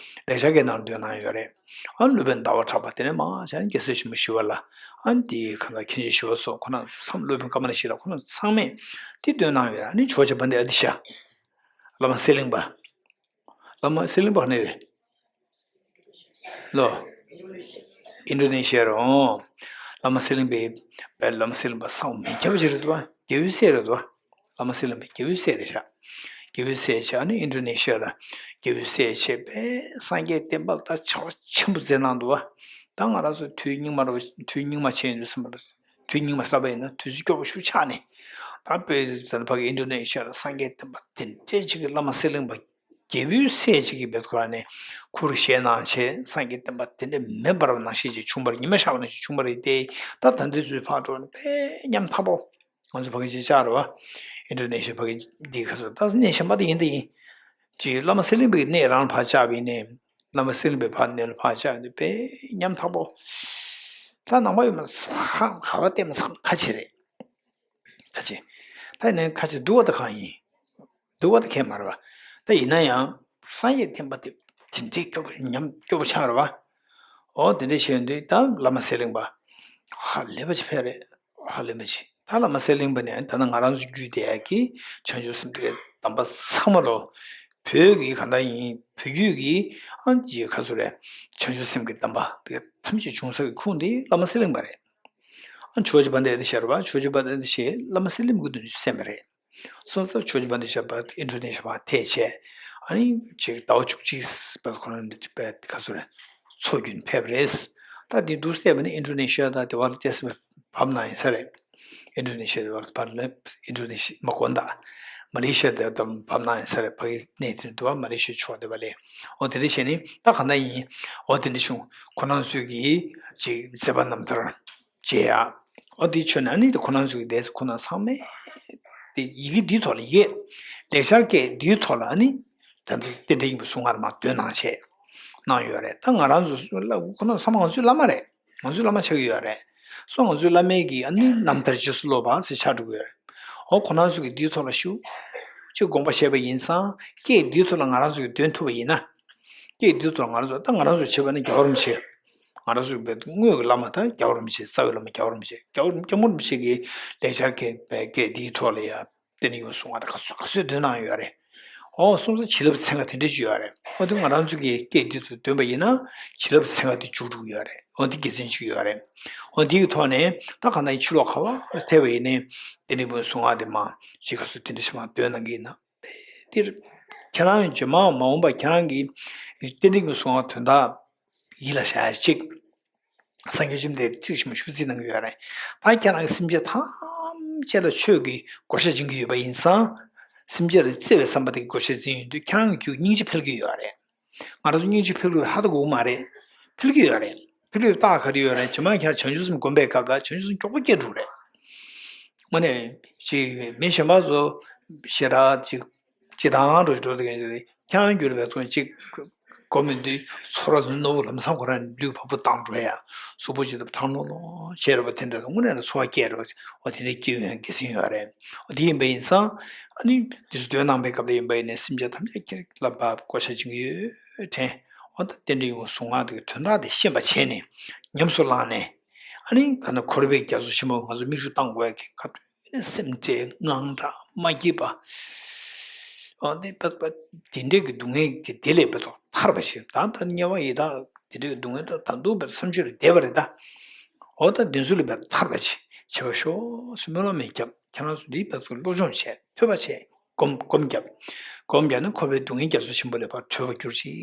ལེགས་སྦྱར་གྱི་ནང་འདོན་གནང་ཡོད་རེད། ཨ་ནི་སློབ་དཔོན་ཟླ་བ་གྲགས་པ། དེ་ནས་མར་བྱས་ནས་རྒྱལ་སྲས་ཆེན་པོ་ཞི་བ་ལྷ། ཨ་ནི་དེའི་ཁ་ན་མཁན་ཆེན་ཞི་བ་འཚོ། ཁོང་རྣམ་ཚང་མ་སློབ་དཔོན་ཀ་མ་ལ་ཤཱི་ལ། ཁོང་རྣམ་ཚང་མས་དེ་འདོན་གནང་ཡོད་རེད། ཨ་ནི་ཇོ་བོ་རྗེ་དཔལ་ལྡན་ཨ་ཏི་ཤ། བླ་མ་གསེར་གླིང་པ། བླ་མ་གསེར་གླིང་པ་ག་ནས་རེད། ལོ། ཨིན་ཌོ་ནེ་ཤི་ཡ་རེད། འོང་། བླ་མ་གསེར་གླིང་པའི། བླ་མ་གསེར་གླིང་པ་ས་འོག་མི་ཁྱབ་པ་ཅིག་རེད་འདུག་པ། རྒྱལ་པོའི་སྲས་རེད་འདུག་པ། བླ་མ་གསེར་གླིང་པ་རྒྱལ་པོའི་སྲས་རེད་ཤག་རྒྱལ་པོའི་སྲས་བྱས་ཨ་ནི་ཨིན་ཌོ་ནེ་ཤི་ཡ་ལ་རྒྱལ་པོའི་སྲས་བྱས་པས་སངས་རྒྱས་བསྟན་པ་ལ་ད་བྱ་བ་ཆེན་པོ་མཛད་གནང་འདུག་པ། ད་ང་རང་ཚོ་དུས་སྙིགས་མ་རེད་པ། དུས་སྙིགས་མ་ཆེན་ཡོད་དུས་ཙམ་པ་ལ། དུས་སྙིགས་མ་ཟེར་བ་ཡིན་ན་དུས་ཚོད་སྐྱོ་པོ་ཞིག་ཆགས་ནས། ད་བོད་ཕ་གི་ཨིན་ཌོ་ནེ་ཤི་ཡ་ལ་སངས་རྒྱས་བསྟན་པ་དེ་འདྲའི་ཅིག་གི་བླ་མ་གསེར་གླིང་པ་རྒྱལ་པོའི་སྲས་ཅིག་གིས་བེད་ཁོ་ར་ནས་ཁུར་བཞེས་གནང་བྱས། སངས་རྒྱས་བསྟན་པ་དེ་འདྲ་མེད་པ་ནང་བཞིན་ཅིག་བྱུང་བ་རེད། ཉི་མ་ཤར་བ་ནང་བཞིན་བྱུང་བ་རེད་དེ། ད་ད་ལྟའི་ཚུལ་ཕར་འགྲོ་ནས་དཔེ་ཉམ་ཐག་པོ། ང་ཚོ་ཕ་གི་ཅིག་ཆགས་རེད་པ། ཨིན་ཌོ་ནེ་ཤི་ཡ་ཕ་གི་འདི་ག་ཚོད་ད་གནས་གཞན་པ་དེ་ཡིན་དེ་ཡིན། ཅིག་བླ་མ་གསེར་གླིང་པའི་གནས་རང་ལ་ཕར་བཅར་བ་ཡིན་ནའི། བླ་མ་གསེར་གླིང་པའི་ཕར་གནས་ལ་ཕར་བཅར་ནས་དཔེ་ཉམ་ཐག་པོ། ད་ནང་པ་ཡོད་མ་ཚང་ག་བ་བལྟས་མ་ཚང་ཁ་ཆེ་རེད། ཁ་ཆེ། ད་ཡིན་ནའི་ཁ་ཆེ་སྡུག་པ་ད་གང་ཡིན། སྡུག་པ་ད་གང་མ་རེད་པ། ད་ཡིན་ན་ཡང་སངས་རྒྱས་བསྟན་པ་དེ་དེ་འདྲའི་སྐྱོ་པོ་ཉམ་སྐྱོ་པོ་ཆགས་རེད་པ། འོ་དེ་འདྲ་བྱས་དུས་ད་བླ་མ་གསེར་གླིང་པ་ཧ་ལས་པ་ཅིག་ཕེབས་རེད། ཧ་ལས་པ་ཅིག་ད་བླ་མ་གསེར་གླིང་པ་ནས་ད་ནི་ང་རང་ཚོ་བརྒྱུད་དེ་ཡ་གི་བྱང་ཆུབ་སེམས་དེ་གདམས་པ་ཚང་མ་ལོ། བོད་ཀྱི་གང་ལྟར་ཡིན་བོད་བརྒྱུད་ཀྱི་ཨ་ཅེ་ག་ཚོད་རེད། བྱང་ཆུབ་སེམས་ཀྱི་གདམས་པ་དེ་ཐམས་ཅད་བྱུང་ས་གི་ཁུངས་དེ་བླ་མ་གསེར་གླིང་པ་རེད། ཨ་ཇོ་བོ་རྗེ་དཔལ་ལྡན་ཨ་ཏི་ཤ་རེད་པ། ཇོ་བོ་རྗེ་དཔལ་ལྡན་ཨ་ཏི་ཤས་བླ་མ་གསེར་གླིང་པ་གི་མདུན་དུ་གསན་པ་རེད། སོང་ཙང་ཇོ་བོ་རྗེ་དཔལ་ལྡན་ཨ་ཏི་ཤ་ཕར་ཨིན་ཌོ་ནེ་ཤི་ཡ་ཕར་ཐད་བྱས། ཨ་ནི་ཅིག་ཟླ་བ་བཅུ་གཅིག་པའི་ཁོ་རང་འདི་པའི་ག་ཚོད་རེད། མཚོ་རྒྱུད་ཕེབས་རེད། ད་འདི་འདུག་བལྟས་པ་ནི་ཨིན་ཌོ་ནེ་ཤི་ཡ་དང་དེ་བར་ཏོག་ཙམ་བབས་གནང་ཡིན་ས་རེད། ཨིན་ཌོ་ནེ་ཤི་ཡ་དེ་བར་བབས་ལ་ཨིན་ཌོ་ནེ་ཤི་ཡ་མ་དགོངས་དག་མ་ལེ་ཤི་ཡ་དེ་དང་བབས་གནང་ཡིན་ས་རེད། ཕ་གི་གནས་དེ་འདུག་པ། མ་ལེ་ཤི་ཡ་ཕྱོགས་དེ་བ་ལས། འོ་དེ་འདྲ་བྱས་ནས་ད་གང་ལྟར་ཡིན། འོ་དེ་འདྲ་བྱུང་ཁོ་རང་ཚོས་ཀྱི་ཅིག་མཛད་པ་རྣམ་ཐར། བྱས་ཡ། ཨོ་དེའི་ཆོས་ནང་ནི་དེ་ཁོ་རང་ཚོ་གི་དེ་ཁོ་རང་ཚང་མས་དེ་ཡི་གེ་འདིའི་ཐོག་ལ་ཡོད། ལེགས་སྦྱར་སྐད་འདིའི་ཐོག་ལ་ནི་ད་ལྟ་རྟེན་འབྲེལ་སྙིང་པོའི་གཟུངས་སྔགས་མར་འདོན་གནང་བྱས་གནང་ཡོད་རེད། ད་ང་རང་ཚོ་ཁོ་རང་ཚང་མ་ང་ཚོའི་བླ་མ་རེད། ང་ཚོའི་བླ་མ་ཆགས་ཀྱི་ཡོད་རེད། སོ་ང་ཚོའི་བླ་མའི་གི་ཨ་ནི་རྣམ་ཐར་རྗེས་སུ་སློབ་པ་ཟེར་ཆགས་འགྲོ་གི་ཡོད་རེད། ཨོ་ཁོ་རང་ཚོ་གི་འདིའི་ཐོག་ལ་ཞུ་ཅིག་དགོངས་པ་བཞེས་པ་ཡིན་ཙང་སྐད་འདིའི་ཐོག་ལ་ང་རང་ཚོ་གི་འདོན་ཐུབ་པ་ཡིན་ན། སྐད་འདིའི་ཐོག་ལ་ང་རང་ཚོ་ད་ང་རང་ཚོ་བྱས་པ་ནི་རྒྱལ་བ་རིན་པོ་ཆེ། ང་རང་ཚོའི་བོད་དངོས་ཀྱི་བླ་མ་དང་རྒྱལ་བ་རིན་པོ་ཆེ། རྩ་བའི་བླ་མ་རྒྱལ་བ་རིན་པོ་ཆེ། རྒྱལ་བ་རིན་སྐྱབས་མགོན་རིན་པོ་ཆེ་གིས་ལེགས་སྦྱར་གྱི་སྐད་འདིའི་ཐོག་ལ་ཡ་རྟེན་འབྲེལ་སྙིང་པོའི་གཟུངས་སྔགས་དང་ག་ཚོད་ག་ཚོད་འདོན་གནང་ཡོད་རེད། འོ་སོང་ཙང་བྱིན་རླབས་ཚན་ཁ་དེ་འདྲ་ཅིག་ཡོད་རེད། འོ་དེ་ང་རང་ཚོ་གིས་སྐད་འདི་ཚོ་འདོན་པ་ཡིན་ན་བྱིན་རླབས་ཚན་ཁ་དེ་འཇུག་འགྲོ་གི་ཡོད་རེད། འོ་དེ་དགེ་མཚན་ཅིག་ཡོད་རེད། འོ་དེ་གི་ཐོག་ནས་ད་གང་ལྟར་ཕྱི་ལོགས་ག་བར་ཐད་པ་ཡིན་ནའི་རྟེན་འབྲེལ་སྙིང་པོའི་གཟུངས་སྔགས་དེ་མ་ཅིག་ག་ཚོད་དེ་འདྲ་ཞིག་མ་འདོན་གནང་གི་ཡིན་ན། འདིར་ཁྱེད་རང་རྗེས་མ་མ་འོངས་པ་ཁྱེད་རང་གིས་རྟེན་འབྲེལ་སྙིང་པོའི་གཟུངས་སྔགས་དོན་དག་ཡིད་ལ་བཞག་ཡ་གཅིག་སངས་རྒྱས་བཅོམ་ལྡན་འདས་ཚིག་ཞིམ་པོ་ཞུ་རྩིས་གནང་གི་ཡོད་རེད། ད་ཁྱེད་རང་གི་སེམས་ཅན་ཐམས་ཅད་ལ་ཆོས་ཀྱི་བགོ་བཤའ་སྦྱིན་གྱི་ཡོད་པ་ཡིན་ཙང་། སེམས་ཅན་ལ་བརྩེ་བའི་བསམ་པ་དེ་གི་བགོ་བཤའ་འཛིན་ཡོང་དུས་ཁྱེད་རང་གི་རྒྱུད་སྙིང་རྗེ་འཕེལ་གྱི་ཡོད་རེད། ང་རང་ཚོ་སྙིང་རྗེ་འཕེལ་དགོས་ཧ་ད་གོ་མ་རེད། འཕེལ་གྱི་ཡོད་རེད། འཕེལ་ཡོད་རྟགས་ག་རེ་ཡོད་རེད། རྗེས་མ་ཁྱེད་རང་བྱང་ཆུབ་སེམས་བསྒོམ་པའི་སྐབས་ལ་བྱང་ཆུབ་སེམས་མགྱོགས་པོ་སྐྱེ་འགྲོ་རེད། དངོས་གནས་ཅིག་མི་གཞན་པ་ཚོ་ཞེ་དྲག་ཅིག་ཅི་དང་འགྲོ་ཞིག་འགྲོ་དེ་ག་ཞིག་རེད། ཁྱེད་རང་རྒྱུད་ལ་བས་ཚོན་ཅིག་གོ་མི་འདུག་ཚོར་བ་ཚོ་རྣོ་བོ་ལམ་སང་ཁོ་རང་ལུས་བ་སྤུ་ལྡང་འགྲོ་ཡ། གཟུགས་པོ་ཅིག་ཏུ་ཐང་ལོང་ལོང་བྱས་རེད་པ། དེ་འདྲ་དང་དངོས་གནས་ལ་ཚོར་བ་སྐྱེ་རེད་པ། འོ་དེ་འདྲའི་སྐྱེ་ཡོང་ཡ་དགེ་མཚན་ཡོད་རེད། འོ་དེ་ཡིན་པ་ཡིན་ཙང་ཨ་ནི་དེ་ཚོ་འདོན་གནང་པའི་སྐབས་ལ་ཡིན་པ་ཡིན་ནའི་སེམས་ཅན་ཐམས་ཅད་ཀྱི་བསླབ་པ་བགོ་བཤའ་བྱེད་ཀྱི་ཡོད་དྲན། འོ་ད་རྟེན་འབྲེལ་སྙིང་པོའི་གཟུངས་སྔགས་དེ་གི་དོན་དག་དེ་ཤེས་པ་བྱས་ནས་ཉམས་སུ་བླངས་ནས། ཨ་ནི་ག་ན་འཁོར་བའི་རྒྱ་མཚོ་ཆེན་པོ་ང་ཚོ་མིག་ཆུ་བཏང་དགོས་ཀྱི་ཁ་ཐུག་ནས་སེམས་ཁྲལ་དངངས་སྐྲག་མ་སྐྱེས་པ། འོ་དེ་པ་པ་དེ་འདྲས་ཀྱི་སྡུག་བསྔལ་གྱི་དེ་ལས་བེད་ཐོག་ཐར་པ་ཞིག་ད་ལྟ་དམྱལ་བ་ཡི་དྭགས་དེ་འདྲས་ཀྱི་སྡུག་བསྔལ་ད་ད་འདུག་བེད་བསམ་བརྗོད་ལས་འདས་པ་རེད་ད། འོ་ད་དེ་ཚོ་ལས་བེད་ཐར་པ་ཞིག་བྱེད་པ་ཤོག་སུ་སྨོན་ལམ་མི་རྒྱབ། ཁྱེད་རང་ཚོ་འདིའི་བེད་ཚོ་སློབ་སྦྱོང་བྱས་ཐོས་པ་བྱས། སྒོམ་སྒོམ་བརྒྱབ། སྒོམ་བརྒྱབ་ན་འཁོར་བའི་སྡུག་བསྔལ་རྒྱ་མཚོ་ཆེན་པོ་ལས་ཕར་གྲོལ་བར་གྱུར་ཅིག་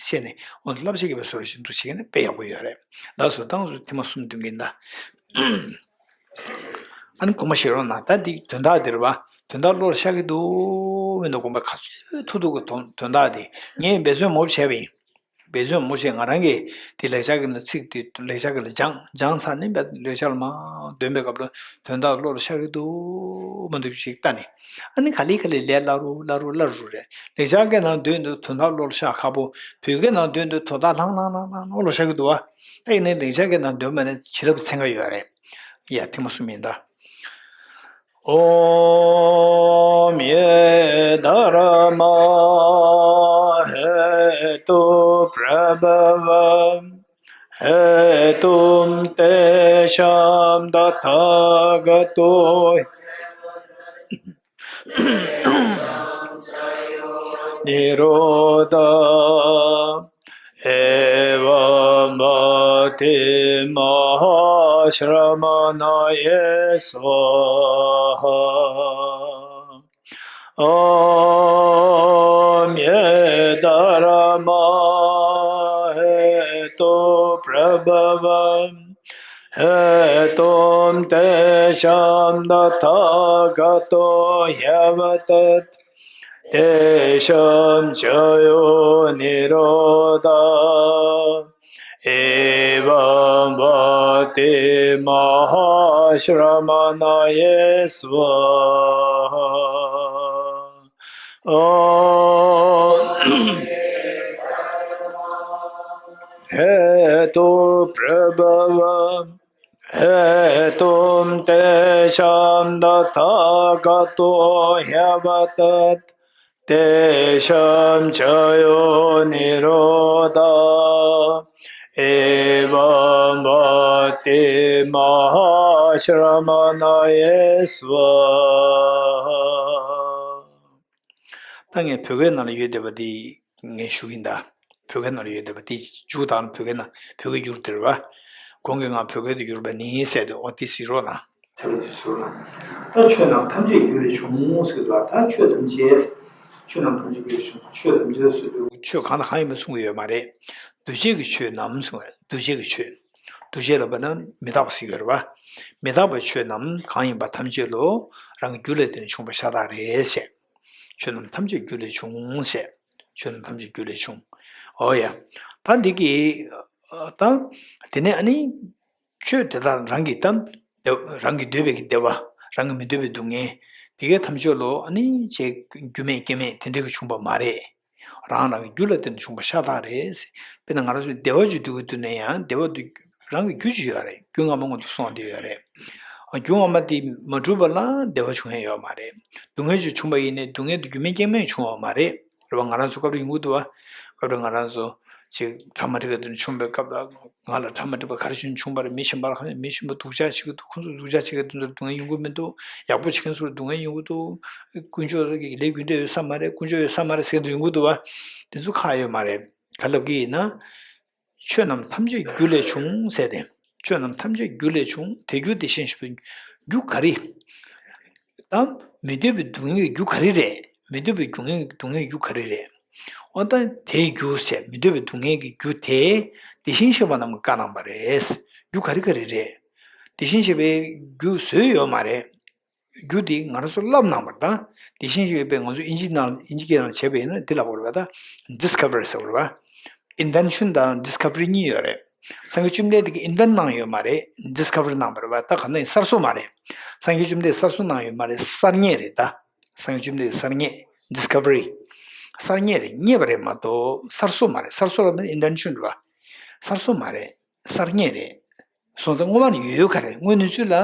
ཟེར་ནས་འོ་བསླབ་བྱ་རྒྱས་པར་གསོལ་བ་ཞིག་འདུག་བྱེད་མཁན་ནི་དཔེ་ཡག་པོ་ཡོད་རེད། ལགས་སོ། ད་ང་ཚོ་ཐེངས་མ་གསུམ་འདོན་གྱིན་གདའ། ཨ་ནི་དགོངས་པ་བཞེས་རོགས་གནང་། ད་འདི་དོན་དག་འདི་རེད་བ། དོན་དག་བློ་ལ་ཤར་གྱི་འདུག་མི་འདུག་དགོངས་པ་ག་ཚོད་ཐུབ་ཐུབ་ཀྱི་དོན་དོན་དག་འདི་ངས་འབད་བརྩོན་མང་པོ་བྱས་པ་ཡིན། འབད་བརྩོན་མང་པོ་བྱས། ང་རང་གིས་འདི་ལེགས་སྦྱར་གྱི་ནང་ཚིག་འདི་ལེགས་སྦྱར་གྱི་ལ་སྦྱངས་སྦྱངས་ཚར་ནས་འབད་ལེགས་སྦྱར་ལ་མར་འདོན་པའི་སྐབས་ལ་དོན་དག་བློ་ལ་ཤར་གྱི་འདུག་མི་འདུག་ཅིག་ལྟ་ནས། ཨ་ནི་ག་ལེ་ག་ལེ་ལས་སླ་རུ་སླ་རུ་སླ་རུ་རེད། ལེགས་སྦྱར་གྱི་ནང་འདོན་དུས་དོན་དག་བློ་ལ་ཤར་ཁག་པོ། བོད་སྐད་ནང་འདོན་དུས་དོན་དག་ལྷང་ལྷང་ལྷང་ལྷང་བློ་ལ་ཤར་གྱི་འདུག་བ། ཨ་ཡིན་ནའི་ལེགས་སྦྱར་གྱི་ནང་འདོན་པ་ནི་བྱིན་རླབས་ཚན་ཁ་ཡོད་རེད། ཡ་ཐེངས་མ་གསུམ་ཡིན་ད། ॐ ये धर्मा हेतु प्रभव हेतुं तेषां तथागतो निरोध एवं वति महाश्रमणये स्वाहा। ॐ ये धर्मा हेतु प्रभव हेतुं तेषां तथागतो ह्यवदत् तेषां च यो निरोध एवं वति महाश्रमणये स्वाहा। ॐ हेतु प्रभव हेतुं तेषां तथागतो ह्यवदत् तेषां च यो निरोध एवं वति महाश्रमणये स्वाहा। ད་ངས་བོད་སྐད་ནང་ལ་ཡོད་བསྡད་པ་འདི་ངས་ཞུ་གི་ཡིན་ད། བོད་སྐད་ནང་ལ་ཡོད་བསྡད་པ་འདི་མཇུག་དང་བོད་སྐད་ནང་བོད་སྐད་བསྒྱུར་དེ་རེད་བ། གོང་གི་ང་བོད་སྐད་དུ་བསྒྱུར་བ་ནི་ཟེར་དུས་ཨོ་ཏི་སི་རོ་ན། ཐབས་ལ་ཞིག་ཟུར་ལ། ད་ཆོས་རྣམས་ཐམས་ཅད་རྒྱུ་ལས་བྱུང་ཟེར་གི་འདུག་ད་ཆོས་ཐམས་ཅད། ཆོས་རྣམས་ཐམས་ཅད་རྒྱུ་ལས་བྱུང་། ཆོས་ཐམས་ཅད་ཟེར་དུས། ཆོས་གང་དང་གང་ཡིན་པ་གསུང་གི་ཡོད་མ་རེད། འདུ་བྱེད་ཀྱི་ཆོས་རྣམས་གསུང་བ་རེད། འདུ་བྱེད་ཀྱི་ཆོས། འདུ་བྱེད་ལབ་པ་ན་མི་རྟག་པ་ཟེར་གྱི་ཡོད་རེད་བ། མི་རྟག་པའི་ཆོས་རྣམས་གང་ཡིན་པ་ཐམས་ཅད་ལོ། རང་གི་རྒྱུ་ལ་བརྟེན་ནས་བྱུང་བ་ཤ་སྟག་རེད་ཞེས། ཆོས་རྣམས་ཐམས་ཅད་རྒྱུ་ལས་བྱུང་ཞེས། ཆོས་རྣམས་ཐམས་ཅད་རྒྱུ་ལས་བྱུང་། འོ་ཡ། ད་འདི་གི། ད། དེ་ནས་ཨ་ནི། ཆོས་དེ་དག་རང་གི་དམ། རང་གི་འདོད་པའི་བདེ་བ། རང་གི་མི་འདོད་པའི་སྡུག་བསྔལ། དེ་གའི་ཐམས་ཅད་ལོ་ཨ་ནི་ཅེས་རྒྱུ་མེད་རྐྱེན་མེད་དེ་འདྲ་གི་བྱུང་བ་མ་རེད། རང་རང་གི་རྒྱུ་ལ་བརྟེན་ནས་བྱུང་བ་ཤ་སྟག་རེད། དཔེར་ན་ང་རང་ཚོ་བདེ་བ་ཅིག་འདོད་ཀྱི་འདུག་ན་ཡང་བདེ་བ་དེ་རང་གི་རྒྱུ་ཅིག་ཡོད་རེད། རྒྱུ་སྔ་མ་སྔོན་དུ་སོང་བསྡད་ཡོད་རེད། རྒྱུ་སྔ་མ་དེ་མ་གྲུབ་པ་ལ་བདེ་བ་བྱུང་ཡ་ཡོད་མ་རེད། སྡུག་བསྔལ་ཅིག་བྱུང་བ་ཡིན་ནའི་སྡུག་བསྔལ་དེ་རྒྱུ་མེད་རྐྱེན་མེད་བྱུང་བ་མ་རེད། རེད་བ། ང་རང་ཚོ་སྐབས་རེ་ཡོང་གི་འདུག་བ། སྐབས་རེ་ང་རང་ཚོ་ཅིག་ཊ་མ་ཊི་ཀ་དེ་འདྲ་བྱུང་བའི་སྐབས་ལ་ང་ལ་ཊ་མ་ཊི་པ་ག་རེ་བྱུང་བྱུང་བ་རེད། མི་གཞན་པ་ལ་མི་གཞན་པ་སྡུག་ཅག་བྱེད་ཀྱི་འདུག་ཁོང་ཚོ་སྡུག་ཅག་བྱེད་ཀྱི་འདུག་དེ་ཚོར་སྡུག་བསྔལ་ཡོང་གི་མི་འདུག་ཡག་པོ་བྱེད་མཁན་ཚོར་སྡུག་བསྔལ་ཡོང་གི་འདུག་དཀོན་མཆོག་གི་ལས་རྒྱུ་འབྲས་ཡོད་ས་མ་རེད། དཀོན་མཆོག་ཡོད་ས་མ་རེད་ཟེར་མཁན་ཚོ་ཡོང་གི་འདུག་བ། དེ་ཚོ་ཁག་ཡོད་མ་རེད། ག་ལབ་ཀྱི་ཡིན་ན། ཆོས་རྣམས་ཐམས་ཅད་རྒྱུ་ལས་བྱུང་ཟེར་ཏེ། ཆོས་རྣམས་ཐམས་ཅད་རྒྱུ་ལས་བྱུང་། དེ་རྒྱུ་དེ་བཞིན་གཤེགས་པའི་རྒྱུ་ག་རེ། ད་མི་འདོད་པའི་སྡུག་བསྔལ་གྱི་རྒྱུ་ག་རེ་རེད། མི་འདོད་པའི་སྡུག་བསྔལ་སྡུག་བསྔལ་གྱི་རྒྱུ་ག་རེ་རེད། འོ་ད་དེའི་རྒྱུ་བྱས་མི་འདོད་པའི་སྡུག་བསྔལ་གྱི་རྒྱུ་དེ་དེ་བཞིན་གཤེགས་པ་རྣམས་ཀྱིས་བཀའ་གནང་བ་རེད། རྒྱུ་ག་རེ་ག་རེ་རེད། དེ་བཞིན་གཤེགས་པའི་རྒྱུ་བཟོས་ཡོད་མ་རེད། རྒྱུ་དེ་ང་རང་ཚོ་བསླབ་གནང་བ་དང་དེ་བཞིན་གཤེགས་པས་ང་ཚོ་ཨིན་ཇི་ནང་ཨིན་ཇི་སྐད་ནང་བྱས་པ་ཡིན་ན་འདི་ལབ་དགོས་རེད་བ། ད་ཌིས་ཁ་ཝར་ཟེར་དགོས་རེད་བ། ཨིན་ཝེན་ཤན་དང་ཌིས་ཁ་ཝ་རི་གཉིས་ཡོད་རེད། སངས་རྒྱས་བཅོམ་ལྡན་འདས་ཀྱིས་ཨིན་ཝེན་གནང་ཡོད་མ་རེད། ཌིས་ཁ་ཝར་གནང་བ་རེད་བ། ད་ག་ནང་ཡིན་གསར་བཟོ་མ་རེད། སངས་རྒྱས་བཅོམ་ལྡན་འདས་གསར་བཟོ་གནང་ཡོད་མ་རེད། གསར་རྙེད་རེད་ད། སངས་རྒྱས་བཅོམ་ལྡན་འདས་གསར་རྙེད། ཌིས་ཁ་ཝ་རི། གསར་རྙེད་རེད། རྙེད་པ་རེད་མ་གཏོགས་གསར་བཟོ་མ་རེད། གསར་བཟོ་ལབ་ན་ཨིན་ཝེན་ཤན་རེད་བ། གསར་བཟོ་མ་རེད། གསར་རྙེད་རེད། སོང་ཙང་སྔོན་མ་ནས་ཡོད་ཡོད་ག་རེད། སྔོན་ནས་ཚུལ་ལ་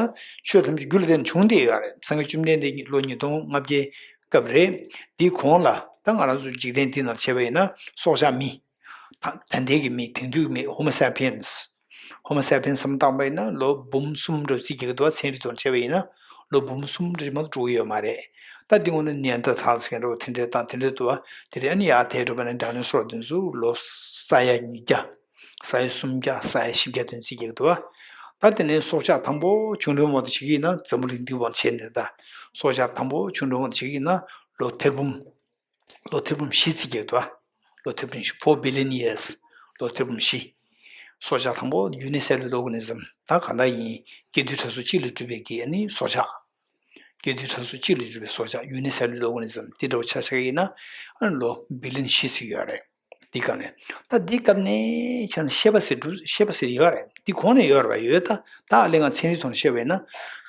ཆོས་ཐམས་ཅད་རྒྱུ་ལ་བརྟེན་ནས་བྱུང་བསྡད་ཡོད་རེད། སངས་རྒྱས་བཅོམ་ལྡན་འདས་ཀྱི་ལོ་ཉིས་སྟོང་ལྔ་བརྒྱའི་སྐབས་རེད། འདིའི་གོང་ལ་ད་ང་རང་ཚོ་འཇིག་རྟེན་འདི་ནང་བྱས་པ་ཡིན་ན་སྲོག་ཆགས་མི། ད་ད་ལྟའི་གི་མི་དེང་དུས་ཀྱི་མི་ཧོ་མོ་སེ་པི་ཡན་སི། ཧོ་མོ་སེ་པི་ཡན་སི་བསམ་བཏང་པ་ཡིན་ན་ལོ་འབུམ་གསུམ་འདྲ་བརྩི་རྒྱག་གི་འདུག་བ། ཚན་རིག་ཐོག་བྱས་པ་ཡིན་ན་ལོ་འབུམ་གསུམ་འདྲ་མ་གཏོགས་འགྲོ་གི་ཡོད་མ་རེད། ད་འདི་སྔོན་ན་ནེ་ཨན་ཏར་ཐལ་ཟེར་མཁན་འདྲ་བོ་དེ་འདྲའི་དང་དེ་འདྲའི་འདུག་བ། དེ་རིང་ཨ་ནི་ཡར་དེད་འགྲོ་བ་ནི་ཌའི་ནོ་སོར་དེ་ཚོ་ལོ་ས་ཡ་ཉིས་བརྒྱ། ས་ཡ་སུམ་བརྒྱ། ས་ཡ་བཞི་བརྒྱ་དོན་རྩིས་རྒྱག་འདུག་བ། ད་དེ་ནས་སྲོག་ཆགས་དང་པོ་ཆུང་འབྲིང་མོ་དུ་བྱེད་ཀྱི་ཡིན་ན་འཛམ་བུ་གླིང་འདི་བང་ཆེན་ནས་ད། སྲོག་ཆགས་དང་པོ་ཆུང་འབྲིང་མོ་དུ་བྱེད་ཀྱི་ཡིན་ན་ལོ་ཐེར་འབུམ། ལོ་ཐེར་འབུམ་བཞི་རྩིས་རྒྱག་འདུག་བ། ལོ་ཐེར་འབུམ་བཞི། four billion years། ལོ་ཐེར་འབུམ་བཞི། སྲོག་ཆགས་དང་པོ་ཡུ་ནི་སེ་ལུ་ལར་ཨོར་ག་ནི་ཛམ། ད་གང་ལྟར་ཡིན། སྐྱེ་དུས་ཕྲ་གཟུགས་གཅིག་ལས་གྲུབ་པའི་གི་ཨ་ནི་སྲོག་ཆགས། སྐྱེ་དུས་ཕྲ་གཟུགས་གཅིག་ལས་གྲུབ་པའི་སྲོག་ཆགས་ཡུ་ནི་སེ་ལུ་ལར་ཨོར་ག་ནི་ཛམ་དེ་འདྲ་བོ་ཆ་བཞག་ཡིན་ན་ཨ་ནི་ལོ་བི་ལི་ཡོན་བཞི་ཙམ་ཡོད་རེད། འདི་སྐབས་ནས། ད་འདི་སྐབས་ནས་ཆ་ནས་ཤེས་པ་ཟེར་གྲུབ། ཤེས་པ་ཟེར་ཡོད་རེད། འདི་གོང་ནས་ཡོད་རེད་པ། ཡོད། ད་ད་ཨ་ལས་ང་ཚན་རིག་ཐོག་ནས་བཤད་པ་ཡིན་ན།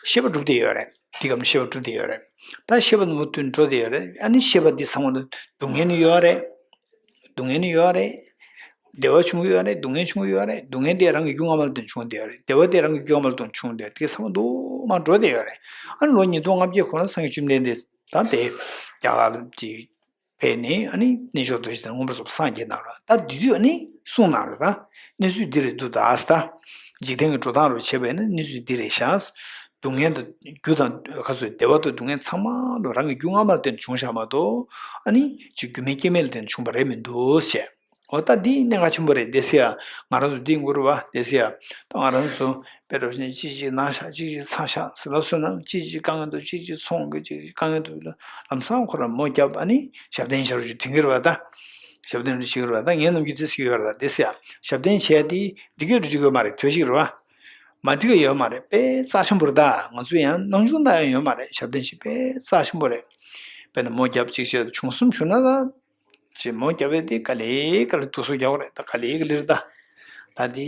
ཤེས་པ་གྲུབ་བསྡད་ཡོད་རེད། འདི་སྐབས་ནས་ཤེས་པ་གྲུབ་བསྡད་ཡོད་རེད། ད་ཤེས་པ་ནུབ་དུ་འགྲོ་བསྡད་ཡོད་རེད། ཨ་ནི་ཤེས་པ་འདི་ཚང་མ་ལ་སྡུག་བསྔལ་ནི་ཡོད་རེད། སྡུག་བསྔལ་ནི་ཡོད་རེད། བདེ་བ་བྱུང་གི་ཡོད་རེད། སྡུག་བསྔལ་བྱུང་གི་ཡོད་རེད། སྡུག་བསྔལ་དེ་རང་གི་རྒྱུ་སྔ་མ་ལ་བརྟེན་བྱུང་བསྡད་ཡོད་རེད། བདེ་བ་དེ་རང་གི་རྒྱུ་སྔ་མ་ལ་བརྟེན་བྱུང་བསྡད་ཡོད་རེད། དེ་ཚང་མ་འདུག་མ་འགྲོ་བསྡད་ཡོད་རེད། ཨ་ནི་ལོ་ཉིས་སྟོང་ལྔ་བརྒྱའི་གོང་ལ་སངས་རྒྱས་བཅོམ་ལྡན་འདས་ད་དེ་རྒྱ་གར་གྱི་ཕེབས་ནས་ཨ་ནི་གནས་མཆོག་རྡོ་རྗེ་གདན་མངོན་པར་རྫོགས་པར་སངས་རྒྱས་གནང་རོགས། ད་དེ་དུས་ཨ་ནི་གསུངས་གནང་རོགས། ད་གནས་ཚུལ་འདི་རེད་འདུག་ད་ཨ་ས་ད་འཇིག་རྟེན་གྱི་འགྲོ་སྟངས་རུ་བྱས་པས་ན་གནས་ཚུལ་འདི་རེད་ཤག་སྡུག་བསྔལ་དང་རྒྱུ་དང་ཁ་སོ་བདེ་བ་དང་སྡུག་བསྔལ་ཚང་མ་ལོ་རང་གི་རྒྱུ་སྔ་མ་ལ་བརྟེན་ནས་བྱུང་བཞག་མ་གཏོགས་ཨ་ནི་ཅིག་རྒྱུ་མེད་རྐྱེན་མེད་ལ་བརྟེན་ནས་བྱུང་བ་རེད་མི་འདུག་ཅེས། འོ་ད་འདི་གནད་འགག་ཆེན་པོ་རེད་དེ་ཟེར་ཡ། ང་རང་ཚོ་འདི་ངུ་རུ་བ་དེ་ཟེར་ཡ། ད་ང་རང་ཚོ་དཔེ་འདྲ་བཞིན་གཅིག་གཅིག་ན་ཤག་གཅིག་གཅིག་ཚ་ཤག་ཟེར་ལབ་སོང་ན་གཅིག་གཅིག་དཀའ་ངལ་འདུག་གཅིག་གཅིག་ཚོང་གི་གཅིག་དཀའ་ངལ་འདུག་ལ་ལམ་སང་ཁོ་རང་མོ་བརྒྱབ་ཨ་ནི་ཞབས་བརྟན་བྱ་རུ་ཅིག་དྲན་གི་རུ་བ་ད། ཞབས་བརྟན་རུ་ཅིག་རུ་བ་ད་ངའི་ནམ་རྒྱུན་དེ་ཟེར་གི་ཡོད་ར་ད་དེ་ཟེར་ཡ། ཞབས་བརྟན་བྱས་ཏེ་འགྲིག་གི་རུ་འགྲིག་གི་མ་རེད་དོལ་ཞིག་རུ་བ། མ་འགྲིག་གི་ཡོད་མ་རེད་དཔེ་རྩ་ཆེན་པོ་རེད་ད། ང་ཚོ་ཡང་སྣང་ཆུང་ད་ཡང་ཡོད་མ་རེད། ཞབས་བརྟན་ཞིག་དཔེ་རྩ་ཆེན་པོ་རེད། དཔེར་ན་མོ་བརྒྱབ་ཅིག་བྱས་བྱུང་གསུམ་བྱུང་ན་ད། ཅེས་མོ་རྒྱབ་པའི་དེ་ག་ལེ་ག་ལེ་དུ་སུ་རྒྱག་རེད་ད་ག་ལེ་ག་ལེ་རེད་ད། ད་འདི་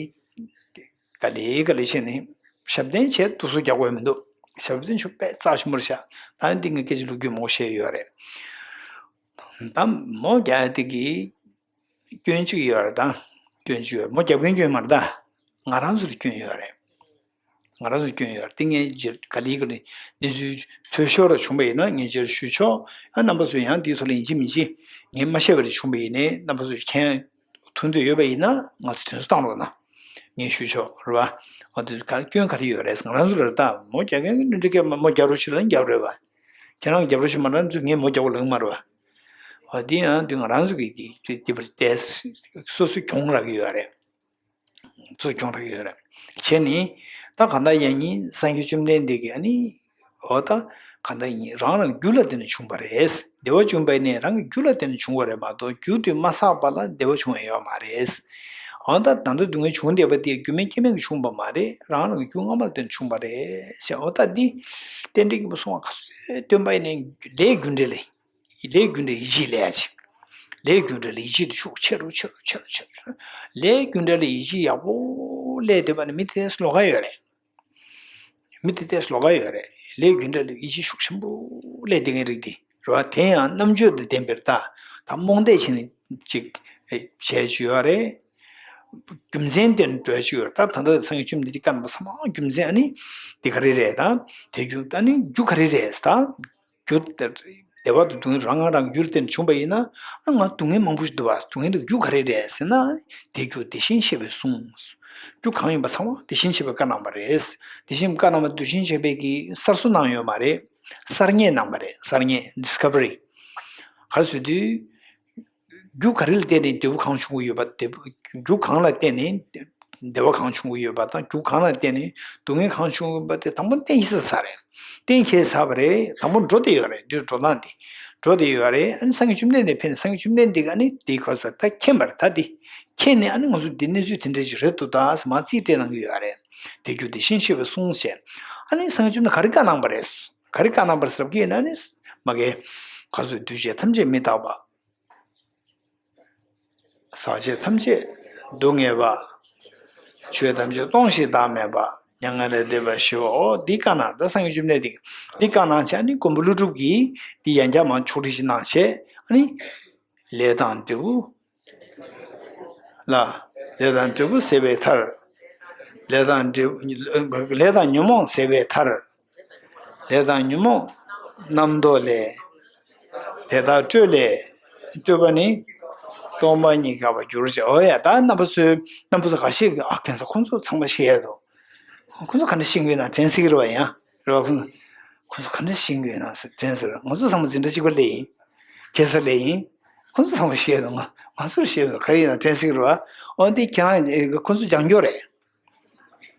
ག་ལེ་ག་ལེ་བྱས་ནས་ཞབས་བརྟན་བྱས་དུ་སུ་རྒྱག་དགོས་མི་འདུག་ཞབས་བརྟན་ཆུ་དཔེ་རྩ་ཆེན་པོར་བཞག་ད་འདི་ངས་སྐད་ཆ་ལོ་རྒྱུས་མང་པོ་བཤད་ཡོད་རེད། ད་མོ་རྒྱག་ཡ་དེ་གི་སྐྱོན་གཅིག་ཡོད་རེད་ད། སྐྱོན་གཅིག་ཡོད་རེད། མོ་རྒྱབ་མཁན་སྐྱོན་མ་རེད་ད། ང་རང་ཚོ་ལ་སྐྱོན་ཡོད་རེད། ང་རང་ཚོ་སྐྱོན་ཡོད་རེད། ཏིང་ངེ་འཛིན་ག་ལེ་ག་ལེ་གནས་ཚུལ་འཕྲོད་ཤོར་ར་བྱུང་བ་ཡིན་ན་ངས་ཅིར་ཞུ་ཆོག་ཨ་རྣམ་པ་ཚོས་ཡང་འདིའི་ཐོག་ལ་ཡིན་གཅིག་མིན་གཅིག་ངས་མ་བཤད་པ་རེ་བྱུང་བ་ཡིན་ནའི་རྣམ་པ་ཚོས་མཁྱེན་ཐུབ་འདོད་ཡོད་པ་ཡིན་ན་ང་ཚོ་དྲན་གསོ་བཏང་རོགས་གནང་། ངས་ཞུ་ཆོག་རེད་བ། ཨ་དེ་ག་སྐྱོན་ག་རེ་ཡོད་རེད། ང་རང་ཚོ་རེད་ད་མོ་རྒྱག་མཁན་གྱི་འདྲ་སྐད་མོ་རྒྱག་རོགས་ཞུ་ལ་རྒྱག་རེད་བ། ཁྱེད་རང་རྒྱབ་རོགས་ཞུ་མ་རང་ཚོས་ངས་མོ་རྒྱག་པ་ལབ་ཀྱི་མ་རེད་བ། ཨ་དེ་ཡང་དུས་ང་རང་ཚོ་གི་དེ་དེ་བར་བལྟས་སོ་སོ་གྱོང་རག་གི་ཡོད་རེད། ཚུར་གྱོང་རག་ཡོད་རེད། བྱས་ནི། ད་གང་ལྟར་ཡང་ཉིན་སངས་རྒྱས་བཅོམ་ལྡན་འདས་ཀྱིས་ཨ་ནི། འོ་ད། གང་ལྟར་ཡིན་རང་རང་རྒྱུ་ལ་བརྟེན་ནས་བྱུང་བ་རེད། བདེ་བ་བྱུང་བ་ནི་རང་གི་རྒྱུ་ལ་བརྟེན་ནས་བྱུང་བ་རེད་མ་གཏོགས་རྒྱུ་དེ་མ་བསགས་པ་ལ་བདེ་བ་བྱུང་ཡ་ཡོད་མ་རེད། འོ་ད་ད་ལྟ་སྡུག་བསྔལ་བྱུང་བསྡད་པ་དེ་རྒྱུ་མེད་རྐྱེན་མེད་ཀྱིས་བྱུང་བ་མ་རེད། རང་རང་གི་རྒྱུ་སྔ་མ་ལ་བརྟེན་ནས་བྱུང་བ་རེད་ཟེར། འོ་ད་འདི། རྟེན་འབྲེལ་གྱི་མ་སོང་བ་ག་ཚོད་སྟོན་པ་ཡིན་ནའི་ལས་རྒྱུ་འབྲས་ལས། ལས་རྒྱུ་འབྲས་ཡིད་ཆེས་ལས་ཡ་ཆེ། ལས་རྒྱུ་འབྲས་ལ་ཡིད་ཆེས་དེ་ཤུགས་ཆེ་རུ་ཆེ་རུ་ཆེ་རུ་ཆེ་རུ། ལས་རྒྱུ་འབྲས་ལ་ཡིད་ཆེས་ཡག་པོ་སླེབས་བསྡད་པ་ནི་མི་དེ་ལོགས་ཀ་ཡོད་རེད། མི་དེ་ལོགས་ཀ་ཡོད་རེད། ལས་རྒྱུ་འབྲས་ལ་ཡིད་ཆེས་ཤུགས་ཆེན་པོ་སླེབས་བསྡད་མཁན་རིགས་དེ་རེད་བ། དེ་ཡང་རྣམ་དཔྱོད་དང་ལྡན་པའི་རྟགས་དང་རྨོངས་དད་བྱས་ནས་ཅིག་བྱས་ཅིག་ཡོད་རེད། རྒྱུ་མཚན་དེ་འགྲོ་ཅིག་ཡོད་རེད། ད་ད་ལྟ་སངས་རྒྱས་བཅོམ་ལྡན་འདས་ཀྱི་བཀའ་རྣམ་པ་ཚང་མ་རྒྱུ་མཚན་ཨ་ནི་དེ་ག་རེ་རེད་ད། དེ་རྒྱུ་ཨ་ནི་རྒྱུ་ག་རེ་རེད་ད། རྒྱུ་དེ་བདེ་བ་དང་སྡུག་བསྔལ་རང་ང་རང་གི་རྒྱུར་བརྟེན་བྱུང་བ་ཡིན་ན། ཨ་ང་སྡུག་བསྔལ་མང་པོ་ཞིག་འདུག་བ། སྡུག་བསྔལ་དེ་རྒྱུ་ག་རེ་རེད་ཟེར་ན། དེ་རྒྱུ་དེ་བཞིན་གཤེགས་པས་གསུངས། རྒྱུ་གང་ཡིན་པ་ཚང་མ་དེ་བཞིན་གཤེགས་པའི་བཀའ་གནང་བ་རེད། དེ་བཞིན་བཀའ་གནང་བ་དེ་བཞིན་གཤེགས་པའི་གི་གསར་བཟོ་གནང་ཡོད་མ་རེད། གསར་རྙེད་གནང་བ་རེད། གསར་རྙེད་ཌི་སི་ཁ་བ་རི། ག་རེ་ཟེར་དུས། རྒྱུ་ག་རེ་ལ་བརྟེན་ནས་བདེ་བ་གང་བྱུང་གི་ཡོད་པ་བདེ་བ། རྒྱུ་གང་ལ་བརྟེན་ནས་བདེ་བ་གང་བྱུང་གི་ཡོད་པ་དང་རྒྱུ་གང་ལ་བརྟེན་ནས་སྡུག་བསྔལ་གང་བྱུང་གི་ཡོད་པ་དེ་དང་པོ་གཏན་འཁེལ་ཚར་རེད། གཏན་འཁེལ་ཚར་བ་རེད། དང་པོ་འགྲོ་བསྡད་ཡོད་རེད། འདིར་འགྲོ་སྟངས་དེ་འགྲོ་བསྡད་ཡོད་རེད། ཨ་ནི་སངས་རྒྱས་བཅོམ་ལྡན་འདས་ཕེབས་ནས་སངས་རྒྱས་བཅོམ་ལྡན་འདས་ཀྱིས་ཨ་ནི་དེའི་སྐབས་སུ་ད་མཁྱེན་པ་རེད། ད་དེ་མཁྱེན་ནས་ཨ་ནི་ང་ཚོ་འདི་གནས་ཚུལ་དེ་འདྲ་ཞིག་རེད་འདུག་ད་ཟེར་མར་རྩིས་སྤྲད་གནང་གི་ཡོད་རེད། དེ་རྒྱུ་དེ་བཞིན་གཤེགས་པས་གསུངས་ཞེས། ཨ་ནི་སངས་རྒྱས་བཅོམ་ལྡན་ག་རེ་བཀའ་གནང་པ་རེད། ག་རེ་བཀའ་གནང་པ་རེད་ཟེར་བ་ཀྱི་ན་ནི། མ་གི། ག་ཚོད་འདུས་བྱས་ཐམས་ཅད་མི་རྟག་པ། ཟག་བཅས་ཐམས་ཅད་སྡུག་བསྔལ་བ། ཆོས་ཐམས་ཅད་སྟོང་ཞིང་བདག་མེད་པ། མྱ་ངན་ལས་འདས་པ་ཞི་བ། འོ་འདི་བཀའ་གནང་། ད་སངས་རྒྱས་བཅོམ་ལྡན་འདས་འདི་བཀའ་གནང་བྱས་ནི་མགོན་པོ་ཀླུ་སྒྲུབ་ཀྱིས་འདི་ཡང་བསྐྱར་མར་ཕྱོགས་སྒྲིག་ཅིག་གནང་བྱས་ཨ་ནི། ལས་དང་འབྲས་བུ། ལ། ལས་དང་འབྲས་བུ་ཟད་པའི་མཐར། ལས་དང་འབྲས་བུ། ལས་དང་ཉོན་མོངས་ཟད་པའི་མཐར། ལས་དང་ཉོན་མོངས་རྣམ་རྟོག་ལས། དེ་དག་སྤྲོས་ལས། སྤྲོས་པ་ནི། སྟོང་པ་ཉིད་དགག་པར་འགྱུར་ཞེས། འོ་ཡ་ད་རྣམ་པ་ཚོས་རྣམ་པ་ཚོ་ག་ཤེད་ཀྱི་ཨ་ཁེན་ས་ཁོང་ཚོ་ཚང་མ་ཤེས་ཡ་དོ། ཁོང་ཚོ་ག་འདྲ་ཤེས་ཀྱི་ཡོད་ན་དྲན་སྲིད་ཀྱི་རེད་བ་ཡང་རེད་བ། ཁོང་ཁོང་ཚོ་ག་འདྲ་ཤེས་ཀྱི་ཡོད་ན་དྲན་སྲིད་རེད། ང་ཚོ་ཚང་མ་འཛིན་གྲྭ་གཅིག་པ་ལས་ཡིན། ཁེ་ས་ལས་ཡིན། ཁོང་ཚོ་ཚང་མ་ཤེས་ཡ་དོ་ང་ང་ཚོར་ཤེས་ཡ་དོ་ག་རེ་ཡིན་ན་དྲན་སྲིད་ཀྱི་རེད་བ། འོ་འདི་ཁྱེད་རང་ཁོང་ཚོ་སྦྱང་རྒྱུ་རེད།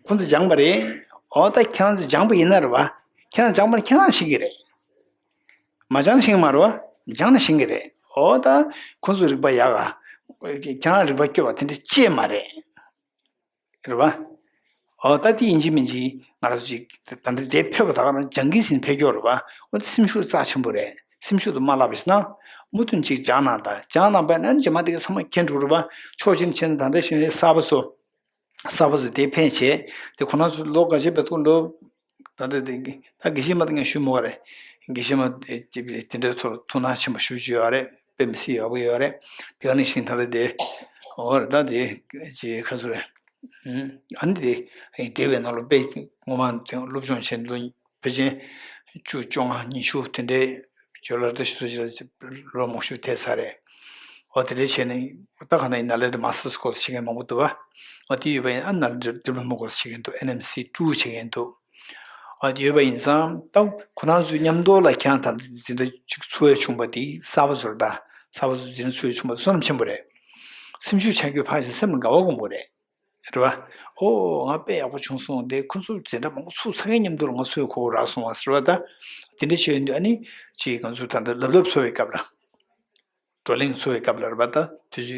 ཁོང་ཚོ་སྦྱངས་པ་རེད། འོ་ད་ཁྱེད་རང་ཚོ་སྦྱངས་པ་ཡིན་ན་རེད་བ། ཁྱེད་རང་སྦྱངས་པ་ན་ཁྱེད་རང་ཤེས་ཀྱི་རེད། མ་སྦྱངས་ན་ཤེས་ཀྱི་མ་རེད་བ། སྦྱངས་ན་ཤེས་ཀྱི་རེད། འོ་ད་ཁོང་ཚོ་རིག་པ་ཡག་ག་ཁྱེད་རང་རིག་པ་སྐྱོ་བ་དེ་འདྲ་ཅིག་མ་རེད། རེད་བ། ཨོ་ད་དེ་ཡིན་གཅིག་མིན་གཅིག་ང་རང་ཚོ་ཅིག་ད་ལྟ་དེ་ཕེབས་པ་ད་ག་རང་སྦྱང་གི་ཟིན་ཕེབས་ཀྱོག་རེད་བ། ཨོ་དེ་སེམས་ཤུགས་རྩ་ཆེན་པོ་རེད། སེམས་ཤུགས་དུ་མ་བརླག་པ་ཞིག་ན། མུ་མཐུད་ཅིག་སྦྱང་གནང་ད། སྦྱང་གནང་པ་ན་རྗེས་མ་དེ་ག་ཚང་མ་མཁྱེན་འགྲོ་རེད་བ། ཕྱོགས་གཅིག་ནས་བྱས་ན་ད་ལྟ་བཞིན་གསར་པ་ཚོ། གསར་པ་ཚོ་དེ་ཕན་བྱས། དེ་ཁོ་ན་ཚོ་ལོ་འགའ་ཤས་བེད་ཐུག་ལོ། ད་ལྟ་དེ་ད་དགེ་བཤེས་མ་ད་ངས་ཞུ་མོ་ག་རེད། དགེ་བཤེས་མ་དེ་དེ་འདྲའི་ཚོར་ཐུགས་སྣང་ཆེན་པོ་ཞུ་རྒྱུ་ཡོད་རེད། དཔེ་མི་སྲིད་ཡག་པོ་ཡོད་རེད། དེ་ག་ནང་བཞིན་ད་ལྟ་དེ། འོ་རེད་ད་དེ་ཅི་ཁ་སོ་རེད། ཨ་ནི་དེ་འབྲེལ་བའི་ནང་ལོ་དཔེ་ངོ་མ་དེ་སློབ་སྦྱོང་བྱས་ལོ་ཕལ་ཆེར་བཅུ་བཅོ་ལྔ་ཉི་ཤུ་དེ་འདྲའི་བརྗོད་ལ་ད་ཞུ་ཞུ་ལོ་མང་ཤོས་ཐེབས་ཚར་རེད། འོ་དེ་འདྲའི་བྱས་ནས་ད་ག་ནང་ཡིན་ན་ལས་ད་མ་སི་ཊར་སི་ཀོར་སི་བྱེད་མཁན་མང་པོ་འདུག་བ། འོ་དེ་ཡོད་པ་ཡིན་ཨ་ནི་ལས་ཌི་པི་ལོ་མ་ཀོར་སི་བྱེད་མཁན་འདུག་ཨེན་ཨེམ་སི་ཊུ་བྱེད་མཁན་འདུག་འོ་དེ་ཡོད་པ་ཡིན་ཙང་ད་ཁོ་རང་ཚོའི་མཉམ་དུ་ལ་ཁྱང་ད་འཛིན་གྲྭ་གཅིག་ཚུགས་ཡ་བྱུང་པ་དེ་གསར་པ་ཚོར་ད་གསར་པ་ཚོ་འཛིན་གྲྭ་ཚུགས་ཡ་བྱུང་པ་དེ་བསོད་ནམས་ཆེན་པོ་རེད། སེམས་ཤུགས་ཆག་རྒྱུ་ཕར་ཞིག་སེམས་ལ་དགའ་བ་སྒོམ་དགོས་རེད། རེད་བ། ཨོ་ང་དཔེ་ཡག་པོ་བྱུང་སོང་དེ་ཁོ་ཚོ་འཛིན་གྲྭ་མང་པོ་ཚུགས་ཚར་མཁན་མཉམ་དུ་ལ་ང་ཚོའི་གོ་བ་རག་སོང་བ་ཟེར་བ་ད། དེ་འདྲ་བྱས་ཡོང་དུས་ཨ་ནི་ཅིག་ང་ཚོ་ད་ལྟ་ལབ་ལབ་འཚོ་བའི་སྐབས་ལ། བགྲོ་གླེང་འཚོ་བའི་སྐབས་ལ་རེད་བ་ད་དུས་ཚོད་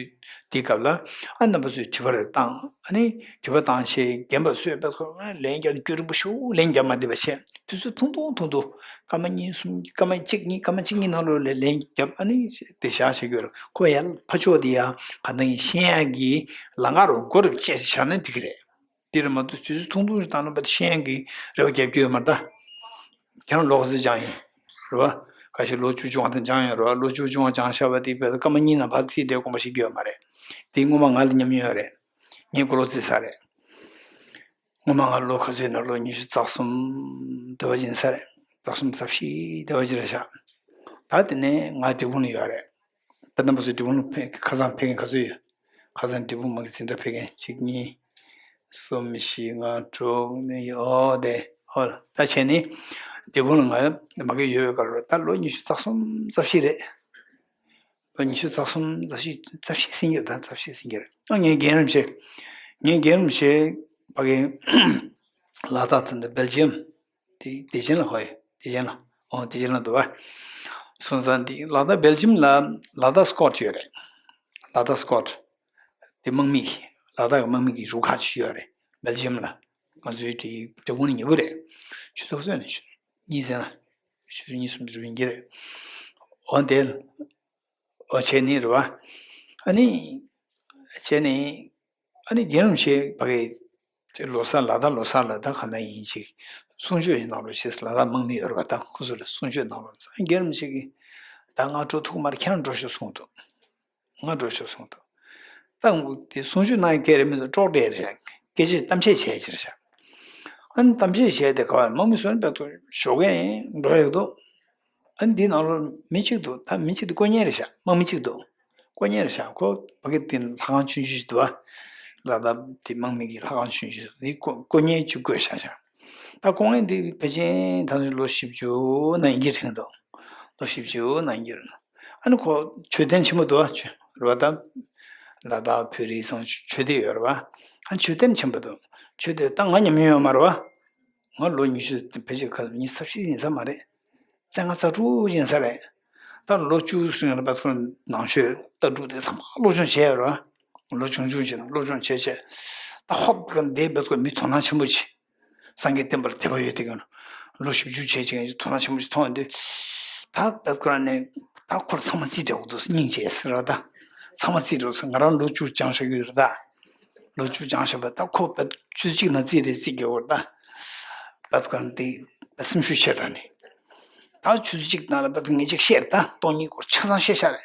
དེའི་སྐབས་ལ། ཨ་རྣམ་པ་ཚོས་དྲི་བ་རེ་བཏང་ཨ་ནི་དྲི་བ་བཏང་བྱས་རྒན་པ་ཚོས་དཔེ་ཁོ་ལན་རྒྱབ་ནས་སྐྱོ་རིང་པོ་ཞིག་ལན་རྒྱབ་མ་བདེ་བ་བྱས་དུས་ཚོད་ཐུང་ཐུང་ཐུང་ཐུང་སྐར་མ་གཉིས་གསུམ་སྐར་མ་གཅིག་གཉིས་སྐར་མ་གཅིག་གཉིས་ནང་ལོགས་ལ་ལན་རྒྱབ་ཨ་ནི་དེ་བཞག་བྱེད་དགོས་རེད། ཁོ་ཡང་ཕར་ཕྱོགས་དེ་ཡང་ག་ནང་ཡིན་ཤེས་ཡག་གི་ལམ་ཁ་རུ་སྒོ་རུ་བཅད་བཞག་ན་འགྲིག་གི་རེད། འདི་རེད་མ་གཏོགས་དུས་ཚོད་ཐུང་ཐུང་ཞིག་བཏང་ན་པ་ཤེས་ཡོན་གྱི་རེ་བ་རྒྱབ་རྒྱུ་ཡོད་མ་རེད་ད། ཁྱེད་རང་ལོ་ག་ཚོད་སྦྱངས་ཡིན། རེད་བ། ཁ་ཤས་ལོ་བཅུ་བཅོ་ལྔ་དང་སྦྱངས་ཡོད་རེད་བ། ལོ་བཅུ་བཅོ་ལྔ་སྦྱངས་བཞག་པ་དེ་བས་སྐར་མ་གཉིས་ནང་ཕར་རྩིས་སྤྲད་དགོངས་པ་ཞིག་ཡོད་མ་རེད། དེ་སྔོན་མ་ང་ལ་ཉམས་མྱོང་ཡོད་རེད། ངས་གོ་ལོག་རྩིས་ས་རེད། སྔོན་མ་ང་ལོ་ག་ཚོད་ཡིན་ན་ལོ་ཉི་ཤུ་རྩ་གསུམ་དེ་བ་ཡིན་ས་རེད། རྩ་གསུམ་རྩ་བཞི་དེ་བ་ཅིག་རེད་ཤག་ད་དེ་ནས་ང་འབྲས་སྤུངས་ལ་ཡོད་རེད། ད་རྣམ་པ་ཚོས་འབྲས་སྤུངས་ལ་ཕེབས་ཁ་སང་ཕེབས་མཁན་ག་ཚོད་ཡོད། ཁ་སང་འབྲས་སྤུངས་མ་གི་འཛིན་གྲྭ་ཕེབས་མཁན་གཅིག་གཉིས། གསུམ་བཞི་ལྔ་དྲུག་ནི་ཡོད་དེ། ཨོ་ད་བྱས་ནི། འབྲས་སྤུངས་ལ་ང་མ་གི་ཡོད་པའི་སྐབས་ལ་ད་ལོ་ཉི་ཤུ་རྩ་གསུམ་རྩ་བཞི་རེད། ལོ་ཉི་ཤུ་རྩ་གསུམ་རྩ་བཞི་རྩ་བཞི་ཟིན་གྱི་རེད་ད་རྩ་བཞི་ཟིན་གྱི་རེད། ཨ་ངའི་རྒན་རིན་པོ་ཆེ། ངའི་རྒན་རིན་པོ་ཆེ་ཕ་གི་ལ་དྭགས་དེ་འདྲ་སྦེལ་ཇི་ཡམ། དེ་བདེ་ཆེན་ལ་ཧོ་ཡ་བདེ་ཆེན་ལ། ཨོ་བདེ་ཆེན་ལ་འདུག་བ། སོང་ཙང་འདི་ལ་དྭགས་སྦེལ་ཇི་ཡམ་ལ་ལ་དྭགས་སི་ཀོར་ཊི་ཡོད་རེད། ལ་དྭགས་སི་ཀོར་ཊི། དེ་དམག་མི་གི་ལ་དྭགས་ཀྱི་དམག་མི་གི་རུ་ཁག་ཅིག་ཡོད་རེད། སྦེལ་ཇི་ཡམ་ལ། ང་ཚོའི་དེ་འབྲས་སྤུངས་ནས་ཉེ་པོ་རེད། ཆུ་ཚོད་གསུམ་ནས་ཆུ་གཉིས་ཟེར་ན། ཆུ་ཚོད་གཉིས་གསུམ་ཙམ་ཡིན་གྱི་རེད། འོ་དེ། འོ་བྱས་ནི་རེད་བ། ཨ་ནི། བྱས་ནི། ཨ་ནི་རྒན་རིན་པོ་ཆེ་ཕ་གི་དེ་ལོ་གསར་ལ་ད་ལོ་གསར་ལ་ད་ག་ན་ཡིན་ཅིག་གསུང་ཆོས་ཡིན་ནང་ལོ་ཞེས་ལ་ད་དམག་མི་ཡོད་རེད་བ། ད་ཁོ་ཚོ་ལ་གསུང་ཆོས་གནང་རོགས་ཟེར། རྒན་རིན་པོ་ཆེ་གིས་ད་ང་འགྲོ་ཐུབ་མ་རེད། ཁྱེད་རང་འགྲོ་ཤོག་གསུངས་འདུག་ང་འགྲོ་ཤོག་གསུངས་འདུག་ད་དེ་གསུང་ཆོས་གནང་ཡ་སྐད་རེད་མི་འདུག་ཀྲོག་ཀྲེ་རེད་ཤག་སྐད་ཆ་གཏམ་བཤད་བྱས་ཕྱིར་ཤག་ཨ་ནི་གཏམ་བཤད་བྱས་ཏེ་ག་བ་དམག་མི་ཚོ་ནི་བེད་དུ་ཞོགས་ཀས་འགྲོ་ཡོད་འདུག་ཨ་ནི་འདི་ནང་ལོ་མི་གཅིག་འདུག་ད་མི་གཅིག་འདུག་སྐུ་ངལ་རེད་ཤག་དམག་མི་གཅིག་འདུག་སྐུ་ངལ་རེད་ཤག་ཁོ་ཕ་གི་དེ་ལྷ་ཁང་ཆུང་ཆུང་ཞིག་འདུག་ཨ། ལ་དྭགས་དེ་དམག་མི་གི་ལྷ་ཁང་ཆུང་ཆུང་ཞིག་འདི་སྐུ་སྐུ་ངལ་གཅིག་བསྐོས་ཤག་ཤག་ད་སྐུ་ངལ་འདི་ཕལ་ཆེར་ད་ནི་ལོ་བཞི་བཅུ་ནང་ཡིན་གྱི་དྲན་འདུག་ལོ་བཞི་བཅུ་ནང་ཡིན་གྱི་རེད། ཨ་ནི་ཁོ་མཆོད་རྟེན་ཆེན་པོ་འདུག་ཨ། ཆོས་རེད་བ་ད། ལ་དྭགས་བོད་རིགས་ཚང་མཆོད་རྟེན་ཡོད་རེད་བ། ཨ་མཆོད་རྟེན་ཆེན་པོ་འདུག་མཆོད་རྟེན་ད་ང་ཉམས་མྱོང་ཡོད་མ་རེད་བ། ང་ལོ་ཉི་ཤུ་ཕལ་ཆེར་ཁ་ཉི་ཤུ་རྩ་བཞི་ཡིན་ས་མ་རེད། བཙན་ང་རྩ་དྲུག་ཡིན་ས་རེད། ད་ལོ་བཅུ་སོང་ལ་བ་ཚོ་ནང་ཆོས་ལྟ་གྲུབ་དེ་ཚང་མ་སློབ་སྦྱོང་བྱས་ཡོད་རེད་བ། ལོ་ཆུང་ཆུང་བྱས་ན་སློབ་སྦྱོང་བྱས་བྱས། ད་ཧོབ་ག་འདས་བ་ཚོ་མི་དོ་སྣང་ཆེན་པོ་བྱས། སངས་རྒྱས་བསྟན་པ་ལ་དད་པ་ཡོད་དེ་ག་ལོ་བཞི་བཅུ་བྱས་ཅིག་དོ་སྣང་ཆེན་པོ་ཞིག་མཐོང་ཡོང་དུས། ད་བེད་ཁོ་རང་ནས་ད་ཁོར་ཚང་མ་རྩིས་སྤྲད་དགོས་འདུག་སྙིང་རྗེ་ཟེར་བ་ད། ཚང་མ་རྩིས་སྤྲད་སོང་། ང་རང་ལོ་བཅུ་སྦྱངས་བཞག་གི་ཡོད་རེད་ད། ལོ་བཅུ་སྦྱངས་བཞག་པ་ད་ཁོ་བེད་ཆུ་ཚོད་གཅིག་ནང་རྩིས་རེད་རྩིས་རྒྱག་གི་ཡོད་རེད་ད། བེད་ཁོ་རང་དེ་སེམས་ཤུགས་ཆེ་དྲགས་ནས། ད་ཆུ་ཚོད་གཅིག་ནང་ལ་བེད་ངས་ཅིག་བཤད་རེད་ད་སྟོང་ཉིད་སྐོར་ཆ་ཚང་བཤད་བཞག་རེད།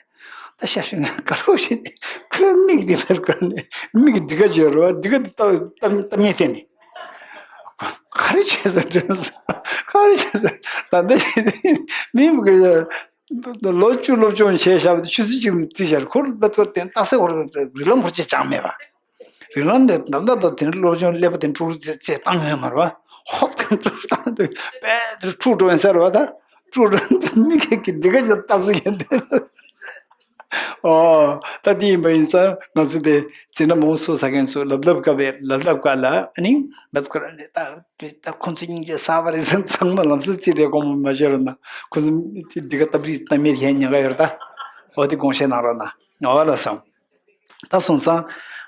ད་ཤ་ཤུ་ང་དགའ་རོགས་བྱས་ནས་ཁོའི་མིག་དེ་བེད་ཁོ་ནས་མིག་གི་འདི་ག་བརྗོད་རོགས་འདི་ག་དེ་ལྟ་ལྟ་ལྟ་མྱེད་བལྟས་ནས། ག་རེ་བྱས་ཟེར་དྲན་སོང་། ག་རེ་བྱས་ཟེར་ད་ལྟ་མི་མི་གི་ལོ་བཅུ་སློབ་སྦྱོང་བྱས་བཞག་པ་དེ་ཆུ་ཚོད་གཅིག་ནས་རྩིས་བཞག་ཁོར་བེད་ཁོ་དེ་རྟགས་གསལ་བོར་རིགས་ལམ་ཁོར་ཅེས་སྦྱངས་མེད་པ། རིགས་ལམ་དེ་ད་ལྟ་ད་དེ་སློབ་སྦྱོང་ཀླད་པ་དེ་འཁྲུག་རུ་ཅེས་བཏང་ཡོད་མ་རེད་བ། ཧོབ་དེ་འཁྲུག་བཏང་དེ་དཔེ་དེ་འཁྲུག་འགྲོ་ཡིན་ས་རེད་བ་ད། ཀྲུའུ་ཀྲུའུ་འདི་མི་སྐད་ཀྱི་འདི་ག་ཅིག་སྟག་ཟིག་ཡིན་ཏེ། ཨོ། ད་འདི་ཡིན་པ་ཡིན་ཙང་ང་ཚོ་དེ་འཛིན་གྲྭ་མང་པོ་ཚུགས་ས་མཁན་ཚོ་ལབ་ལབ་སྐབས་ལབ་ལབ་སྐབས་ལ་ཨ་ནི་འབད་ཁོ་ར་ནི་ད་ད་ཁོང་ཚོ་སྙིང་རྗེ་ས་བ་རེད་ཟེར་ཚང་མ་ལམ་སེང་རྩིས་རེད་དགོངས་པ་མ་བཞེས་རོགས་གནང་། ཁོང་ཚོ་འདི་ག་སྟབས་རིགས་སྟབས་མེད་ཡན་ཉེན་ཁ་ཡོད་རེད་ད། འོ་དེ་དགོངས་བཞེས་གནང་རོགས་གནང་། ཨོ་ལ་སོང་། ད་སོང་ཙང་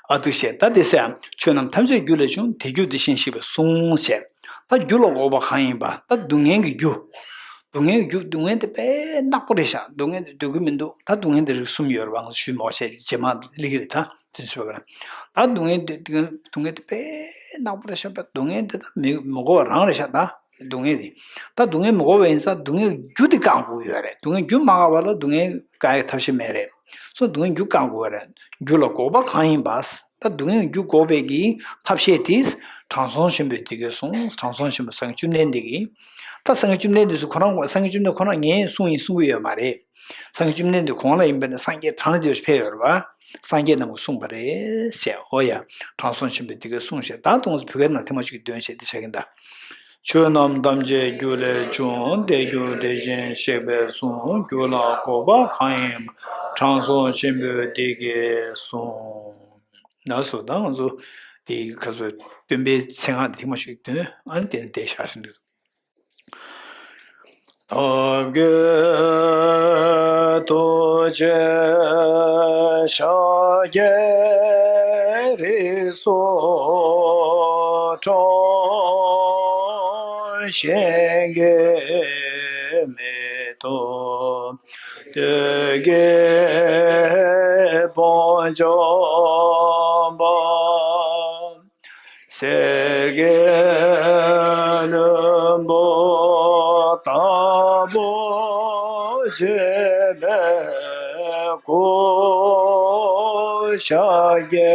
ཨ་འདུག་སེ་ད་དེ་ཟེར་ཡང་ཆོས་རྣམས་ཐམས་ཅད་རྒྱུ་ལས་བྱུང་། དེ་རྒྱུ་དེ་བཞིན་གཤེགས་པས་གསུངས་ཞེས། ད་རྒྱུ་ལ་འགོག་པ་གང་ཡིན་པ། ད་སྡུག་བསྔལ་གྱི་རྒྱུ། སྡུག་བསྔལ་གྱི་རྒྱུ་སྡུག་བསྔལ་དེ་དཔེ་ནག་པོ་རེད་ཤག་སྡུག་བསྔལ་དེ་འདོད་ཀྱི་མི་འདུག་ད་སྡུག་བསྔལ་དེ་རིགས་གསུམ་ཡོད་རེད་པ། ང་ཚོ་ཞུས་མ་བྱས་རྗེས་མ་ལི་གི་རེད། ད་དེ་ཚོ་བ་ག་ར་ད་སྡུག་བསྔལ་དེ་སྡུག་བསྔལ་དེ་དཔེ་ནག་པོ་རེད་ཤག་པ། སྡུག་བསྔལ་དེ་ད་མི་མི་དགོས་པ་རང་རེད་ཤག་ད་སྡུག་བསྔལ་དེ་ད་སྡུག་བསྔལ་མི་དགོས་པ་ཡིན་ཙང་སྡུག་བསྔལ་རྒྱུ་དེ་བཀག་དགོས་ཀྱི་ཡོད་རེད། སྡུག་བསྔལ་རྒྱུ་མ་བཀག་པ་ལ་སྡུག་བསྔལ་བཀག་ཡག་ཐབས་ཤེས་མེད་རེད། སོ་སྡུག་བསྔལ་རྒྱུ་བཀག་དགོས་པ་རེད། རྒྱུ་ལ་འགོག་པ་གང་ཡིན་པ། ད་སྡུག་བསྔལ་རྒྱུ་འགོག་པའི་གི་ཐབས་ཤེས་དེ་དྲང་སྲོང་ཆེན་པོས་འདི་སྐད་གསུངས། དྲང་སྲོང་ཆེན་པོ་སངས་རྒྱས་བཅོམ་ལྡན་འདས་ཀྱིས། ད་སངས་རྒྱས་བཅོམ་ལྡན་འདས་སུ་ཁོ་རང་སངས་རྒྱས་བཅོམ་ལྡན་ཁོ་རང་ངས་གསུངས་ཡིན་གསུང་གི་ཡོད་མ་རེད། སངས་རྒྱས་བཅོམ་ལྡན་འདས་གོང་ལ་ཡིན་པ་ནི་སངས་རྒྱས་གྲངས་ལས་འདས་པ་ཕེབས་ཡོད་རེད་པ། སངས་རྒྱས་རྣམས་ཀྱིས་གསུངས་པ་རེད་ཞེས། འོ་ཡ། དྲང་སྲོང་ཆེན་པོས་འདི་སྐད་གསུངས་ཞེས། ད་དུང་བོད་སྐད་ནང་ཐེངས་མ་གཅིག་འདོན་བྱས་ཏེ་བྱ་གིན་ད། ཆོས་རྣམས་ཐམས་ཅད་རྒྱུ་ལས་བྱུང་། དེ་རྒྱུ་དེ་བཞིན་གཤེགས་པས་གསུངས། རྒྱུ་ལ་འགོག་པ་གང་ཡིན་པ། དྲང་སྲོང་ཆེན་པོས་འདི་སྐད་གསུངས། ལགས་སོ། ད་ང་ཚོ་དེ་ག་ཚོད་སྟོན་པའི་མཚན་སྔགས་དེ་ཐེངས་མ་གཅིག་འདོན། ཨ་ནི་དེ་ནས་བསྡད་བཞག་ཟིན་འདུག་ཐབས་མཁས་ཐུགས་རྗེ་ཤཱཀྱའི་རིགས་སུ་འཁྲུངས། གཞན་གྱིས་མི་ཐུབ་བདུད་ཀྱི་དཔུང་འཇོམས་པ། གསེར་གྱི་ལྷུན་པོ་ལྟ་བུར་བརྗིད་པའི་སྐུ། ཤཱཀྱའི་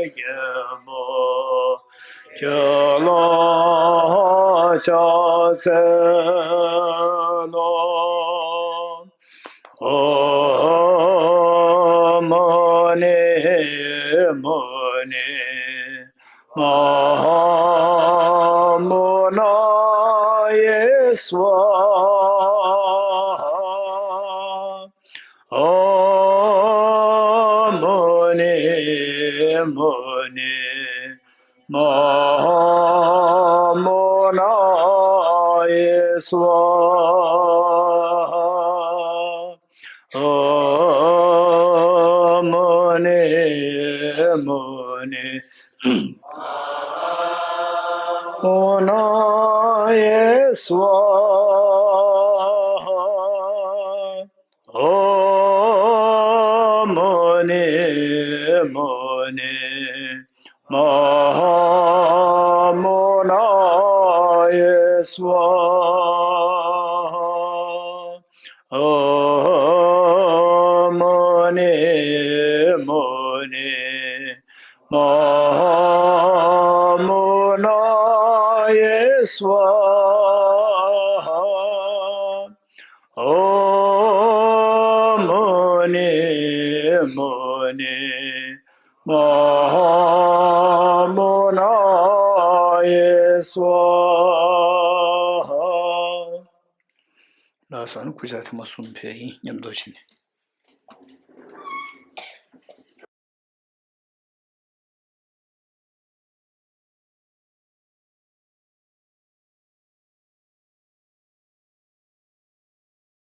རྒྱལ་པོ་ཁྱོད་ལ་ཕྱག་འཚལ་ལོ། ཨོཾ་མུ་ནི་མུ་ནི་མ་ཧཱ་མུ་ན་ཡེ་སྭཱ་ཧཱ། ཨོཾ་མུ་ནི་མུ་ནི་མ་ཧཱ་མུ་ན་ཡེ་སྭཱ་ཧཱ། ཨོཾ་མུ་ནི་མུ་ནི་མ་ཧཱ་མུ་ན་ཡེ་སྭཱ་ཧཱ། ཨོཾ་མུ་ནི་མུ་ནི་མ་ཧཱ་མུ་ན་ཡེ་སྭཱ་ཧཱ། ཨོཾ་མུ་ནི་མུ་ནི་མ་ཧཱ་མུ་ན་ཡེ་སྭཱ་ཧཱ། ཨོཾ་མུ་ནི་མུ་ནི་མ་ཧཱ་མུ་ན་ཡེ་སྭཱ་ཧཱ། ལགས་སོ། ཨ་ནི་སྐུ་ཕྱག་ཐེངས་མ་གསུམ་ཕེབས་ཡིན། མཉམ་དུ་བྱས་ནས།